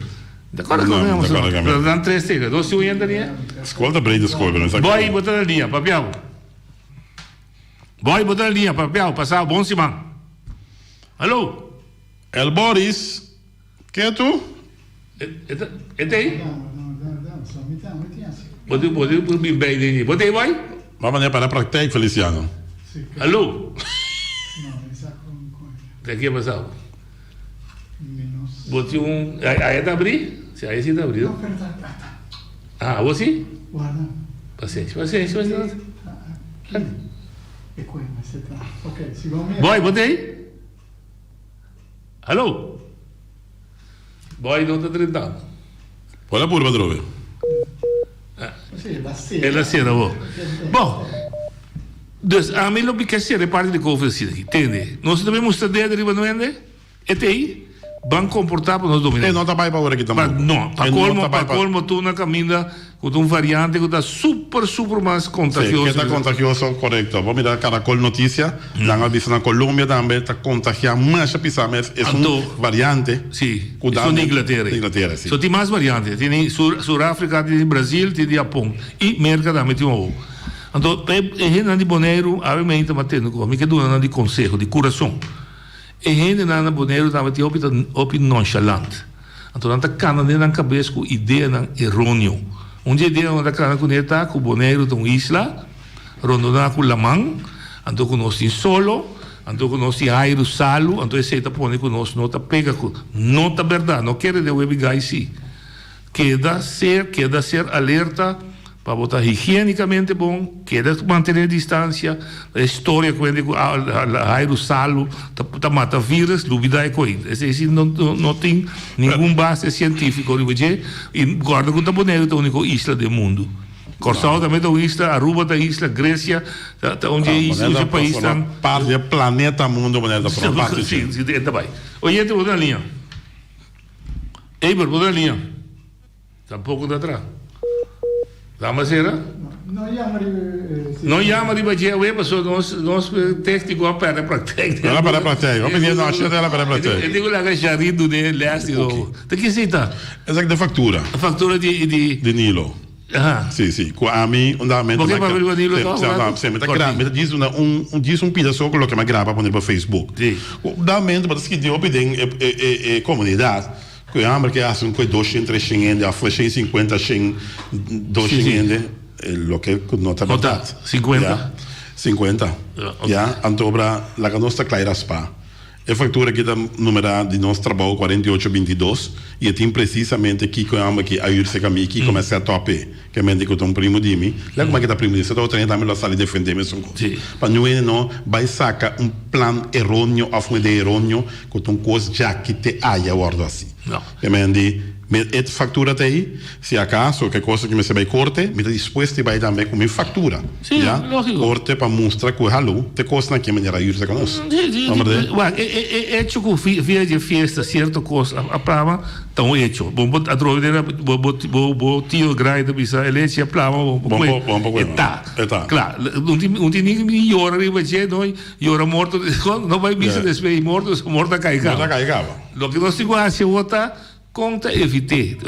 De acuerdo con No, de acuerdo con Pero dan tres tegen. Dos si un tenia. School ta brede school, pero no sa Boy, bo ta na liña, papiao. Boy, bo ta na liña, papiao. Pasa bon siman. Hallo. El Boris, ke tu? E ta ei? Bo tin bo tin bin bij den Bo ta ei, boy? Ba manera para praktijk, Feliciano. Hallo. Ta ke pasao? Bo tin un aya ta abrí? Si aya si ta abrí no? Ah abo si? Pasenshi pasenshi pasenshi Boy bo ta ei? Hallo Boy no ta drentando. Por a purba atrobe. El a sera bo. Bon dus ami lo mi ke sera e parti di covid asina aki. Tende nos ta bin mustra dedo riba nuende. E ta ei, ban komportá pa nos dominá. E no ta bai pa ora aki tampoco. No, pa colmo, pa colmo tur na caminda cu ta un variante cu ta super, super mas contagioso. Sí, ke ta contagioso, corecto. Bo mira Caracol Noticia, nan a bisa na Colombia tambe ta contagia masha pisa mes, es un variante. Sí, esun di Inglaterra. Di Inglaterra, sí. So tin mas variante, tin di Sur Africa, tin di Brasil, tin di Japon y Merca tambe tin un. Anto e hendenan di Boneiru awe meinta matendo cu mi ke duna nan di conseho, di curason. E hendenan na Boneiru tabatin hopi ta hopi nonchalant. Anto nan ta kana den nan kabes ku ideanan eronio. Un di e ideanan ku nan ta kana kuné ta ku Boneiru ta un isla rondoná ku laman, anto ku nos tin solo. Anto ku nos tin airu salu, anto esei ta pone ku nos no ta pega ku. No ta bèrdat, no kere den webi gai si. Keda ser, keda ser alerta pa bo ta higiénikamente bon, keda mantené distansia. E storia ku hende ku airu salu ta mata vírus, lubidá e koi. Esei si no no tin ningun base sientífiko riba dje. I kòrda ku ta Boneiru ta úniko isla den mundu. Kòrsou tambe ta un isla, Aruba ta isla, Grecia ta un dje isla, un dje paisnan. Parti di planeta mundo Boneiru ta forma parti dje. Si, si, e ta bai. Oyente bo ta na liña. Eber bo ta na liña. Tampoco ta tra. Lama sera? No yama riba e. No yama riba dje awe pasobra nos nos tecnico a perde praktijk. El a perde praktijk. Hopi di e nochi el a perde praktijk. E tin ku laga Jarin dun'e les di nobo. Ta kisi ta? Esaki ta factura. Factura di di. Di Nilo. Aha. Si, si. Cu ami un dado momento. Bo ke papia riba Nilo toch? Si, si. Mi ta gra, mi ta djis una un djis un pida so cu loke mi a graba pone riba Facebook. Si. Cu un dado momento bo ta skirbi hopi den e e e comunidad cu e homber ke haci un cu e doshen treshen hende of shen cincuenta shen doshen hende loke cu no ta berdad. No ta. Cincuenta? Ya. Cincuenta. Ya. Anto obra laga nos ta cla y raspa. E factura aki ta numerá di nos trabou 48 22 y e tin precisamente kico e homber aki a huur cerca mi y kico mi a set up p'e. Ke mente cu ta un primo di mi. Lei como aki ta primo di mi, cierto otro hende tambe lo a sali defende mesun cos. Pa niun hende no bay saca un plan eroneo of un idea eroneo cu ta un cos djaki te aya wordo haci. Ke men di, mi e factura ta ey, si acaso ke cosa cu mester bay corte, mi ta dispuesto di bay tambe cu mi factura. Sí, Ya, lógico. Corte pa mustra cu hallo, te cosnan aki manera a yursa cu nos. Sí, sí, Hombre de. Wak, e, e, e hecho cu fi, via dje fiesta cierto cos a, a plama, ta un hecho. Bo, bo a trobe den bo, bo, bo, bo tio grandi ta bisa, e lechi a plama, bo Bon por po, bon por E cuema. ta. E ta. Kla, un tin, un tin ni yora riba dje, no, yora morto, no bai bisa Ja. despues, morto, morto a cai Morto caba. a cai caba. Loke nos tin cu haci awor ta, Kon ta evit'é?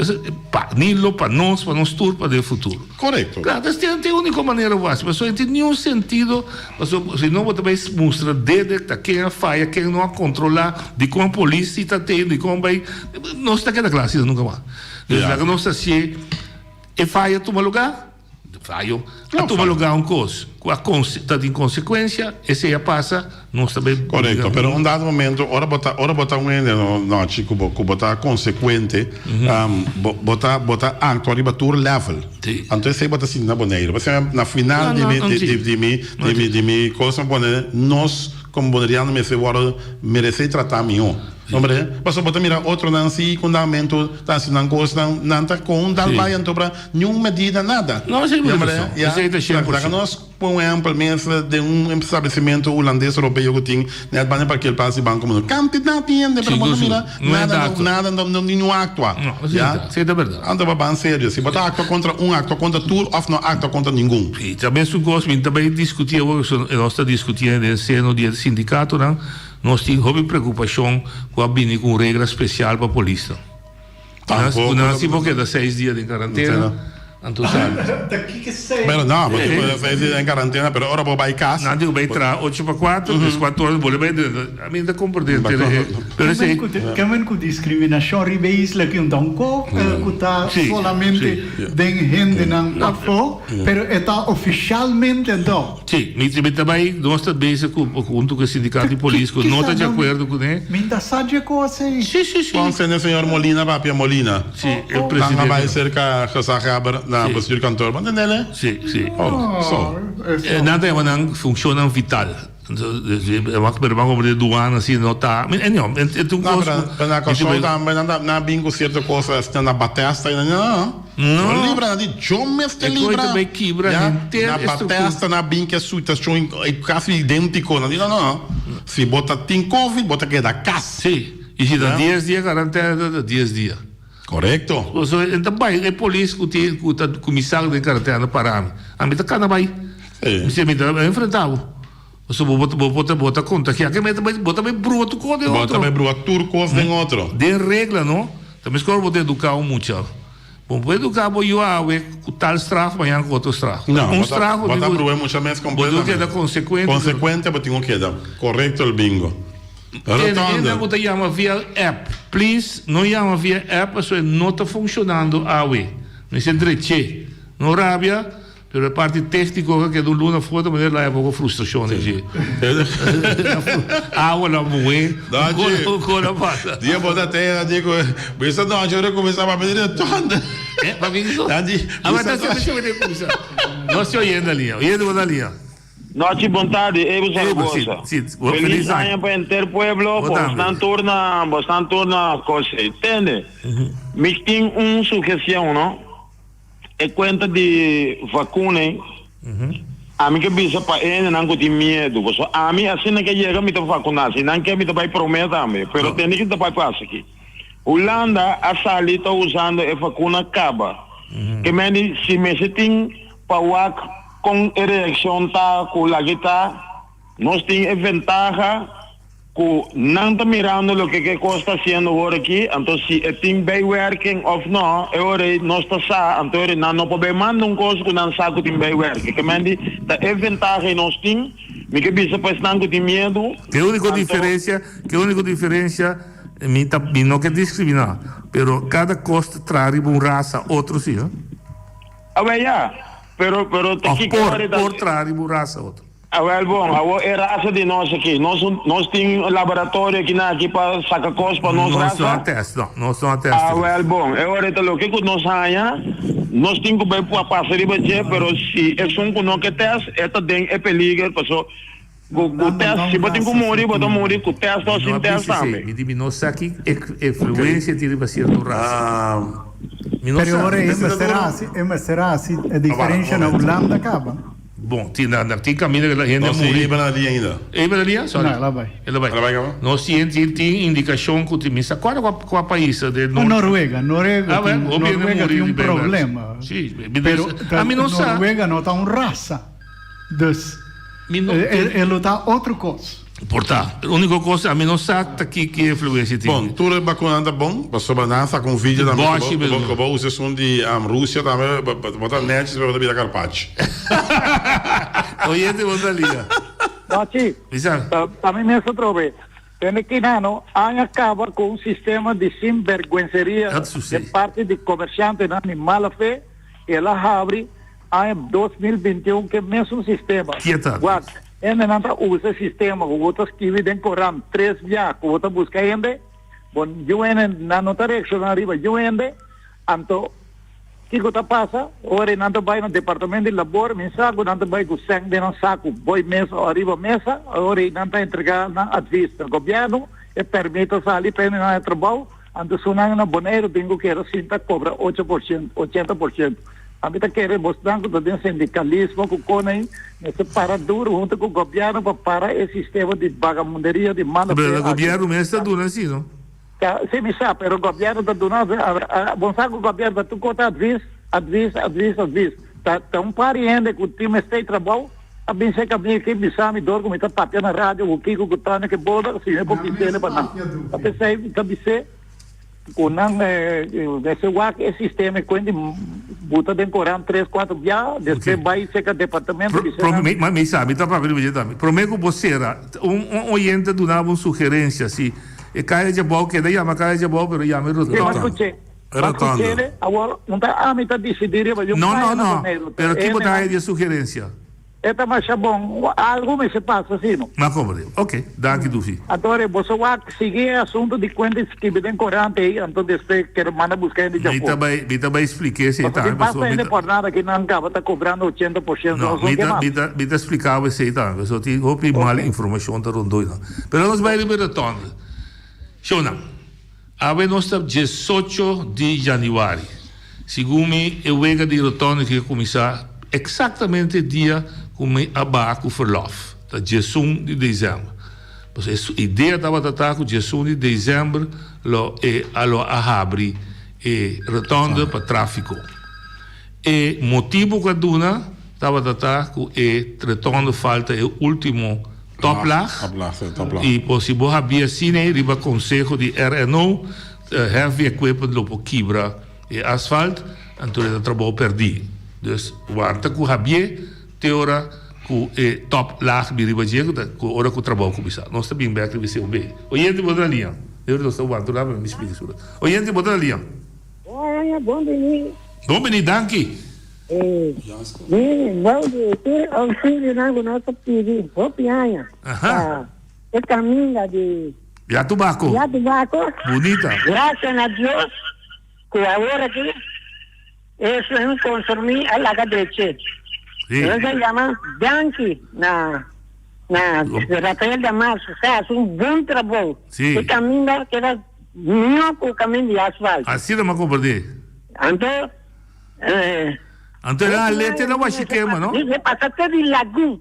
Pa Nilo, pa nos, pa nos tur, pa den futuro. Korekto. Klaro, ta esei e úniko manera bo hasi, pasobra e tin niun sentido, pasobra si no bo ta bai mustra dede ta ken a faya, ken no a kontrolá, dikon polis si ta tei, dikon bai, nos ta keda kla asina nunka mas. Dus laga nos hasié e faya tuma lugá. Fayo a tuma lugar un cos cu a ta tin consecuencia, esey a pasa, nos ta bay Correcto, pero un dado momento ora bo ta ora bo ta un hende no nochi cu bo cu bo ta consecuente bo bo ta bo ta actua riba tur level. Anto esey bo ta sinti na Boneiru. Pasobra na final di mi di di mi di mi di mi cos mi pone nos como boneriano mester worde merece trata miho. Hombre, pasobra bo ta mira otronan si cu nan mento ta haci nan cosnan nan ta con dal bay anto bra Niun medida, nada. No, esei bo razon. Ya, Esei ta shen por laga shen. nos pon un ehempel mes den un establecimentu hulandes europeo ku tin net banda parker Plaza di Banco Mundial. Kantidat di hende, pero bo Sigur, no mira sigur. No e nada, dato. nada, no, no, niun aktua. No, esei Ya. ta, esei ta berdad. Anto bo ban serio, si bo ta aktua kontra un, aktua kontra tur òf no aktua kontra ningun. I ta mesun kos mi ta bai diskutí awor, pasobra nos ta diskutiendo den seno di e sindikatonan, nos tin hopi preokupashon ku a bini ku un regla spesial pa polisnan. Tampoco. Nan si por keda seis dia den karantena, anto sali. Ta kiko esei? Pero no, bo tin por keda seis dia den karantena, pero ora bo bai kas. Nan tin ku bai traha ocho pa kuater, des kuater ora bo bai drenta. Ami no ta komprende henter e. Pero esei. Kemen ku diskriminashon riba e isla aki un ta un ko ku ta solamente den hendenan afó, pero e ta ofishalmente anto. Sí, mi mi ta bai, nos ta bezig ku huntu ku e sindikato di polis ku no ta di akuerdo kuné. Mi ta sa dje kos ei. Sí, sí, sí. Kon sende señor Molina papia Molina. Sí, e Nan a presidente. bai serka gezaghebber na bestuurkantoor. Bo tende el? Sí, sí. Oh, so. Nan ta yama nan funshonnan vital. Pero ban como de duana así no ta. Anyhow, e ta un No, kos pero ku. pero na Kòrsou tambe nan ta nan a bin ku sierto kos asina na batesta i nan di no no. No. No libra, nan di yo mester E koe libra. ta bai kibra Ya, henter na e struktura. batesta nan a bin ku e situashon kasi idéntiko. Nan di no no no. Si bo ta tin covid bo ta keda kas. Sí, i si ta Ya. dies dia karantena ta dies dia. Korekto. Pasobra e ta bai e polis ku tin ku ta kuminsá den karantena para mi. Ami ta kana bai. Sí. Mi si mi ta enfrentá bo. Pasobra bo bo bo ta bo ta kontagiá ke mi ta bai bo ta bai brua tur kos den Bo ta otro. bai brua tur kos den otro. Den regla no. Ta meskor bo ta eduká un mucha. Bo por eduká bo yu awe ku tal straf mañana ku otro straf. No, Un bo ta straf bo bo tin ta ku brua e mucha mes bo tin ku kompletamente. keda konsekuente. Konsekuente bo tin ku keda. Korekto el bingo. Tene Rotonde. hende ku ta yama via app, please no yama via app pasobra e no ta funcionando awe. Mester dreché. No rabia. Pero e parti técnico a keda un luna fuera ta manera laia poco frustracion den dje. Awa la muhe, un con a pasa. Dia bo ta tera di cu bisa nochi ora cuminsa papia di rotonda. Eh, papia di so? Ah, ma ta siempre siempre cuminsa. No se oyendo alia, oyendo bo ta alia. Nochi bon tardi, Evo Zaragoza. Feliz aña pa henter pueblo, bosnan tur na bosnan tur na cose. Tende, mi tin un sugestion no. E cuenta di vacuna ei, ami ke bisa pa e hendenan cu tin miedu, pasobra ami asina ke yega mi ta vacuna, si nan ke mi ta bay prome tambe, pero tende ki ta bay pasa aki. Hulanda a sali ta usando e vacuna caba, ke mende si mester tin pa wak con e reaccion ta cu laki ta, nos tin e ventaha. Ku nan ta mirando loke ke kos ta hasiendo awor aki, anto si e tin bijwerking of no, e ora ei nos ta sa, anto e ora ei nan no por bay manda un kos ku nan sa ku tin bijwerking. Ke men di, ta e ventaha ei nos tin, mi ke bisa pa esnan ku tin miedu, Ke úniko anto. diferensia, ke úniko diferensia, mi ta, mi no ke diskriminá, pero kada kos ta traha riba un rasa, otro si, no? Awel ya, pero, pero ta Of kiko por, ora ei ta. por traha riba un rasa, otro. Awel bon, awor e rasa di nos aki, nos nos tin laboratorio aki na aki pa saka kos pa nos Nos no a rasa? test, no, nos no a test. Awel bon, e ora ta loke ku nos haña, nos tin ku bai pasa riba dje, pero si esun ku no ke test, e ta den e peliger, paso ku ku test, si bo tin ku muri, bo ta muri ku test o Mi no sin a test bisa esei, tambe. mi di mi no sa ki influencia tin riba cierto rasa. Mi no Pero sa. ora e mester hasi, e mester hasi e diferencia na Hulanda kaba. Bon, tin na tin caminda cu hende a No, si muri. e bana di ainda. E bana di? Sorry. No, el a bai. El a bai. El a bai caba? No, si tin tin indicacion cu tin, mi sa cual cua cua pais de No, Noruega. Noruega. Noruega Ah, tin, bueno, hopi hende Noruega muri tin di un bijwerking. problema. Si, mi Pero a mi no sa. Noruega no ta un rasa. Dus, Mi no e, tin. e lo ta otro cos. Por ta. Unico cos, ami no sa ta ki ki influencia tin. Bon, tur e bacunanan ta bon, pasobra nan sa cu un video tambe Boshi cu bo, mesmo. cu bo usa esun di Rusia tambe, bo ta netjes pero bo ta bira carpachi. Oyente bo ta liga. Nochi, Bisa. ta mi mes atrobe. Tende kinano aña caba cu un sistema di sinberguenseria Dat sucede. den parti di comerciantenan di mala fe, el a habri aña 2021 cu e mesun sistema. Kieta. Wak, Hendenan ta usa e sistema ku bo ta skibi den korant tres bia ku bo ta buska hende, bo yu hende nan no ta reakshoná riba yu hende, anto kiko ta pasa? Ora nan ta bai na departamento di labor, mi sa ku nan ta bai ku sèn den nan saku boi mesa o ariba mesa, ora nan ta entregá nan advis na gobièrnu, e pèrmit ta sali pa hendenan haña trabou, anto su nan na Boneiru tin ku keda sinta kobra ocho por shento, ochenta por shento. Ami ta kere bosnan ku ta den sindikalismo ku kon ei mester para duru huntu ku gobièrnu pa para e sistema di bagamunderia di mala fe Pero aki. gobièrnu mes ta duna si no? Ta, si mi sa, pero gobièrnu ta duna, bon sa ku gobièrnu ta tur kos ta advis, advis, advis, advis. Ta ta un par di hende ku tin mester trabou a bin serka mi aki bisa mi dor ku mi ta papia na radio ku kiko ku tane ku boda si mi por bis'e pa nan. Ta p'esei mi ta bis'e. Ku nan mester wak e sistema e kuenti buta den koran tres kuatro bia despues bai seka departamento bisa nan. Ma mi sa mi ta papia riba dje tambe. Prome ku bo sera un oyente duna bo un sugerencia si e kaya djabou keda yama kaya djabou pero yama e Si rotonda. mas kuche mas kuchele awor un ta ami ta disidi riba di un No kaya no na no Boneiru pero ki bo ta haya di e sugerencia? E ta masha bon. Algo mester pasa si no. Ma komprende. Ok, danki Dufi. Anto ora boso wak sigui e asunto di kuenta skibi den korant ei, anto despues kere manda buska hende Mi djafor. ta bai, mi ta bai splike esei Pasobra tambe, tin basta pasobra mi hende ta. por nada ki nan kaba ta kobrando 80%, No, nos no mi ke ta, mas. mi ta, mi ta splika bo esei tambe, pasobra tin hopi mal Ok. informashon ta rondoi nan. Pero nos bai riba e rotonde. Shownan. Awe nos ta diesocho di januari. Segun mi e wega di rotonde ke kuminsá eksaktamente dia ku mi a baha ku ferlòf, ta diesun di desèmber. Pasobra e idea tabata ta ku diesun di desèmber lo e a lo a habri e rotonde pa tráfiko. E motibu ku a duna tabata ta ku e rotonde falta e último Toplaag y por si bo habia asina riba conseho di RNO, heavy equipment lo por kibra e asfalt, anto e ta trabou perdi. Dus wanta cu habié te ora cu e toplaag bin riba dje cu ora cu trabou cuminsa. Nos ta bin bek riba e COB. Oyente bo ta na liña. Debe nos ta wanta un rato pa mi splika su. Oyente bo ta na liña. Bon bini. Bon bini, danki. Eh, mi wou di tur auxilionan ku nos a pidi hopi aña pa e kaminda di Yatubako. Yatubako. Bunita. Gracias na Dios ku awor aki esun konformí a laga dreche. Sí. Nos a yama danki na na Rafael Damaso, sa hasi un bon trabou. Sí. E kaminda keda mihó ku kaminda di asfalt. Asina mi a komprendé. Anto eh. Anto el a alete na Washikema, no? E pasa te di Lagun.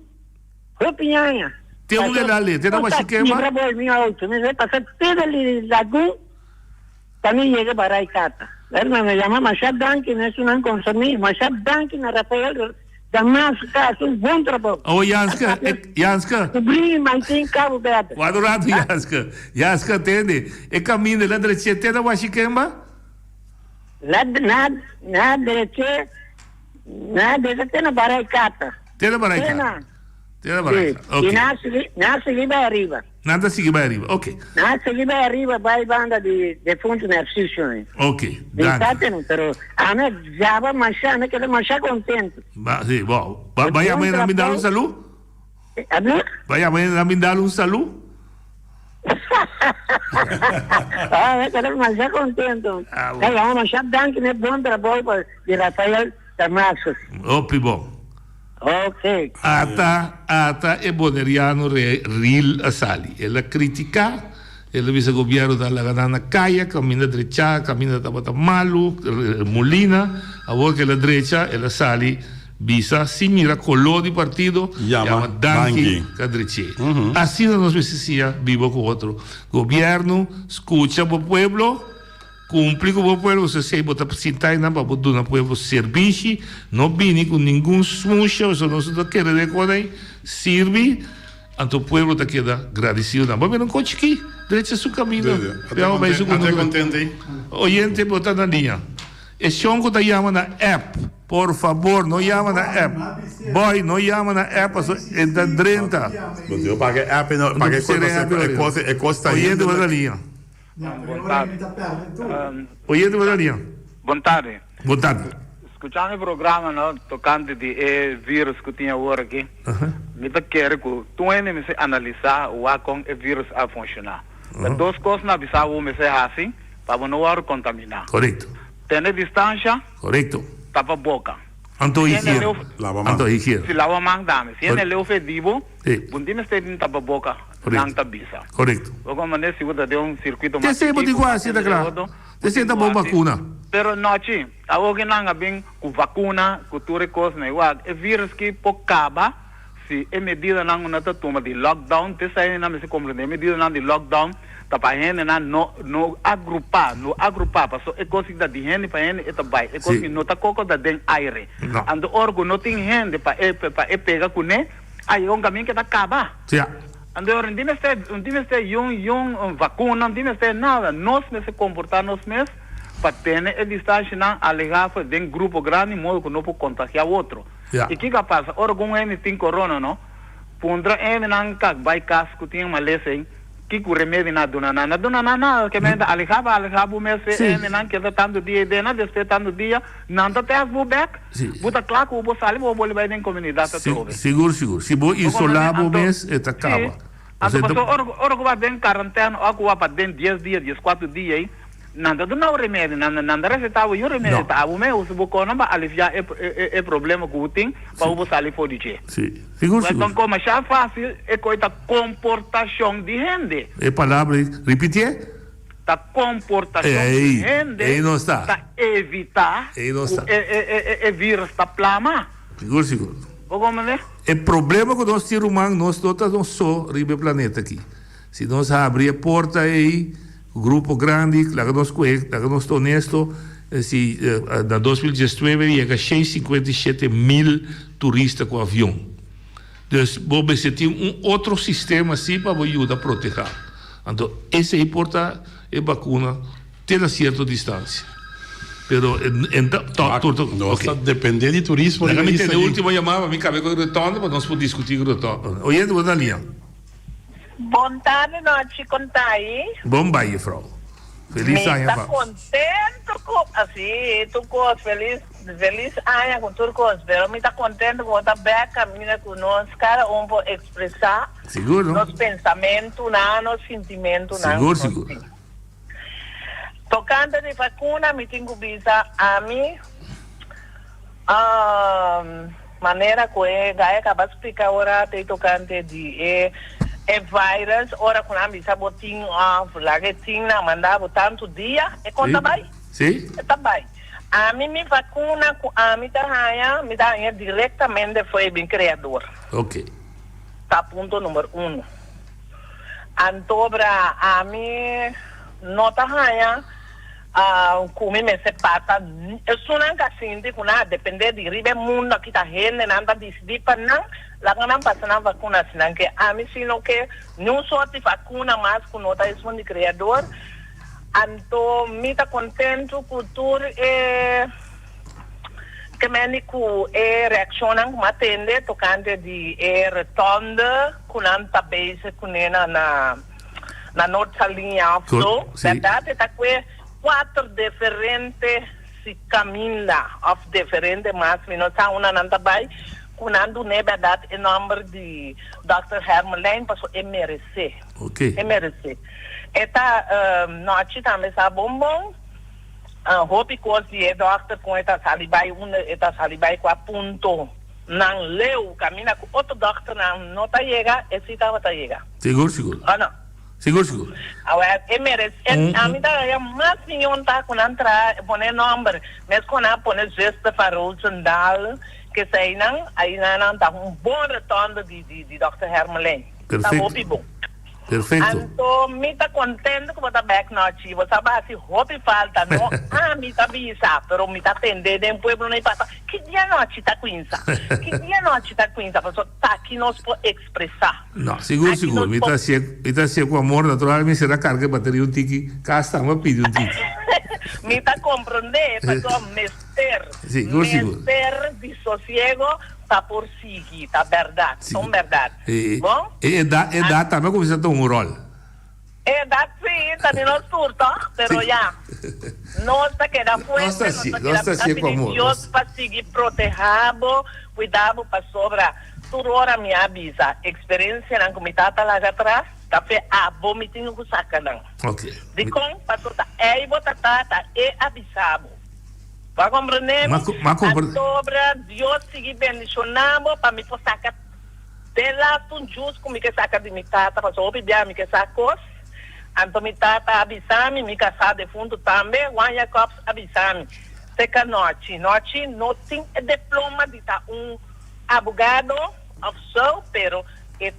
Hopi aña. Te un el a alete na Washikema? Kibra boy mi auto. Mi pasa te di Lagun. Pa mi yega barai kata. Hermano yama masha danki na esunnan konserní, masha danki na Rafael Damas ta hasi un bon trabou. Awo Janske, Janske. Kubrí mantin Cabo Verde. Wak un ratu Janske. Janske tende, e kaminda la dreche te na Washikemba? La na na dreche na dreche te na barai kata. Te na barai kata. Te na barai kata. Ok. I na sigui na sigui bai ariba. Nan ta sigui bai ariba, ok. Nan a sigui bai ariba bai banda di defuntu Narciso. Ok, Mi danki. sa tene, pero ami a jaba masha, ami a keda masha kontentu. Ba, si, bo, ba, bai yama nan bin dal un salu? Abla? Bai yama nan bin dal un salu? Ah, mi a keda masha kontentu. Ah, bo. A yama masha danki na e bon trabou pa di Rafael Damasus. Hopi bon. Ok. Ata, ata e boneriano re ril a sali. El a critica, el a bisa gobierno ta laga nan na caya, caminda drecha, caminda tabata malu, mulina. Awor cu el a drecha, el a sali bisa sin mira color di partido, Yama yama danki danki. ca dreche. Asina nos mester siña biba cu otro. Gobierno, scucha bo pueblo. Cumpli cu bo pueblo, pasobra esey bo ta sinta einan pa bo duna pueblo servishi, no bini cu ningun smusha, pasobra nos no ta kere den con ey, sirbi, anto pueblo ta keda gradicido nan. Bo mira un cochi aki, drecha su camino, biaha bay su cunucu. Oyente bo ta na liña. E shon cu ta yama na app, por fabor no yama na app, boy no yama na app pasobra e ta drenta. Oyente bo ta na liña. Bon tardi. Oyente bo ta liña. Bon tardi. Bon tardi. Skuchando e programa no tokante di e virus ku tin awor aki, mi ta kere ku tur hende mester analisá wak kon e virus a funshoná. Ta dos kos na bisa bo mester hasi pa bo no wòrdu kontaminá. Korekto. Tene distansha. Korekto. Tapa boka. Anto Si hende higiena. leu Lava man. Anto higiena. Si lava man tambe. Si hende leu fe di bo, Sí. bo no tin mester tin tapa boka. Correcto. Nan ta bisa. Correcto. Bo como manera si bo ta den un circuito mas Te bo chiquito, tin cu mas haci ta hende cla. otro, Te bo tin ta cu bo haci. vacuna. Pero nochi, awor ki nan a bin cu vacuna, cu tur e cosnan igual, e virus ki por caba si e medidanan cu nan ta tuma di lockdown, te esai nan mester comprende, e medidanan di lockdown ta pa hendenan no no agrupa, no agrupa, paso e cos ki ta di hende pa hende e ta bay, e cos Si. ki no ta coco ta den aire. No. Anto ora cu no tin hende pa e pa e pega cune, Ay, un camin ke ta caba. Ja. Anto un di mester, un di mester yun yun vacuna, un di mester nada. Nos mester comporta nos mes pa tene e distancianan aleha for den grupo grandi modo cu no por contagia otro. Ja. Y kico a pasa? Ora cu un hende tin corona no, puntra hendenan kak bay cas cu tin e malesa ey, kico remedi nan a duna nan? Nan a duna nan nada, ke men ta aleha pa aleha bo mes fe Si. hendenan keda tanto dia ey den nan, despues tanto dia Nan ta test bo bek, bo ta kla ku bo sali bo bolbe bai den komunidat atrobe. Sigur sigur. Si bo isolá bo mes e ta kaba. Si. Anto pasobra ora ora ku bo a den karantèna òf ku bo a pa den dies dia, dieskuater dia ei, nan ta duna bo remedi, nan nan ta resetá bo yu remedi, ta abo mes usa bo konan pa aliviá e e problema ku bo tin pa bo por sali for di dje. Si. Sigur sigur. Anto masha fásil e koi ta komportashon di hende. E palabra ei, ripitié. Ta komportashon di hende Ei no sta. ta evitá Ei no ku sta. e e e virus ta plama. Sigur sigur. Bo komprendé? E problema ku nos tin ruman, nos no ta nos so riba e planeta aki. Si nos habri e porta ei, ku grupo grandi, laga nos kohe, laga nos ta honesto, si na 2019 yega 657 mil turista ku avion. Dus bo mester tin un otro sistema si pa bo yuda proteha. Anto esey por ta e bakuna te na cierto distancia. Pero en ta to tur ta Nos ta depende di turismo Laga riba mi isla tene aki. ultimo yamada pa mi cabe cu e rotonde pa nos por discuti cu rotonde. Oyente bo ta na liña. Bon tardi nochi con ta ayi? Bon bai juffrouw. Felis Mi aña ta pa. contento cu asi tur cos felis felis aña cu tur cos pero mi ta contento cu bo ta bek caminda cu nos cada un por expresa Sigur no? nos pensamentonan nos sintimentonan Sigur cu nos sigur. tin. Tocante di vacuna mi tin cu bisa ami manera cu e guy a caba splica ora te tocante di e e virus ora cu nan bisa bo tin of laga e tin nan manda bo tanto dia e con ta bay? Si. E ta bay. Ami mi vacuna cu ami ta haya mi ta haya directamente for e bin creador. Ok. Ta punto number uno. Antobra ami no ta haña ku mi mester pasa esunnan ka sinti ku nan a depende di riba e mundo aki ta hendenan ta disidí pa nan laga nan pasa nan vakuna si nan ke. Ami si no ke niun sort di vakuna mas ku no ta esun di Kreador. Anto mi ta kontentu ku tur e. Ke mende ku e reakshonnan ku mi a tende tokante di e rotonde ku nan ta bezig kuné na na Noord Saliña òf so, bèrdat e ta kue kuater deferente si kaminda òf deferente mas mi no sa unda nan ta bai ku nan dun'é bèrdat e nòmber di dòkter Hermelijn pasobra e meresé e meresé e ta nochi tambe sa bon bon. Hopi kos di e dòkter kon e ta sali bai unda e ta sali bai kua punto nan leu kaminda ku otro dòkternan no ta yega e si tabata yega. Sigur sigur. O no? Sigur sigur. Awel e merece e ami ta haya mas miyon ta ku nan traha pone nòmber mes ku nan a pone zuster van Roosendaal keseinan ayinan nan ta un bon retondo di di dòkter Hermelijn. Ta hopi bon. Perfecto. Anto mi ta contento cu bo ta bek nochi. Bo sa bo haci hopi falta. No ami ta bisa, pero mi ta tende den pueblo no y pasa, ki dia nochi ta cuinsa? Ki dia nochi ta cuinsa? Pasobra ta aki nos por expresa. No, sigur, Aki sigur. nos Mi por ta hacié, mi ta hacié cu amor. Natural mi mester a carga e bateria un tiki. Cas tambe a pidi un tiki. Mi ta comprende, pasobra mester, Sigur, sigur. mester di sosiego pa por sigui. Ta berdad, ta un berdad. E Bon? e edad e edad tambe a cuminsa tuma un rol. E edad si, ta di nos tur toch? Pero ya, nos ta keda fuerte, Nos ta nos haci, ta nos keda ta ta haci cu pidi amor. Dios pa sigui proteha bo, cuida bo pasobra tur ora mi a bisa, experiencianan cu mi tata laga atras, ta fe abo mi tin cu saca nan. Ok. Dicon? Pasobra ta ey bo ta tata, e a bisa bo. Bo a comprende mi? Ma compre. Pasobra Dios sigui bendiciona bo pa mi por saca. Den laatste un jus ku mi ke saka di mi tata, pasobra hopi bia mi ke sa kos, anto mi tata a bisa mi, mi kasá defuntu tambe, Juan Jacobs a bisa mi, Seka nochi, nochi no tin e diploma di ta un abogado of so, pero e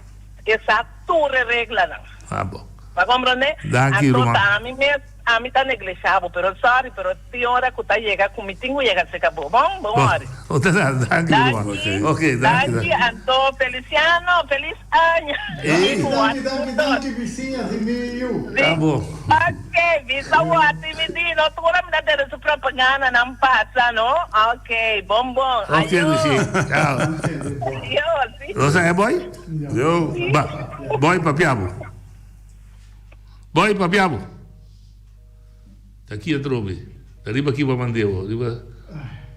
e sa tur e reglanan. Ah bo. Bo a komprondé? Danki, Anto ruman. ta ami mes. Ami ta neglesha bo, pero sorry, pero tin ora cu ta yega cu mi tin cu yega cerca bo. Bon, bon Bon, ori. no ta nada, danki ruman. Danki, Ok, danki, danki, danki. anto Feliciano, feliz aña. Ey. Y cu Danki, wak danki, tur. danki bisiña di mi yu. Si. Ta bon. Ok, bisa wak mi di, no tur ora mi ta tene su propaganda nan pasa, no? Ok, bon bon. Ok, Ayo. Lucy, chao. Ayo, si. Rosa, e boy? Yo. Ba, boy papia bo. Boy papia bo. Ta ki atrobe. Ta riba ki bo a mande bo? Riba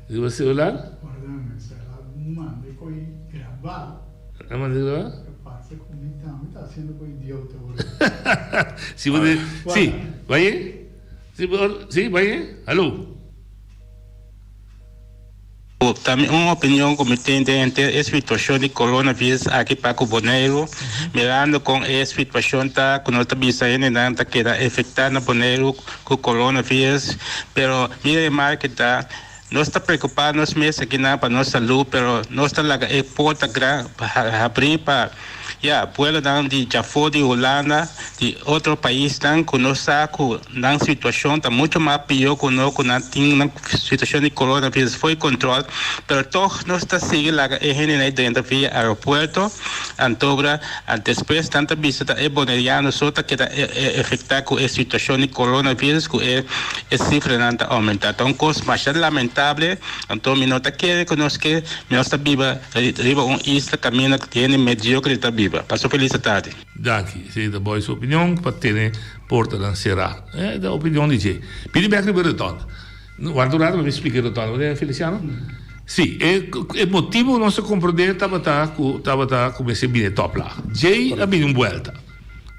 riba celular? Guarda mi celular mande koe graba. A mande graba? Ke pasa ku mi tambe ta haciendo koe idiota ora. Si bo de si, baye? Si bo si baye? Hallo. Ta mi un opinion ku mi tin den henter e situashon di coronavirus aki pa ku Boneiru, mirando kon e situashon ta ku nos ta bisa hendenan ta keda efektá na Boneiru ku coronavirus, pero mi remarke ta nos ta preokupá nos mes akinan pa nos salú pero nos ta laga e porta gran habrí pa Ya, pueblonan di djafó di Hulanda, di otro paisnan ku no sa ku nan situashon ta mucho mas pió ku no ku nan tin nan situashon di coronavirus fo'i control, pero tog nos ta sigui laga e hendenan ei drenta via aeropuerto, antobra despues nan ta bisa ta e boneriano so ta keda efecta ku e situashon di coronavirus ku e sifranan ta aumenta. Ta un kos masha lamentable, anto mi no ta kere ku nos ke nos ta biba Riba un isla kaminda ku hende mediokre ta biba. biba. Pasa un felis atardi. Danki. Esei ta Boy su opinion pa tene portanan será. E ta opinion di dje. Pidi bek riba e rotonda. Warda un rato pa mi splika e rotonda. Bo Feliciano? Si, e e motibu ku nos a komprondé tabata ku tabata ku mester bini e tòpla. Djei a bini un buelta.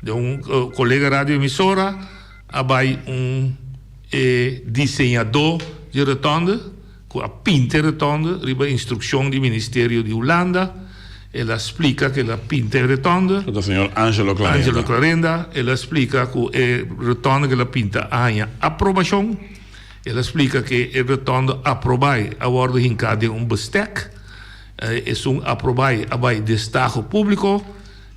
Den un kolega radio emisora a bai un e diseñadó di rotonda. Ku a pinta e retònde riba instrukshon di Ministerio di Hulanda. El a splika ku el a pinta e retònde. Ku ta señor Angelo Clarenda. Angelo Clarenda. El a splika ku e retònde ku el a pinta a haña aprobashon. El a splika ku e retònde aprobá a wòrdu hinká den un bestek. Esun aprobá a bai destaho públiko.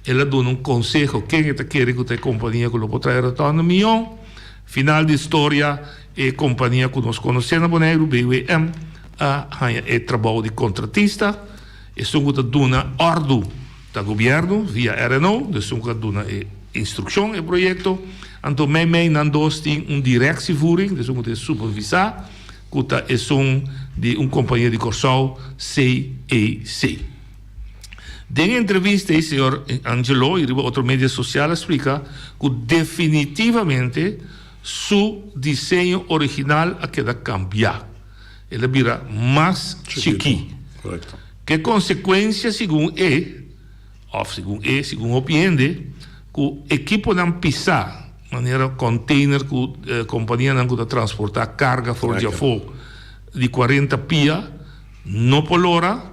El a duna un konseho ken e ta kere ku ta e kompania ku lo por traha e retònde mihó. Final di storia, e kompania ku nos konosé na Boneiru, BWM, a haña e trabou di kontratista. Esun ku ta duna òrdu ta gobièrnu via RNO, esun ku a duna e instrukshon, e proyekto. Anto meimei nan dos tin un direktievoering, esun ku ta supervisá, ku ta esun di un kompania di Kòrsou, CEC. Den e entrevista ei señor Angelo i riba otro media sosial a splika ku definitivamente su diseño original a keda kambiá. El a bira mas chikí. Ke konsekuensia segun e, òf segun e, segun hopi hende, ku ekiponan pisá manera kònteiner ku kompanianan ku ta transportá karga for di afó di kuarenta pia no por lora.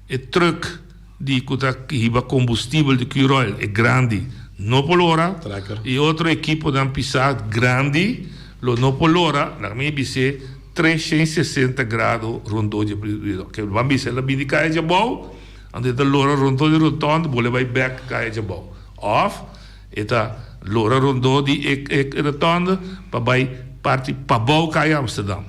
E truck di cu ta hiba combustibel di Curoil, e grandi, no por lora. Y otro equiponan pisa grandi lo no por lora. Laga mi bis'é 360 grado rondó dje pli. Ke ban bisa el a bini caya djabou, anto e ta lora rondó di rotonde, bole bay bek caya djabou. Of e ta lora rondó di e rotonde pa bay parti pabou caya Amsterdam.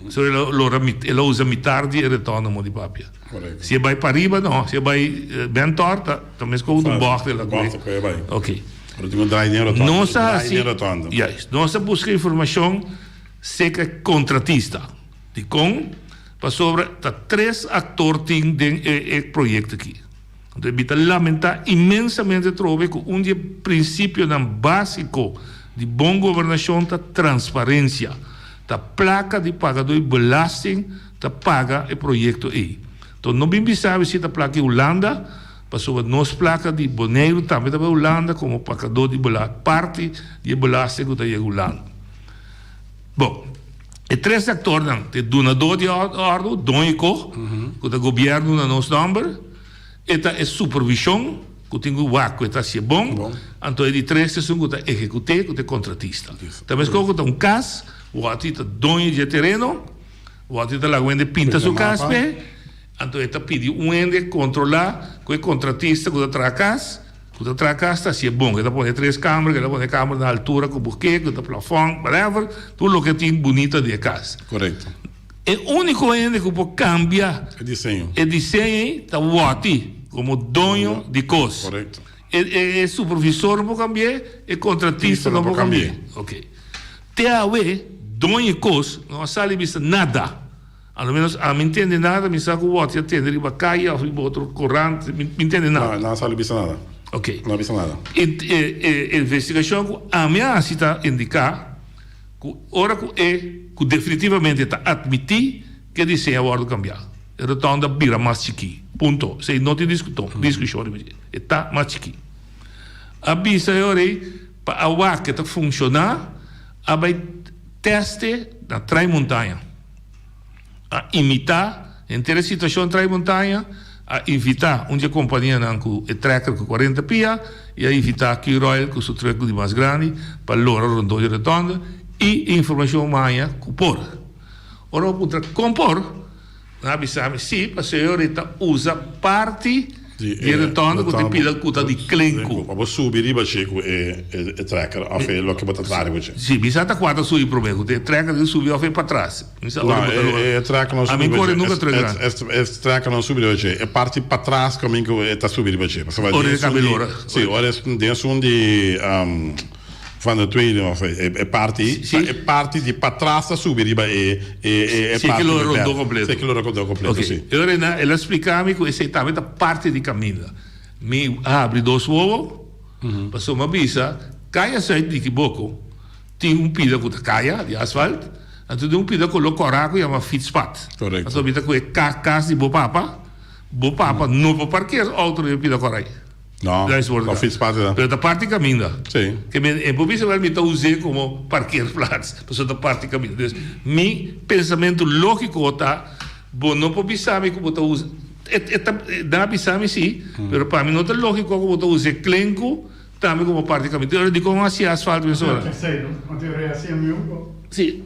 So el a lora el a usa mitar di e retorno mo di papia. Si e bai pariba no, si e bai ben tort ta ta mes komo un bocht el a kohe. Ok. Nos a hasi, juist, nos a buska informashon seka e kontratista. Dikon? Pasobra ta tres aktor tin den e e proyekto aki. Anto mi ta lamentá inmensamente atrobe ku un di e prinsipionan básiko di bon gobernashon ta transparensia. Ta plaka di pagadó di belasting ta paga e proyekto ei. Anto no bin bisa mi si ta plaka di Hulanda, pasobra nos plaka di Boneiru tambe ta bai Hulanda komo pagadó di parti di e belasting ku ta yega Hulanda. Bon, e tres aktornan ta e dunadó di òrdu, doño Koch, ku ta gobièrnu na nos nòmber, e ta e supervishon ku tin ku wak ku e ta hasié bon, anto e di tres ta esun ku ta ehekut'é, ku ta e kontratista. Ta meskos ku ta un kas, wòrdu ta doño di e tereno, wòrdu ta laga un hende pinta su kas p'e, anto e ta pidi un hende kontrolá ku e kontratista ku ta traha kas, Ku ta traha kas ta hasié bon. Ke ta pone tres kamber, ke ta pone kamber na altura ku bo ke, ku ta plafòn, whatever, tur loke tin bunita di e kas. Korekto. E úniko hende ku por kambia E diseño. e diseño ei ta Wòti komo doño di kos. Korekto. E e e supervisor no por kambi'é, e kontratista no por kambi'é. Oke. Te awe doño di kos no a sali bisa nada. A lo menos ami ntende nada, mi sa ku wòrdu a tende riba kaya òf riba otro korant, mi ntende nada. No, no a sali bisa nada. Ok. No a bisa nada. E e investigashon ku ami a hasi ta indiká ku ora ku e ku definitivamente ta atmití ku e diseño a wòrdu kambiá, e rotònda a bira mas chikí. Punto. Esei no tin diskuton, diskushon riba dje. E ta mas chikí. A bisa e ora ei pa a wak ku e ta funshoná, a bai tèst'e na Trai Montaña. A imitá henter e situashon Trai Montaña, a invitá un di e kompanianan ku e trekker ku kuarenta pia i a invitá Q-Royal ku su trùk di mas grandi pa lora rondó di rotònde i e informashon maña ku por. Ora bo puntra kon por, Nan a bisa mi, Sí, pasobra e ta usa parti di e rotònde ku ta pila ku ta di klenku. Pa bo subi riba dje ku e trekker òf e loke bo ta traha riba dje. Sí, mi sa ta kua ta subi promé, ku e trekker ta subi òf e patras. Mi sa ora bo ta lora. E trekker no subi riba dje. Ami kore nunka trek grandi. E trekker no subi riba dje. E parti patras kaminda ku e ta subi riba dje. Ora e kabe lora. Sí, ora den esun di. Van de tweede of e parti, e parti di patras ta subi riba e e e parti. Si ke lo rondó kompleto. Si ke lo rondó kompleto, si. E ora el a splika mi ku esei tambe ta parti di kaminda. Mi a habri dos wowo, pasobra mi a bisa, Kaya Zuid Nikiboko tin un pida ku ta kaya di asfalt, anto tin un pida koló kòrá ku yama fietspad. Pasobra mi ta ku e kas di bo papa, bo papa no por parker outo riba e pida kòrá ei. No, no fietspad ei. Pero ta parti kaminda. Sí. Ke men e por bisa wèl mi ta us'é komo parkeerplaats, pasobra ta parti kaminda. Dus mi pensamentu lógiko ta, bo no por bisa mi ku bo ta usa. E ta nan a bisa mi si, pero pa mi no ta lógiko ku bo ta usa e klenku tambe komo parti kaminda. Ora dikon a hasi asfalto mesora? Si,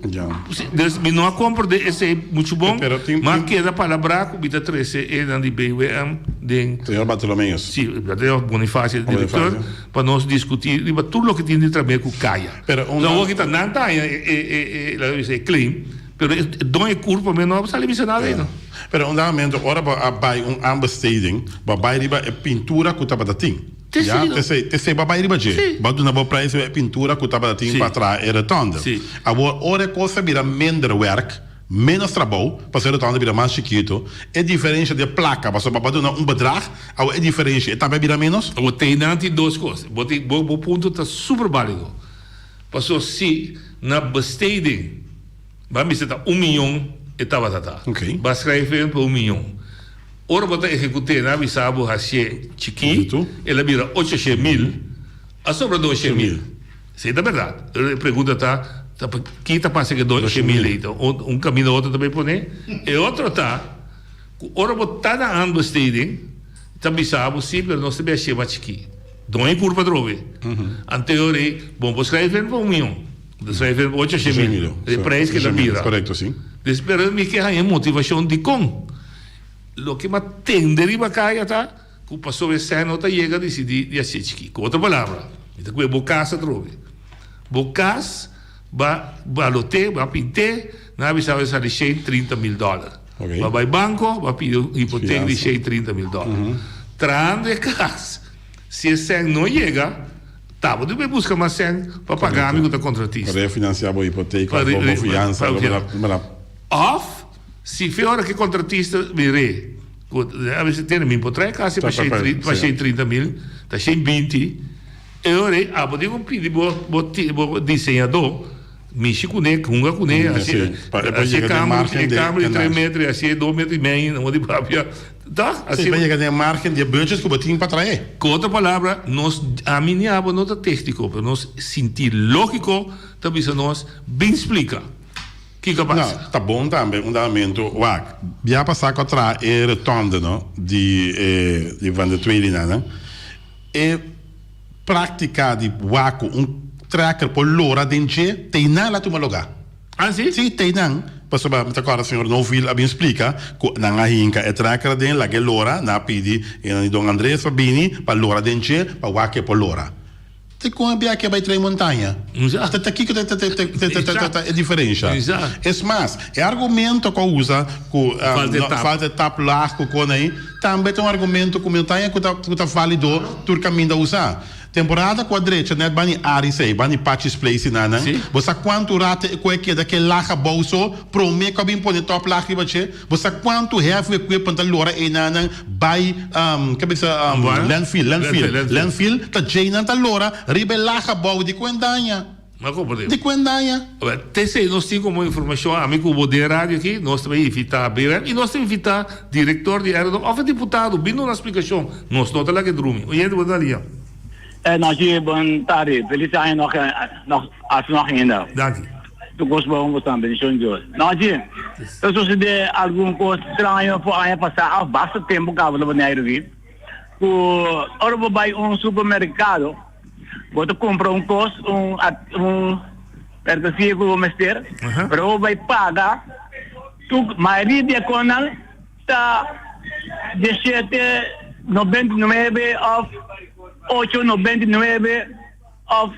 dus mi no a komprende esei muchu bon, ma a keda palabrá ku mi ta trese e nan di BWM den. Señor Bartolomeus. Si, Bonifacio, direktor, pa nos diskutí riba tur loke tin di trabe ku kaya. Awor ki ta nan ta haña e, laga bisa, e claim. Pero e don e curpa me no a sali bisa nada ei no. Pero un dado momento ora bo a bai un aanbesteding, bo a bai riba e pintura cu tabata tin. Ya, t'esey, t'esey bo a bai riba dje. Bo a duna bo prijs riba e pintura cu tabata tin pa traha e rotonde. Awor, ora e cos a bira minder werk, menos trabou, pasobra e rotonde a bira mas chikito, e diferencia di e placa, pasobra bo a duna un bedrag, awor e diferencia e tambe a bira menos? Awor, teinan tin dos cos. Bo tin, bo, bo punto ta super balido. Pasobra si na besteding. Bo a bisa ta un miyon e tabata ta. Bo a schrijf in pa un miyon. Ora bo ta ehekut'é nan a bisa bo hasié chikí, el a bira ochoshe mil, a sobra doshe mil. Esei ta bèrdat. E pregunta ta, ta pa ki ta pasa ku e doshe mil ei? Ta un kaminda otro ta bai pone? E otro ta ku ora bo ta na aanbesteding ta bisa bo si, pero nos ta bai hasié mas chikí. Don e kurpa atrobe. Anteor ei bo por schrijf in pa un miyon. Schrijf ocho shen mil. E prijs ke ta bira. Korekto, si. Dus pero mi ke haña motivashon dikon. Loke mi a tende riba kaya ta ku pasobra e sèn no ta yega disidí di hasié chikí. Ku otro palabra, mi ta kue bo kas atrobe. Bo kas ba balot'é, ba pint'é, nan a bisa bo e sali 130 mil dòler. Ba bai banko, ba pidi un hipotek di 130 mil dòler. Trahando e kas, si e sèn no yega, Ta bo debe buska mas sèn pa paga mi ku ta kontratista. Pa refinansiá bo hipoteka òf bo fiansa. Òf, si fe ora ku e kontratista mir'é ku a bisa tene mi por trae kasi pa 130 mil, ta 120, e ora ei abo tin ku pidi bo bo diseñadó mishi kuné, hunga kuné, hasi e kamber di tres metro, hasi e dos metro i mei, nan bo di papia. Ta, asina. Sí, pa yega den e margen di e budget ku bo tin pa trae. Ku otro palabra, nos, ami ni abo no ta tékniko, pero nos sinti lógiko ta bisa nos, bin splika kiko a pasa. No, ta bon tambe un damentu, wak, bia pasá ku a traha e rotonde, no, di e di Van der Tweelinannan, e práktika di wak ku un trekker por lora den dje, te einan la tuma lugá. Ah, si? Si, te einan. Pasobra mi ta kòrda señor Novil a bin splika ku nan a hinka e trekker aden, laga e lora, nan a pidi e don Andres pa bini pa lora den dje pa wak e por lora. Te kon e bia ke bai trae montaña? Ta ta kiko ta ta e diferensha? Es mas, e argumento ku a usa ku falta e tap laag ku kon ei, tambe ta un argumento ku montaña ku ta ku ta válido tur kaminda usa. Temporada ku a drecha net bani Aris ei, bani Pachi's Place i nannan, bo sa kuantu rato e ku e keda ke lag abou so prome ku a bin pone top lag riba dje? Bo sa kuantu heavy equipment ta lora ei nannan bai ke bisa landfill, landfill, landfill ta djei nan ta lora riba e lag abou di ku en daña? Ma como di? Di ku en daña? T'esei nos tin como informacion, ami cu bo den radio aki, nos ta bay invita BRM y nos ta invita director di Aerodom of e diputado, bin duna splicacion, nos no ta laga e drumi. Oyente bo ta lia. Eh Nachi, bon tardi. Feliz aña nog, nog, hasta nog ainda. Danki. Tur cos bon cu stan, bendicion di Dios. Nachi, ta sucede algun cos straño for aña pasa, of basta tempo caba ta Boneiru aki, cu ora bo bay un supermercado, Bo ta kumpra un kos, un un merkansia ku bo mester, pero bo bai paga tur mayoria di e kosnan ta dieshete nobenta i nuebe òf ocho nobenta i nuebe òf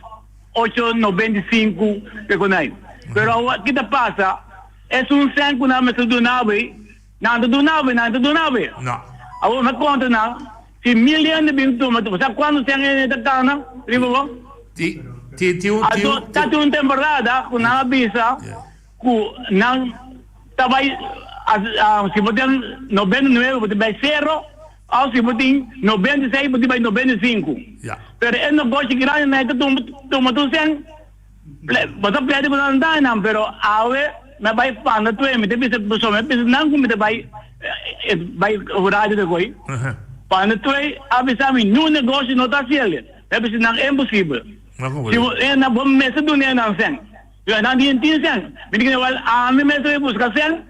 ocho nobenta i sinku te ku nai. Pero awor ki ta pasa esun sèn ku nan mester duna bo ei Nan ta duna bo, nan ta duna bo. Awor mi a konta nan, si mil hende bin tuma, bo sa kuantu sèn hende ta kana riba bo? Anto ta tin un temporada ku nan a bisa ku nan ta bai, si bo ten 99 bo ta bai sero. Òf si bo tin 96 bo tin bai 95. Pero e negoshi grandi nan ta tuma tur sèn. Bo ta plèdi ku nan ta nan pero awe mi a bai panda tur mi ta bisa pasobra mi a bisa nan ku mi ta bai bai radio ta koi. Panda tur a bisa mi niun negoshi no ta hasiel. Mi a bisa nan imposibel. Si bo bo mester duna nan sèn. Yo nan tin tin sèn. Mi di wèl ami mester bai buska sèn.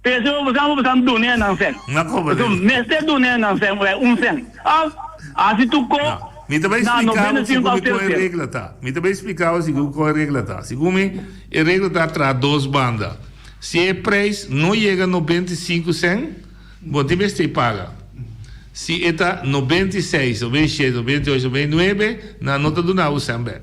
P'esei bo sa bo sa dun'é nan sèn. Pasobra mester dun'é nan sèn ora un sèn. Òf, hasi tur ko Mi ta bai na splika bo 95 segun òf mi kon e sero sero. regla ta. Mi ta bai splika bo segun kon e regla ta. Segun mi, e regla ta traha dos banda. Si e preis no yega 95 sèn, bo tin mester paga. Si e ta 96, 97, 98, 99, nan no ta duna bo sèn bèk.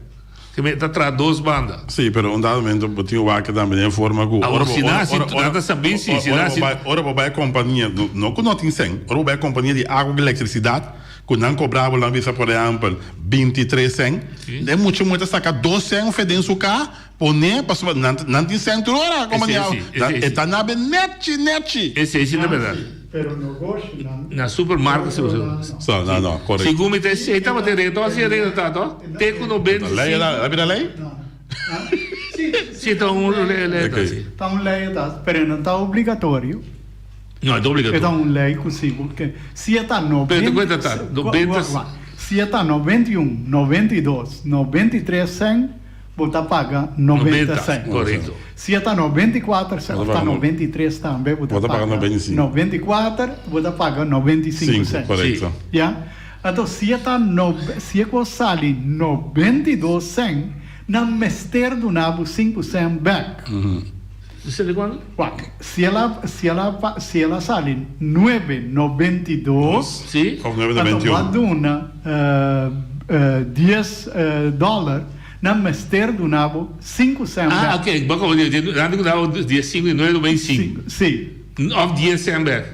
Te ta traha dos banda. Sí, pero un dado momento bo tin wak tambe den forma ku ora bo ora ora ora sabi si si ora bo bai ora bo bai kompania no no ku no tin sèn ora bo bai kompania di agua ku elektrisidat ku nan kobra bo nan bisa por ehèmpel 23 sèn e mucha muher ta saka dos sèn fe den su ka pone pasobra nan nan tin sèn tur ora kompania e ta nabe nèchi nèchi. Esei si ta bèrdat. Pero negoshinan. Na supermarket si bo So, no, no, correcto. Segun mi ta esei tabata e regla, tabata así e regla ta, to? Te ku no benti Lei, si. la bira lei? Si, ta un lei, lei ta así. Ta un lei ta, pero no ta obligatorio. No, e ta obligatorio. E ta un lei ku si bo ke, si e ta no Pero te kuenta ta, no benta. Si e ta 91, 92, 93 sèn, Bo ta paga 90 cent. Correcto. Si e ta 94 cent of ta 93 tambe bo ta paga 94, bo ta paga 95 cent. Correcto. Ya? Anto si e ta no si e cos sali 92 cent, nan mester duna bo 5 cent bek. Sali cuanto? Wak, si el a si el a si el a sali 9,92, Si. Of anto bo a 9,91. duna 10 dollar. Nan mester duna bo 5 cent Ah, bek. ok. Bo como di, nan ta duna bo dies sinku i nueve noventa i sinku. Si. Of dies cent bek.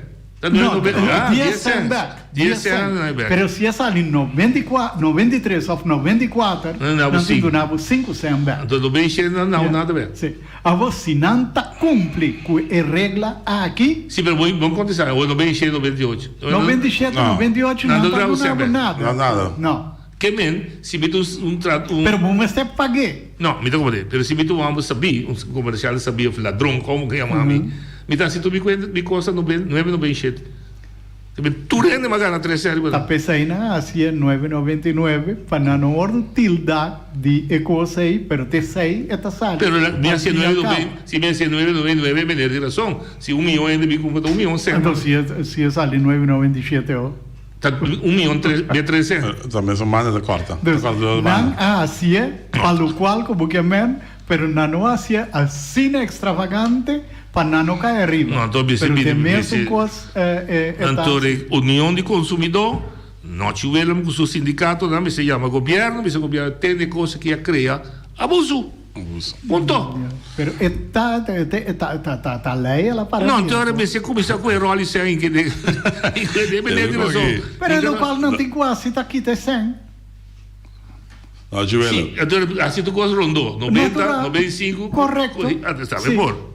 Ta nueve No, noventa, ah, dies dies cent cent. bek. Dies Dies cent cent. nan duna bek. Pero si e sali 94, 93 of 94, Nan duna bo nan tin sinku. duna bo 5 cent bek. Anto 97 nan duna bo nada bek. Si. Awor si nan ta cumpli cu e regla aki. Si, pero bo bo contesta, awor 97, 98. 97, 98 Nan nan ta ta duna bo duna cent bo bek. nada. No, nada. No. Ke men, si mi ta un tra un. Pero bo mester pag'é. No, mi ta komprendé. Pero si mi ta un homber sabí, un komersial sabí of ladron, komo ke yama mi, mi ta hasi tur mi kuenta, mi kosa noben, nuebe noben shete. Ke men tur hende mas gana tres sèn riba Ta nan. p'esei nan a hasié nuebe noventa i nuebe pa nan no wòrdu tildá di e kos ei, pero t'esei e ta sali. Pero la, mi Al hasié fin i nuebe al noben, kabo. si mi hasié nuebe noben nuebe, meneer tin rason. Si un miyon hende bin kumpra ta un miyon sèn. Anto si e, si e sali nuebe noventa i shete o. Ta un miyon tres, be tres sèn. Ta mesun banda ta kòrta. Ta Dus, kòrta dos nan banda. a hasié pa lokual ku bo ke men, pero nan no hasié asina ekstravagante pa nan no kai ariba. No, anto bisa Pero bi te mesun bisa kos e ta Anto hasi. re Union di Konsumidó, Nochi Willem ku su sindikatonan mester yama gobièrnu, bisa gobièrnu tende kos aki a krea abusu. Punto. Pero e ta e ta ta ta ta lei el a para No, anto ora mester cuminsa cu e rol y seng y kende y kende meneer tin razon. Pero e locual nan tin cu haci ta kita e seng. No, Juwelo. Si, anto haci tur cos rondo, 90, 95. Correcto. Anto sta mehor.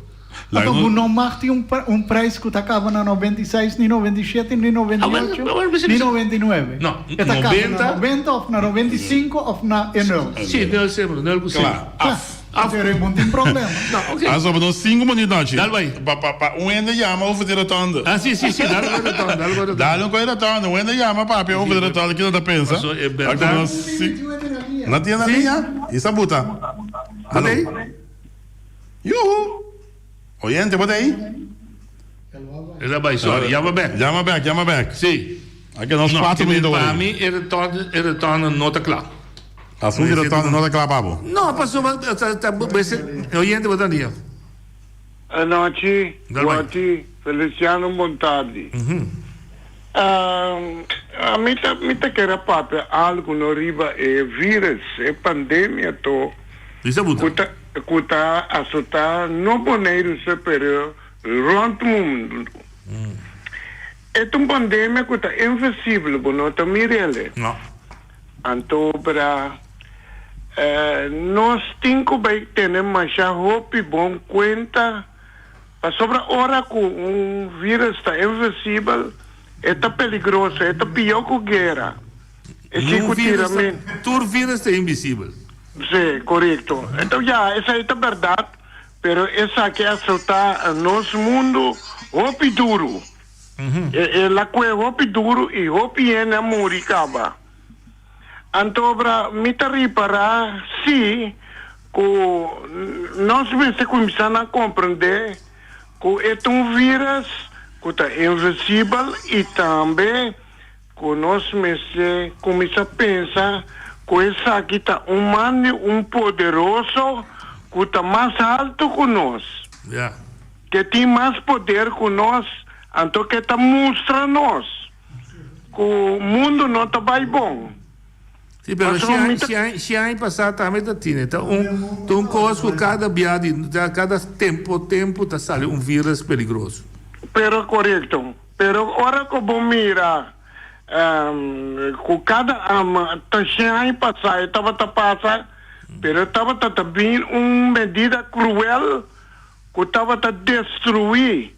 Anto bo no mag tin un prijs cu ta caba na 96, ni 97, ni 98, ni 99. No, E ta caba na 90 of na 95 of na e nul. Si, nul semper, nul cu semper. Klaar, af. Af. Pero bo no tin problema. No, ok. Aso bo nos 5 minuut nochi. Dal bai. Pa pa pa un hende yama over di rotonde. Ah, si, si, si, dal bai rotonde, dal bai rotonde. Dal un koi rotonde, un hende yama papia over di rotonde, kiko ta pensa? Paso e berdad. No tin na liña? Isa buta. Hallo. Yuhu! Oyente, bo ta ei? El a bai, sorry. Yama bek. Yama bek, yama bek. Si. Aki nos No, cuatro ke minuto pa hoy. mi e retorno, e retorno no ta kla. Asunto di retorno no ta kla pa bo. No, pasobra ta, ta, ta, oyente bo ta dia. Anochi, Dal bai. Watty, Feliciano bon tardi. Mi ta mi ta kere a papia algu no riba e virus, e pandemia to Bisa buta. ku ta ku ta asotá no Boneiru so pero rònt mundu. E ta un pandemia ku ta invisibel, bo no ta mir'el. No. Anto bra nos tin ku bai tene masha hopi bon kuenta. Pasobra ora ku un virus ta invisibel. E ta peligroso, e ta pió ku guera. E si Niun ku virus ta, tiramen. tur virus ta invisibel. Sí, korekto. Enton ya, esei ta bèrdat, pero esaki a asotá nos mundu hopi duru. E el a kue hopi duru i hopi hende a muri kaba. Antobra mi ta ripará sí ku nos mester kuminsá na komprendé ku e ta un vírus ku ta invisibel i tambe ku nos mester kuminsá pensa ku esaki ta un man di un poderoso ku ta mas haltu ku nos, ke tin mas poder ku nos, anto ke ta mustra nos ku mundu no ta bai bon. Sí, pero Pasobra mi ta. si aña pasá tambe ta tine. Ta un, ta un kos ku kada bia di, kada tempo, tempu ta sali un virus peligroso. Pero korekto. Pero ora ku bo mira ku kada ta shen aña pasá e tabata pasa, pero tabata ta bin un medida kruel ku tabata destruí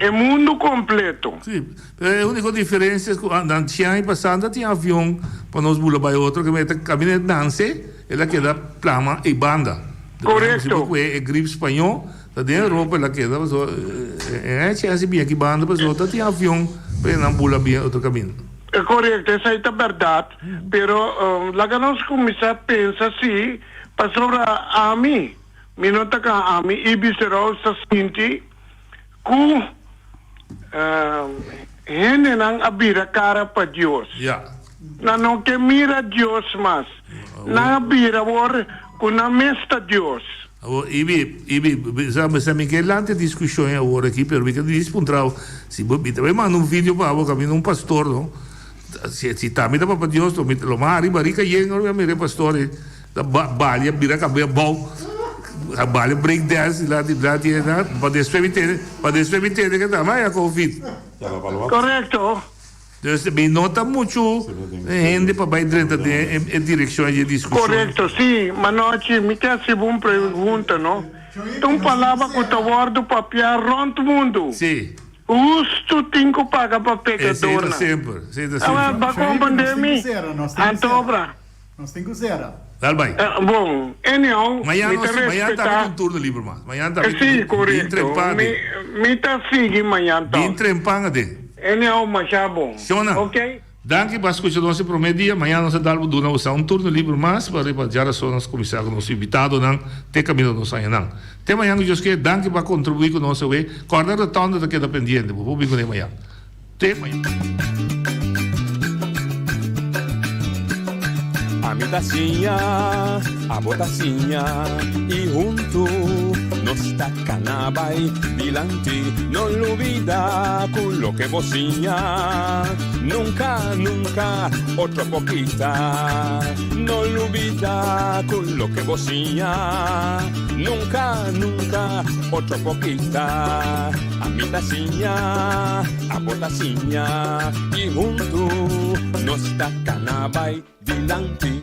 e mundu kompleto. Sí, pero e úniko diferensia es ku nan shen aña pasá no tin avion pa nos bula bai otro kaminda, e ta kaminda e nanse el a keda plama ei banda. Korekto. Ku e grip spañó ta den Europa el a keda pasobra e chèns di bini aki banda pasobra ta tin avion pa e nan bula bini otro kaminda. Korekto, esei ta bèrdat, pero laga nos kuminsá pensa si pasobra ami Mi no ta ka ami i Biseros ta sinti ku hendenan a bira kara pa Dios. Nan no ke mira Dios mas. Nan a bira awor ku nan mes ta Dios. Awor, Ibi, Ibi, sa, sa mi ke lanta e diskushon awor aki, pero mi ke djis puntra bo, si bo, mi ta bai manda un video pa bo kaminda un pastor, no, si, si ta mi ta papia Dios, lo mi, lo mi hari barika yen ora mi a mira e pastor ei. Ta balia bira kabia abou, a balia break dance dilanti dilanti e nan, pa despues mi tende, pa despues mi tende ke ta maya covid. Korekto. Dus mi no ta muchu hende pa bai drenta den e direkshon dje diskushon. Korekto, si, Manochi, mi ke hasi bo un pregunta, no? Ta un palabra ku ta wòrdu papiá rònt mundu. Si. Hustu tin ku paga pa Esei ta pekadornan. semper, esei ta Awor, semper. bo a komprendé mi? Anto obra. Nos tin ku sera. Dal bai. Bon, anyhow, Mañan mi ta nos, mañan respetá. tambe tin turno liber mas. Mañan tambe Sí, tin bin korekto. trempan Mi, aden. mi ta sigui mañan Bin tòg. trempan aden. Anyhow, masha bon. Shona, Ok? danki pa skucha nos e promé dia. Mañan nos a dal bo duna bosa un turno liber mas pa riba djarason nos kuminsá ku nos invitadonan te kaminda nos añanan. Te mañan ku Dios ke, danki pa kontribuí ku nos awe. Kòrda rotonda ta keda pendiente. Bo por bin kuné mañan. Te mañan. Ami ta siña, abo ta siña y hunto nos ta cana bay dilanti. No lubida cu loke bo siña nunca, nunca otro por kita. No lubida cu loke bo siña nunca, nunca otro por kita. Ami ta siña, abo ta siña y huntu nos ta cana bay dilanti.